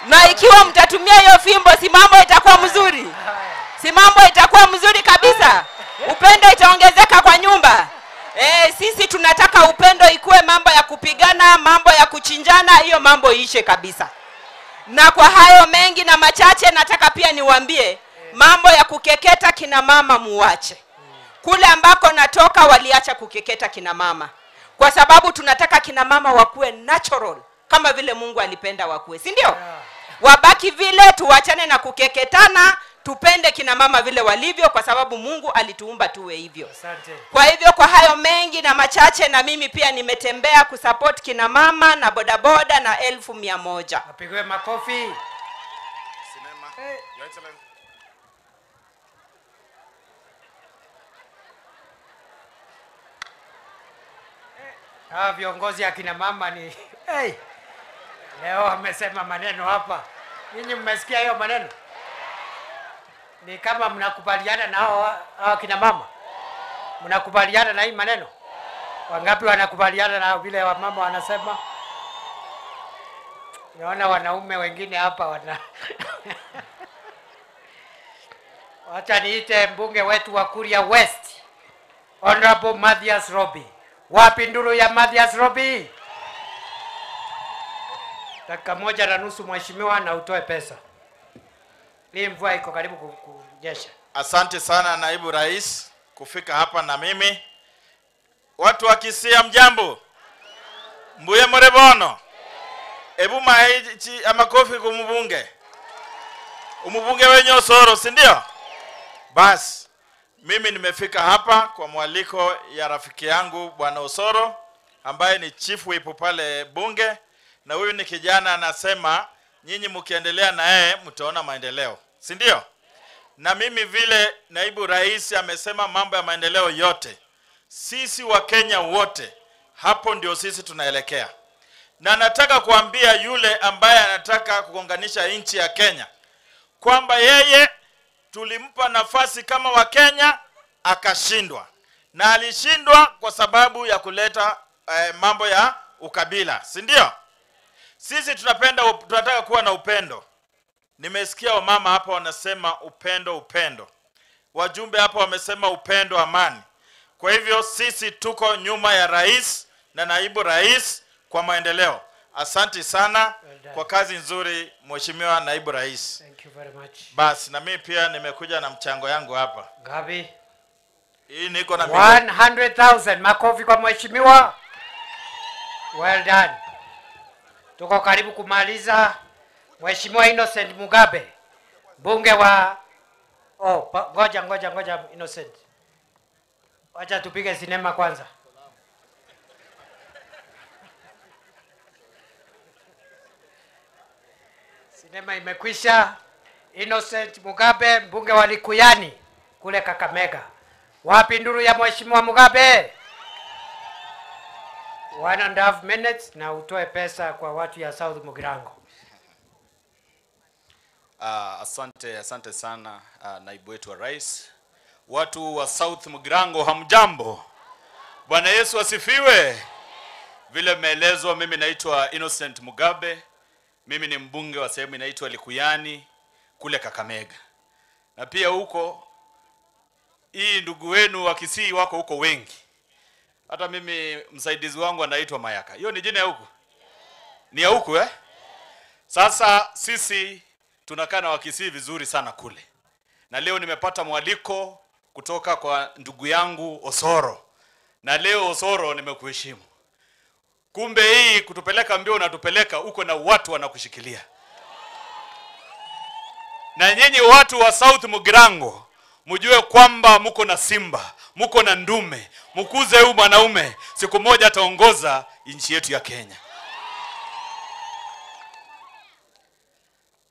Speaker 18: Na ikiwa mtatumia hiyo fimbo, si mambo itakuwa mzuri? Si mambo itakuwa mzuri kabisa? Upendo itaongezeka kwa nyumba. Sisi tunataka upendo ikuwe, mambo ya kupigana, mambo ya kuchinjana, hiyo mambo iishe kabisa. Na kwa hayo mengi na machache nataka pia niwaambie, mambo ya kukeketa kina mama muache. Kule ambako natoka waliacha kukeketa kina mama. Kwa sababu tunataka kina mama wakuwe natural kama vile Mungu alipenda wakuwe, si ndio? Wabaki vile, tuachane na kukeketana, tupende kina mama vile walivyo kwa sababu Mungu alituumba tuwe hivyo.
Speaker 13: Asante.
Speaker 18: Kwa hivyo kwa hayo mengi na machache, na mimi pia nimetembea kusupport kina mama na bodaboda na 1,100.
Speaker 13: Apigwe makofi.
Speaker 7: Sinema. Your Excellency.
Speaker 13: Hawa viongozi akina mama ni hey, leo wamesema maneno hapa. Ninyi mmesikia hiyo maneno? Ni kama mnakubaliana na hao kina mama. Mnakubaliana na hii maneno? Wangapi wanakubaliana na vile wamama wanasema? Naona wanaume wengine hapa wana Wacha niite mbunge wetu wa Kuria West, Honorable Mathias Robi. Wapi nduru ya Mathias Robi? Dakika 1.5 mheshimiwa, na utoe pesa. Hii mvua iko karibu kunyesha.
Speaker 19: Asante sana naibu rais kufika hapa na mimi. Watu wa Kisii mjambo? Mbuye morebono. Ebu mahichi amakofi kumubunge. Umubunge wenye Osoro, si ndio? Bas, mimi nimefika hapa kwa mwaliko ya rafiki yangu Bwana Osoro ambaye ni chief whip pale bunge, na huyu ni kijana anasema nyinyi mkiendelea na yeye mtaona maendeleo, si ndio? Na mimi vile naibu rais amesema mambo ya maendeleo yote, sisi wa Kenya wote hapo ndio sisi tunaelekea. Na nataka kuambia yule ambaye anataka kugonganisha nchi ya Kenya kwamba yeye tulimpa nafasi kama wa Kenya akashindwa. Na alishindwa kwa sababu ya kuleta mambo ya ukabila, si ndio? Sisi tunataka kuwa na upendo. Nimesikia wamama hapa wanasema upendo, upendo. Wajumbe hapa wamesema upendo, amani. Kwa hivyo sisi tuko nyuma ya rais na naibu rais kwa maendeleo. Asante sana kwa kazi nzuri Mheshimiwa Naibu Rais.
Speaker 13: Thank you very much.
Speaker 19: Basi na mimi pia nimekuja na mchango yangu hapa.
Speaker 13: Gabi?
Speaker 19: Hii niko na
Speaker 13: 100,000. Makofi kwa mheshimiwa. Well done. Tuko karibu kumaliza. Mheshimiwa Innocent Mugabe, mbunge wa ngoja Innocent. Wacha tupige sinema kwanza. Sinema imekwisha. Innocent Mugabe, mbunge wa Likuyani kule Kakamega. Wapi nduru ya Mheshimiwa Mugabe? 1.5 minutes na utoe pesa kwa watu ya South Mugirango.
Speaker 20: Asante sana naibu wetu wa rais. Watu wa South Mugirango hamjambo? Bwana Yesu asifiwe. Vile mmeelezwa, mimi naitwa Innocent Mugabe. Mimi ni mbunge wa sehemu inaitwa Likuyani kule Kakamega. Na pia huko hii ndugu wenu wa Kisii wako huko wengi. Hata mimi msaidizi wangu anaitwa Mayaka. Hiyo ni jina ya huko? Ni ya huko eh? Sasa sisi tunakaa na Wakisii vizuri sana kule. Na leo nimepata mwaliko kutoka kwa ndugu yangu Osoro. Na leo Osoro nimekuheshimu. Kumbe hii kutupeleka mbio unatupeleka huko na watu wanakushikilia. Na nyinyi watu wa South Mugirango mjue kwamba mko na simba, mko na ndume, mkuze huyu mwanaume, siku moja ataongoza nchi yetu ya Kenya.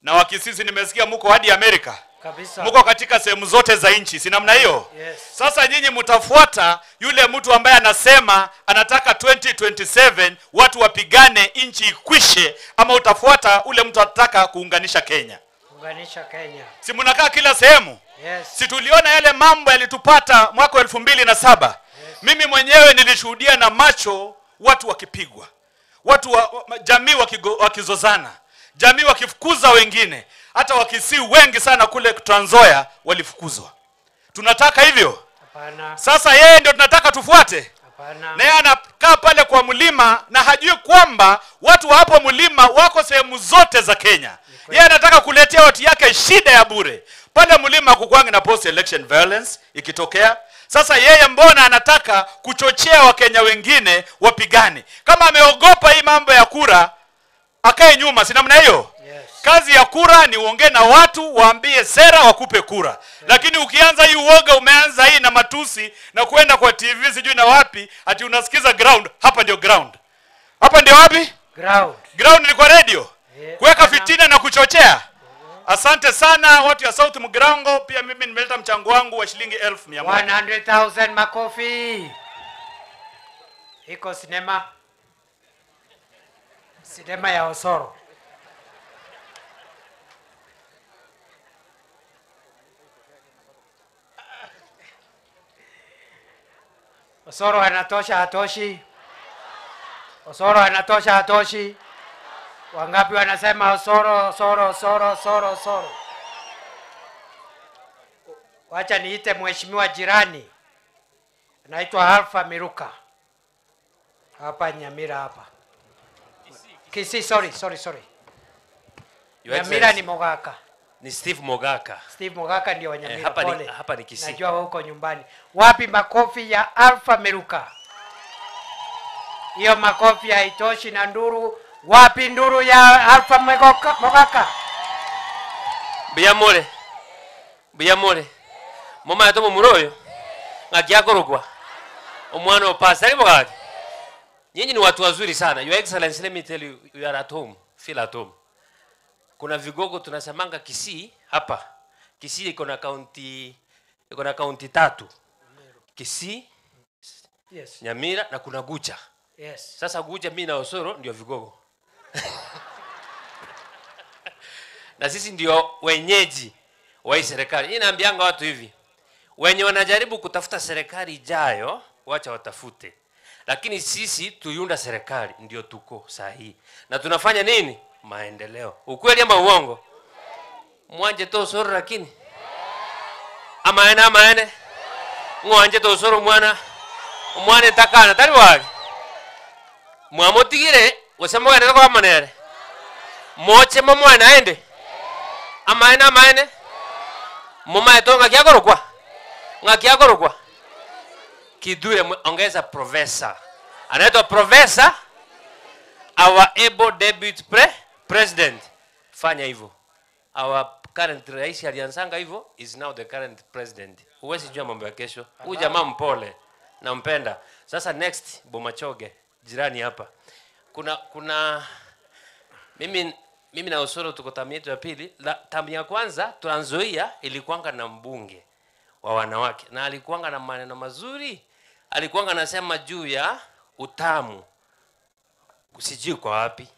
Speaker 20: Na Wakisisi nimesikia mko hadi Amerika.
Speaker 13: Kabisa.
Speaker 20: Mko katika sehemu zote za nchi, si namna hiyo?
Speaker 13: Yes.
Speaker 20: Sasa nyinyi mtafuata yule mtu ambaye anasema anataka 2027 watu wapigane nchi ikwishe, ama utafuata ule mtu anataka kuunganisha Kenya?
Speaker 13: Kuunganisha Kenya.
Speaker 20: Si mnakaa kila sehemu?
Speaker 13: Yes.
Speaker 20: Si tuliona yale mambo yalitupata mwaka 2007. Yes. Mimi mwenyewe nilishuhudia na macho watu wakipigwa. Watu wa jamii wakizozana. Jamii wakifukuza wengine. Hata Wakisii wengi sana kule Trans Nzoia walifukuzwa. Tunataka hivyo?
Speaker 13: Hapana.
Speaker 20: Sasa yeye ndio tunataka tufuate?
Speaker 13: Hapana.
Speaker 20: Na yeye anakaa pale kwa mlima na hajui kwamba watu wa hapo mlima wako sehemu zote za Kenya. Yeye anataka kuletea watu yake shida ya bure. Pale mlima kukwangi na post election violence ikitokea. Sasa yeye mbona anataka kuchochea Wakenya wengine wapigane? Kama ameogopa hii mambo ya kura, akae nyuma, si namna hiyo?
Speaker 13: Yes.
Speaker 20: Kazi ya kura ni uongee na watu, waambie sera, wakupe kura. Yes. Lakini ukianza hii uoga, umeanza hii na matusi na kwenda kwa TV sijui na wapi, ati unasikiza ground. Hapa ndio ground. Hapa ndio wapi?
Speaker 13: Ground.
Speaker 20: Ground ni kwa radio.
Speaker 13: Yeah.
Speaker 20: Kuweka fitina na kuchochea. Asante sana watu ya South Mugirango. Pia mimi nimeleta mchango wangu wa shilingi 1,100.
Speaker 13: 100,000 makofi. Iko sinema. Sinema ya Osoro. Osoro anatosha hatoshi? Osoro anatosha hatoshi? Wangapi wanasema Osoro, Osoro, Osoro, Osoro, Osoro? Wacha niite mheshimiwa jirani. Anaitwa Alpha Miruka. Hapa Nyamira hapa. Kisii, sorry. Nyamira ni Mogaka.
Speaker 4: Ni Steve Mogaka.
Speaker 13: Steve Mogaka ndio wa Nyamira.
Speaker 4: Hapa ni Kisii.
Speaker 13: Najua huko nyumbani. Wapi makofi ya Alpha Miruka? Hiyo makofi haitoshi na nduru. Wapi nduru ya Alpha Mogaka?
Speaker 4: Biyamore. Biyamore. Mama yatomo muroyo. Ngakiakorokwa. Omwana opasa ali Mogaka. Nyinyi ni watu wazuri sana. Your Excellency, let me tell you, you are at home. Feel at home. Kuna vigogo tunasemanga Kisii hapa. Kisii iko na kaunti 3. Kisii,
Speaker 13: yes,
Speaker 4: Nyamira na kuna Gucha.
Speaker 13: Yes.
Speaker 4: Sasa Gucha mimi na Osoro ndio vigogo. Na sisi ndio wenyeji wa hii serikali. Hii naambianga watu hivi. Wenye wanajaribu kutafuta serikali ijayo, wacha watafute. Lakini sisi tuiunda serikali ndio tuko sahihi. Na tunafanya nini? Maendeleo. Ukweli ama uongo? Mwanje to Osoro lakini. Amaene amaene. Mwanje to Osoro mwana. Mwana takana tali wali. Mwamotigire wasema gane kwa manere. Moche mwana aende. Amaene amaene. Mama etonga kiakorokwa. Ngakiakorokwa. Kidure ongeza professor. Anaitwa professor, our able deputy president. Fanya hivyo. Our current rais alianzanga hivyo, is now the current president. Huwezi jua mambo ya kesho. Huyu jamaa mpole, nampenda. Sasa next Bomachoge, jirani hapa. Kuna mimi na Osoro tuko tamu yetu ya pili. Tamu ya kwanza Trans Nzoia ilikuanga na mbunge wa wanawake na alikuanga na maneno mazuri. Alikuanga anasema juu ya utamu. Sijui kwa wapi.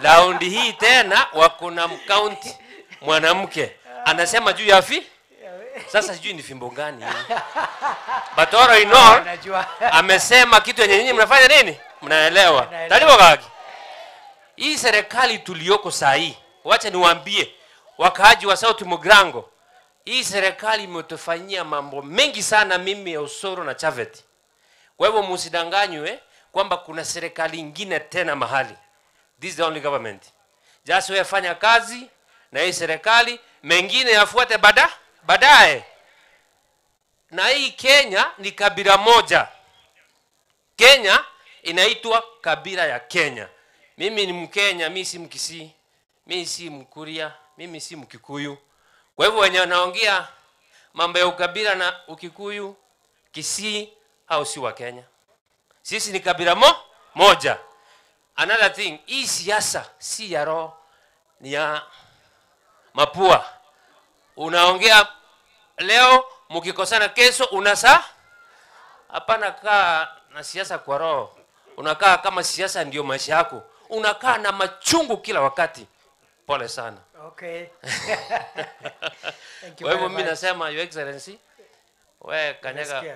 Speaker 4: Raundi hii tena wako na mkaunti mwanamke anasema juu ya fi. Sasa sijui ni fimbo gani hii. But all in all, amesema kitu yenye nyinyi mnafanya nini? Mnaelewa. Taliwa kaki. Hii serikali tuliyoko saa hii, wacha niwaambie wakaaji wa South Mugirango, hii serikali imetufanyia mambo mengi sana, mimi Osoro na Chavet. Kwa hivyo msidanganywe kwamba kuna serikali nyingine tena mahali. This is the only government. Just wewe fanya kazi na hii serikali, mengine yafuate baadaye. Na hii Kenya ni kabila moja. Kenya inaitwa kabila ya Kenya. Mimi ni Mkenya, mimi si Mkisii, mimi si Mkuria, mimi si Mkikuyu. Kwa hivyo wenye wanaongea mambo ya ukabila na Ukikuyu, Kisii, hao si wa Kenya. Sisi ni kabila moja. Another thing, hii siasa si ya roho, ni ya mapua. Unaongea leo, mkikosana kesho unasa. Hapana, kaa na siasa kwa roho. Unakaa kama siasa ndio maisha yako. Unakaa na machungu kila wakati. Pole sana.
Speaker 13: Okay. Thank you.
Speaker 4: Kwa hivyo mimi nasema Your Excellency, we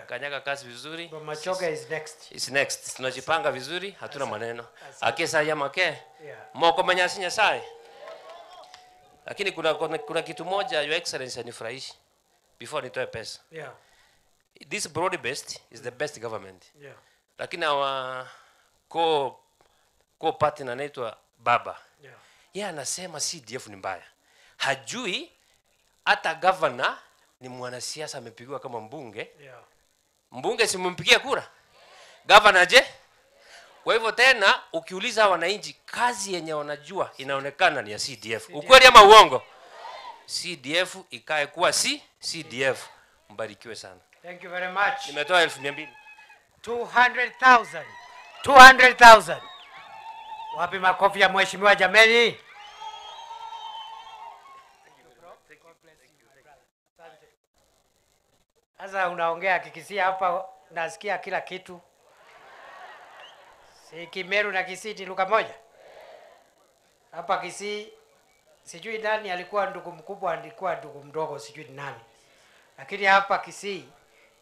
Speaker 4: kanyaga kazi vizuri.
Speaker 13: Bomachoge is next.
Speaker 4: Is next. Tunajipanga vizuri, hatuna maneno. Akesa ya make. Moko manyasi Nyasaye. Lakini kuna kitu moja Your Excellency anifurahishi before nitoe pesa.
Speaker 13: Yeah.
Speaker 4: This broad based is the best government.
Speaker 13: Yeah.
Speaker 4: Lakini our co-partner anaitwa Baba.
Speaker 13: Yeah.
Speaker 4: Yeye anasema CDF ni mbaya. Hajui hata governor ni mwanasiasa amepigiwa kama mbunge.
Speaker 13: Yeah.
Speaker 4: Mbunge si mumpigia kura. Governor je? Kwa hivyo tena ukiuliza wananchi kazi yenye wanajua inaonekana ni ya CDF. Ukweli ama uongo? CDF ikae kuwa si CDF. Mbarikiwe sana.
Speaker 13: Thank you very much.
Speaker 4: Nimetoa 1200.
Speaker 13: 200,000. 200,000. Wapi makofi ya mheshimiwa jameni? Sasa unaongea Kikisii hapa, nasikia kila kitu. Si Kimeru na Kisii ni lugha moja. Hapa Kisii sijui nani alikuwa ndugu mkubwa, alikuwa ndugu mdogo, sijui ni nani. Lakini hapa Kisii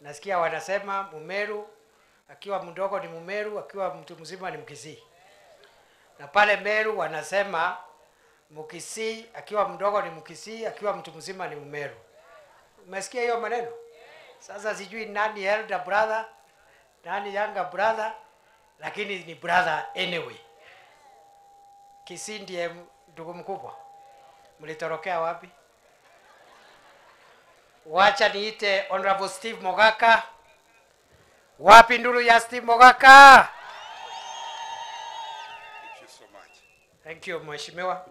Speaker 13: nasikia wanasema Mumeru Akiwa mdogo ni Mmeru, akiwa mtu mzima ni Mkisii. Na pale Meru wanasema Mkisii akiwa mdogo ni Mkisii, akiwa mtu mzima ni Mmeru. Umesikia hiyo maneno? Sasa sijui nani elder brother, nani younger brother, lakini ni brother anyway. Kisii ndiye ndugu mkubwa. Mlitorokea wapi? Wacha niite Honorable Steve Mogaka. Wapi nduru ya Steve Mogaka?
Speaker 21: Thank you so much.
Speaker 13: Thank you, Mheshimiwa.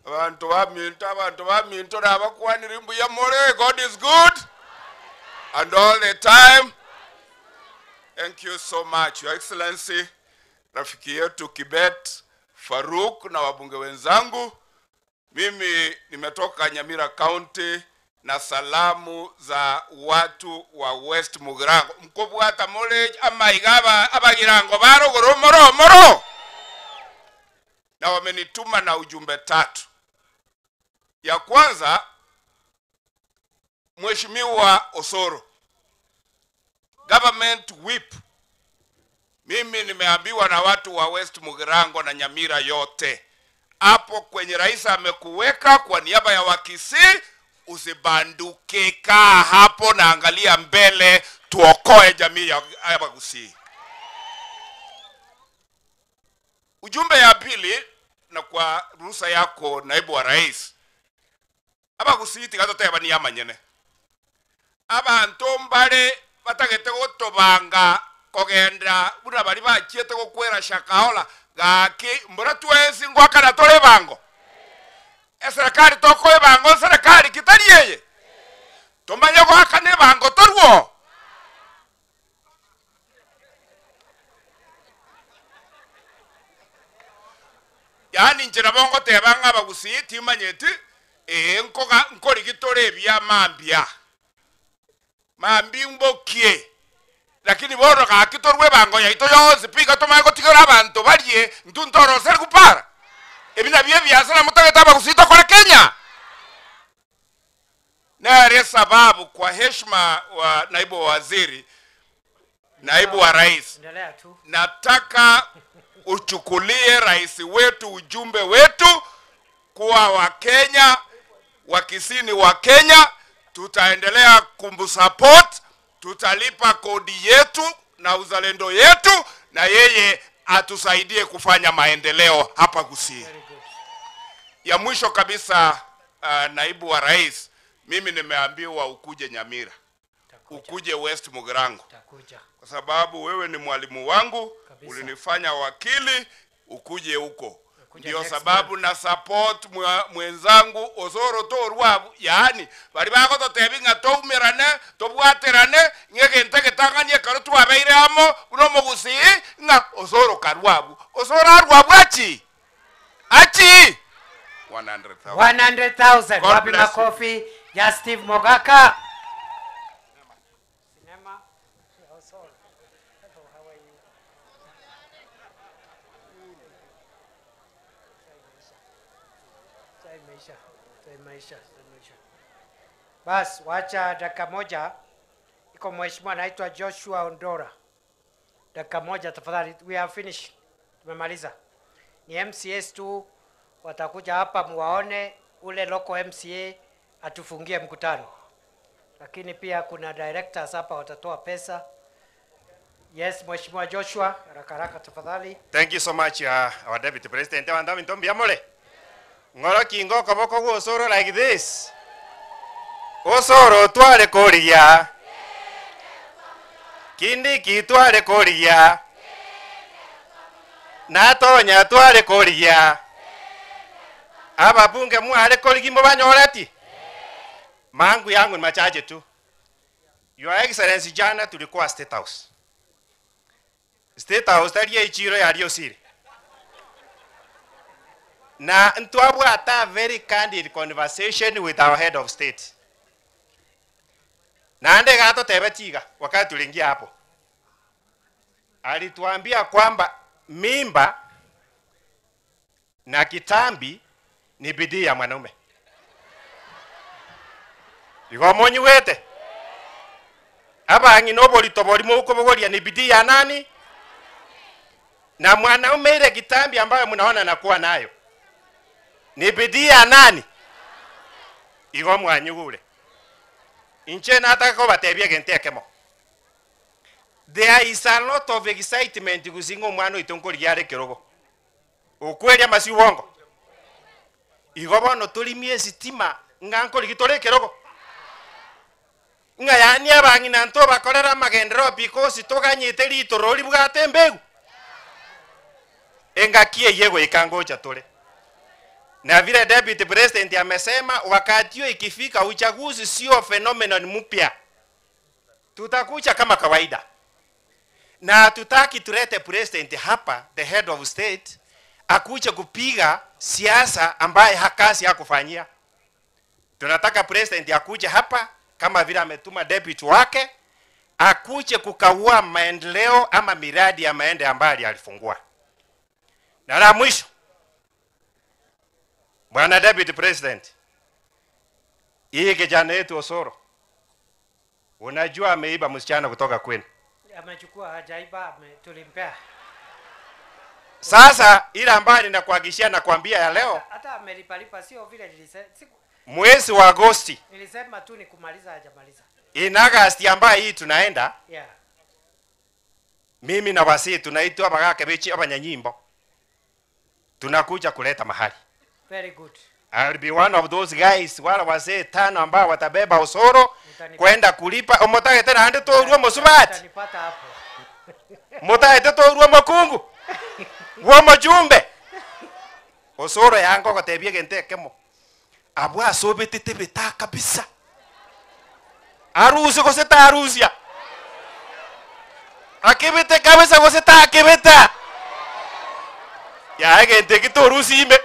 Speaker 21: Abantu baminto nabakwanira mbuya more. God is good and all the time. Thank you so much, Your Excellency, rafiki yetu Kibet Faruk na wabunge wenzangu. Mimi nimetoka Nyamira County na salamu za watu wa West Mugirango. Mkobwata mole amaigaba abagirango barogoro moro moro. Na wamenituma na ujumbe tatu. Ya kwanza, Mheshimiwa Osoro, government whip. Mimi nimeambiwa na watu wa West Mugirango na Nyamira yote, hapo kwenye rais amekuweka kwa niaba ya Wakisii, usibanduke, kaa hapo na angalia mbele, tuokoe jamii ya Abagusii. Ujumbe ya pili, na kwa ruhusa yako naibu wa rais, Abagusii tigatoteba ni amanyene. Abantu mbare batagete gotobanga kogenda buna bari bachiete gokwera Shakahola gaki mbora twesi ngwakana tore bango. Eserikali tokoe bango, serikali kitari yeye. Tumanye gwakane bango torwo. Yaani nchira bongo tebanga Abagusii timanyeti nkoga nkori gitore bya mambia. Mambi mbokie. Lakini boro gakitorwe bango yaito yonse piga tomaye gotigera abantu barie ntuntoro ser kupara. Ebina bie biasara mutageta Abagusii tokore Kenya. Nare sababu kwa heshima wa naibu wa waziri, naibu wa rais, nataka uchukulie rais wetu ujumbe wetu kuwa wa Kenya, wa Kisii wa Kenya. Tutaendelea kumsupport, tutalipa kodi yetu na uzalendo yetu, na yeye atusaidie kufanya maendeleo hapa Kisii. Ya mwisho kabisa, naibu wa rais, mimi nimeambiwa ukuje Nyamira, ukuje West Mugirango, kwa sababu wewe ni mwalimu wangu, ulinifanya wakili, ukuje huko. Ndio sababu na support mwenzangu Osoro torwabu, yaani bari bagototebinga toumerane tobwaterane ngegente getanganie karo twabeire amo uno Mugusii nga Osoro karwabu. Osoro arwabu achi achi 100,000
Speaker 13: 100,000. Wapi makofi ya Steve Mogaka? Sinema Osoro. Hello, how are you? Imeisha. Bas, wacha dakika moja. Iko mheshimiwa anaitwa Joshua Ondora. Dakika moja tafadhali. We are finished. Tumemaliza. Ni MCAs tu watakuja hapa muwaone, ule local MCA atufungie mkutano. Lakini pia kuna directors hapa watatoa pesa. Yes, Mheshimiwa Joshua, haraka haraka tafadhali.
Speaker 22: Thank you so much, our Deputy President. Amole. Ngoro kingo koboko go Osoro like this. Osoro tware koria. Kindiki tware koria. Natonya tware koria. Ababunge mware korigimbo banyoreti. Mangu yangu ni machache tu. Your Excellency, jana tulikuwa State House. State House taria ichiro ya Riosiri. Na ntwabwata very candid conversation with our head of state. Na ande gato tebe chiga wakati tuliingia hapo. Alituambia kwamba mimba na kitambi ni bidii ya mwanaume. Igo monyi wete. Abang'ina oborito borimo ukobogoria ni bidii ya nani? Na mwanaume ile kitambi ambayo mnaona anakuwa nayo ni bidii ya nani? Igo mwanyugure. Inche nataka kobatebia gentekemo. There is a lot of excitement gusingo mwana itonkori yare kirogo. Ukweli ama si uongo? Igo bono tulimie sitima ngankori gitore kirogo. Nga yani abang'ina nto bakorera magendero because toganyite ritorori bwate mbegu. Engakie yego ikangoja tole. Na vile Deputy President amesema wakati hiyo ikifika uchaguzi sio phenomenon mpya. Tutakuja kama kawaida. Na tutaki tulete president hapa, the head of state, akuje kupiga siasa ambaye hakasi hakufanyia. Tunataka president akuje hapa kama vile ametuma deputy wake akuje kukagua maendeleo ama miradi ya maende ambayo alifungua. Na la mwisho, Bwana Deputy President, hii kijana yetu Osoro, unajua ameiba msichana kutoka kwenu.
Speaker 13: Amechukua, hajaiba, tulimpea.
Speaker 22: Sasa ile ambayo ninakuhakikishia na kuambia ya leo,
Speaker 13: hata amelipalipa, sio vile nilisema.
Speaker 22: Mwezi wa Agosti.
Speaker 13: Nilisema tu ni kumaliza, hajamaliza.
Speaker 22: In August ambayo hii tunaenda.
Speaker 13: Yeah.
Speaker 22: Mimi na wasi tunaitwa bagake bechi abanyanyimbo. Tunakuja kuleta mahali.
Speaker 13: Very good.
Speaker 22: I'll be one of those guys wala wazee tano ambao watabeba Osoro kwenda kulipa omotage tena hande toruo mosubati.
Speaker 13: Utanipata hapo.
Speaker 22: Motage toruo makungu. Wo mojumbe. Osoro yango gotebie gente kemo. Abwa asobetete beta kabisa. Arusi goseta arusia. Akibete kabisa goseta akibeta. Ya gente kitorusi ime.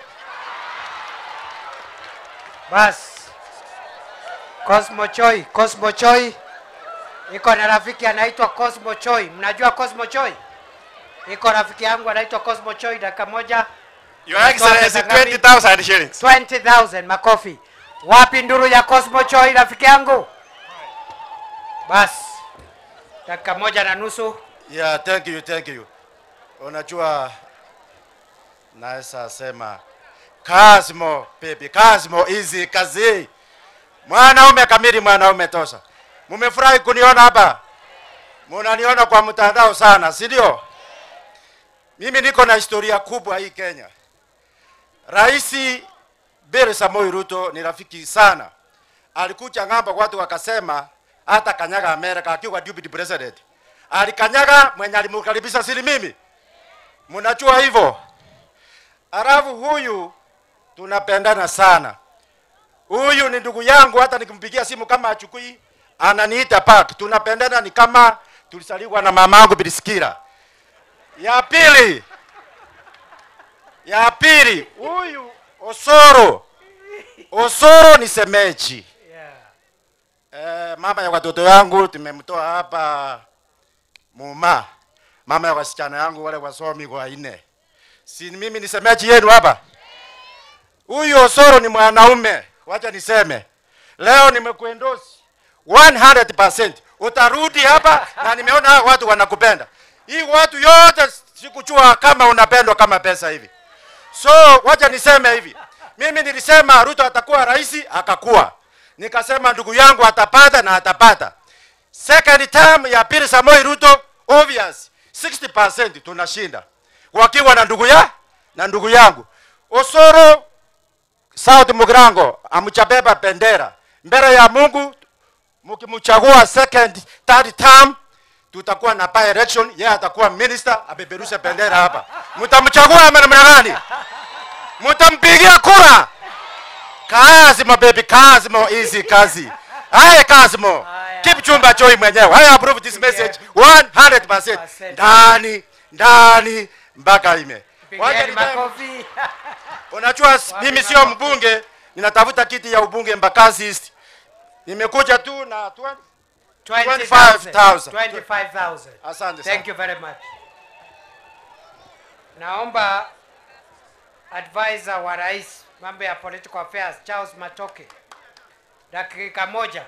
Speaker 13: Bas. Cosmo Choi, Cosmo Choi. Iko na rafiki anaitwa Cosmo Choi. Mnajua Cosmo Choi? Iko rafiki yangu anaitwa Cosmo Choi, dakika moja.
Speaker 22: Your Excellency, 20,000 shillings.
Speaker 13: 20,000 makofi. Wapi nduru ya Cosmo Choi rafiki yangu? Bas. Dakika moja na nusu.
Speaker 1: Yeah, thank you, thank you. Unajua naweza sema Cosmo, baby, Cosmo easy kazi. Mwanaume kamili, mwanaume tosha. Mumefurahi kuniona hapa? Mnaniona kwa mtandao sana, si ndio? Mimi niko na historia kubwa hii Kenya. Raisi William Samoei Ruto ni rafiki sana. Alikuja ng'ambo watu wakasema hata kanyaga Amerika akiwa deputy president. Alikanyaga mwenye alimkaribisha si mimi. Mnajua hivyo. Alafu huyu tunapendana sana. Huyu ni ndugu yangu, hata nikimpigia simu kama achukui ananiita park. Tunapendana ni kama tulisaliwa na mamangu Bilisikira. Ya pili, huyu Osoro. Osoro ni semeji. Yeah. Mama ya watoto yangu tumemtoa hapa Muma. Mama ya wasichana yangu wale wasomi kwa ine. Si mimi ni semeji yenu hapa? Huyu Osoro ni mwanaume. Wacha niseme. Leo nimekuendosi 100%. Utarudi hapa na nimeona watu wanakupenda. Hii watu yote sikuchua kama unapendwa kama pesa hivi. So wacha niseme hivi. Mimi nilisema Ruto atakuwa rais, akakuwa. Nikasema ndugu yangu atapata na atapata. Second term ya William Samoei Ruto obvious 60% tunashinda. Wakiwa na ndugu ya na ndugu yangu. Osoro South Mugirango amchabeba bendera. Mbele ya Mungu mkimchagua second third term tutakuwa na by election, yeye atakuwa minister abeberusha bendera hapa. Mtamchagua ama namna gani? Mtampigia kura? Kazimo baby, Kazimo easy kazi. Haya Kazimo. Kipchumba Choi mwenyewe. I approve this message 100%. Ndani mpaka ime.
Speaker 13: Wacha makofi.
Speaker 1: Unajua mimi sio mbunge, ninatafuta kiti ya ubunge Mbakasi East. Nimekuja tu na 25,000.
Speaker 13: 25,000.
Speaker 1: Asante sana.
Speaker 13: Thank you very much. Naomba advisor wa rais mambo ya political affairs Charles Matoke, dakika moja.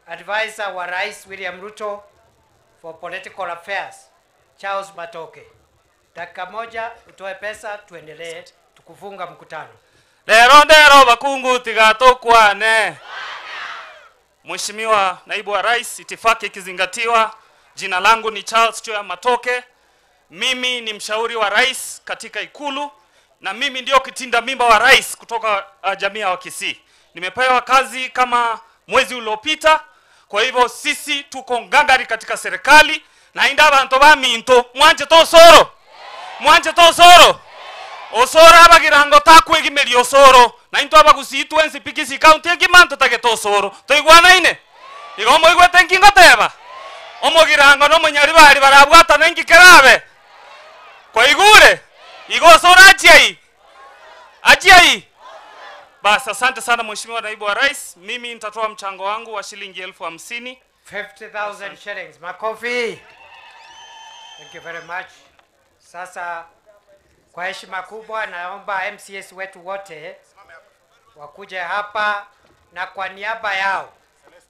Speaker 13: advisor wa Rais William Ruto for political affairs, Charles Matoke. Dakika moja utoe pesa tuendelee tukufunga mkutano.
Speaker 6: Lero ndero bakungu tigatokwane. Mheshimiwa Naibu wa Rais, itifaki ikizingatiwa, jina langu ni Charles Choya Matoke. Mimi ni mshauri wa rais katika Ikulu na mimi ndio kitinda mimba wa rais kutoka jamii ya Wakisii. Nimepewa kazi kama mwezi uliopita, kwa hivyo sisi tuko ngangari katika serikali na inda bantu ba minto mwanje tosoro. Mwanje tosoro. Osoro abagirango takwegimeri osoro na into abagusitu ensi Kisii county ekimanto tage tosoro. Toigwana ine. Igo moigwete nkingo teba. Omogirango no munyari bari barabwata nengi kerabe. Kwa igure. Igo osoro achiai. Achiai. Basi asante sana Mheshimiwa Naibu wa Rais. Mimi nitatoa mchango wangu wa shilingi 50,000.
Speaker 13: 50,000 shillings. Makofi. Thank you very much. Sasa kwa heshima kubwa naomba MCS wetu wote wakuje hapa, na kwa niaba yao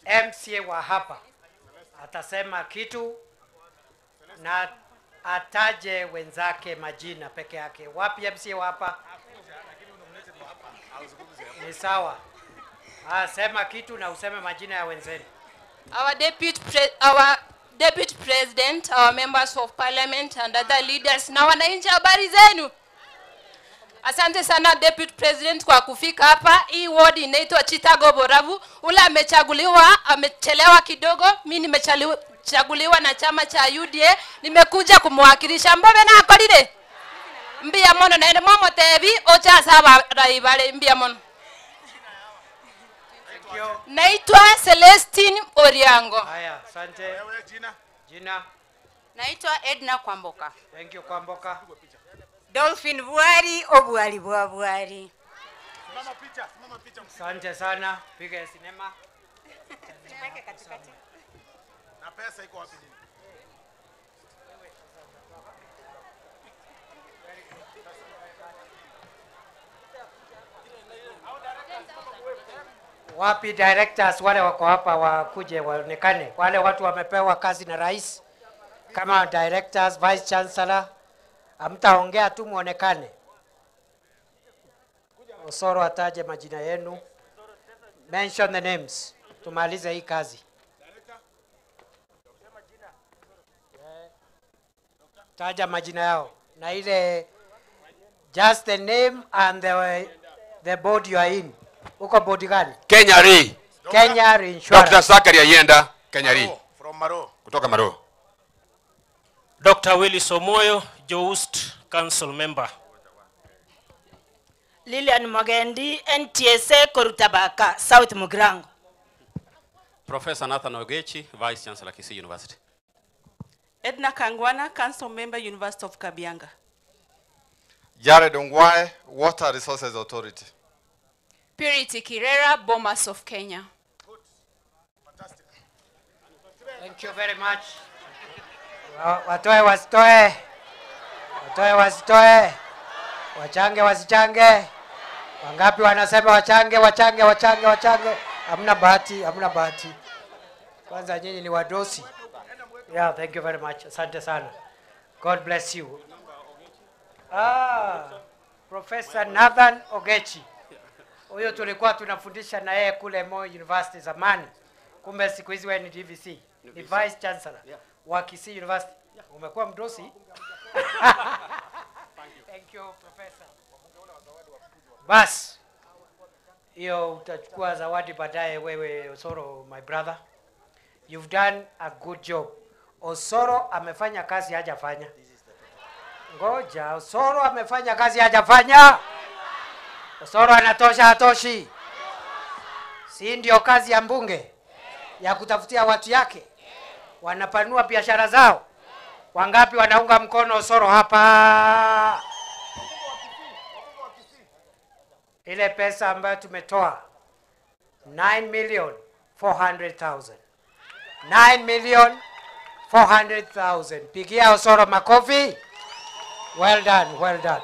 Speaker 13: MCA wa hapa atasema kitu na ataje wenzake majina peke yake. Wapi MCA wa hapa? Ni sawa. Sema kitu na useme majina ya wenzenu.
Speaker 8: Our Deputy President, our members of parliament and other leaders, na wananchi, habari zenu? Asante sana Deputy President kwa kufika hapa. Hii ward inaitwa Chitago Borabu. Ule amechaguliwa, amechelewa kidogo. Mimi nimechaguliwa na chama cha UDA. Nimekuja kumwakilisha. Mbobe na akolile. Mbia mono na ene momo tebi ocha saba raibale mbia mono. Naitwa Celestine Oriango.
Speaker 13: Haya, asante. Jina.
Speaker 23: Naitwa Edna Kwamboka.
Speaker 13: Thank you Kwamboka.
Speaker 23: Dolphin Buari, Obuari Buari.
Speaker 7: Simama picha.
Speaker 13: Asante sana. Piga sinema.
Speaker 23: Tuweke katikati.
Speaker 7: Na pesa iko wapi nini?
Speaker 13: Wapi directors wale wako hapa wakuje waonekane. Wale watu wamepewa kazi na rais kama directors, vice chancellor, hamtaongea tu muonekane. Osoro ataje majina yenu. Mention the names. Tumalize hii kazi. Taja majina yao. Na ile just the name and the board you are in. Uko board gani?
Speaker 24: Kenya Re.
Speaker 13: Kenya Re Insurance.
Speaker 24: Dr. Sakari Ayenda, Kenya Re.
Speaker 7: From Maro.
Speaker 24: Kutoka Maro.
Speaker 25: Dr. Willis Omoyo, Joust Council Member.
Speaker 16: Lilian Mogendi, NTSA Korutabaka, South Mugirango.
Speaker 26: Professor Nathan Ogechi, Vice Chancellor, Kisii University.
Speaker 27: Edna Kangwana, Council Member, University of Kabianga.
Speaker 28: Jared Ongwae, Water Resources Authority.
Speaker 17: Purity Kirera, Bomas of Kenya.
Speaker 7: Good. Fantastic.
Speaker 13: Thank you very much. Watoe wasitoe. Watoe wasitoe. Wachange wasichange. Wangapi wanasema wachange, wachange, wachange, wachange. Hamna bahati, hamna bahati. Kwanza nyinyi ni wadosi. Yeah, thank you very much. Asante sana. God bless you. Professor Nathan Ogechi. Huyo tulikuwa tunafundisha na yeye kule Moi University zamani. Kumbe siku hizi wewe ni DVC, ni Vice Chancellor wa Kisii University. Umekuwa mdosi. Thank you Professor. Bas, hiyo utachukua zawadi baadaye wewe Osoro, my brother. You've done a good job. Osoro amefanya kazi hajafanya. Ngoja, Osoro amefanya kazi hajafanya. Osoro anatosha hatoshi? Si ndio kazi ya mbunge ya kutafutia watu yake? Wanapanua biashara zao. Wangapi wanaunga mkono Osoro hapa? Ile pesa ambayo tumetoa 9,400,000. 9,400,000. Pigia Osoro makofi. Well done, well done.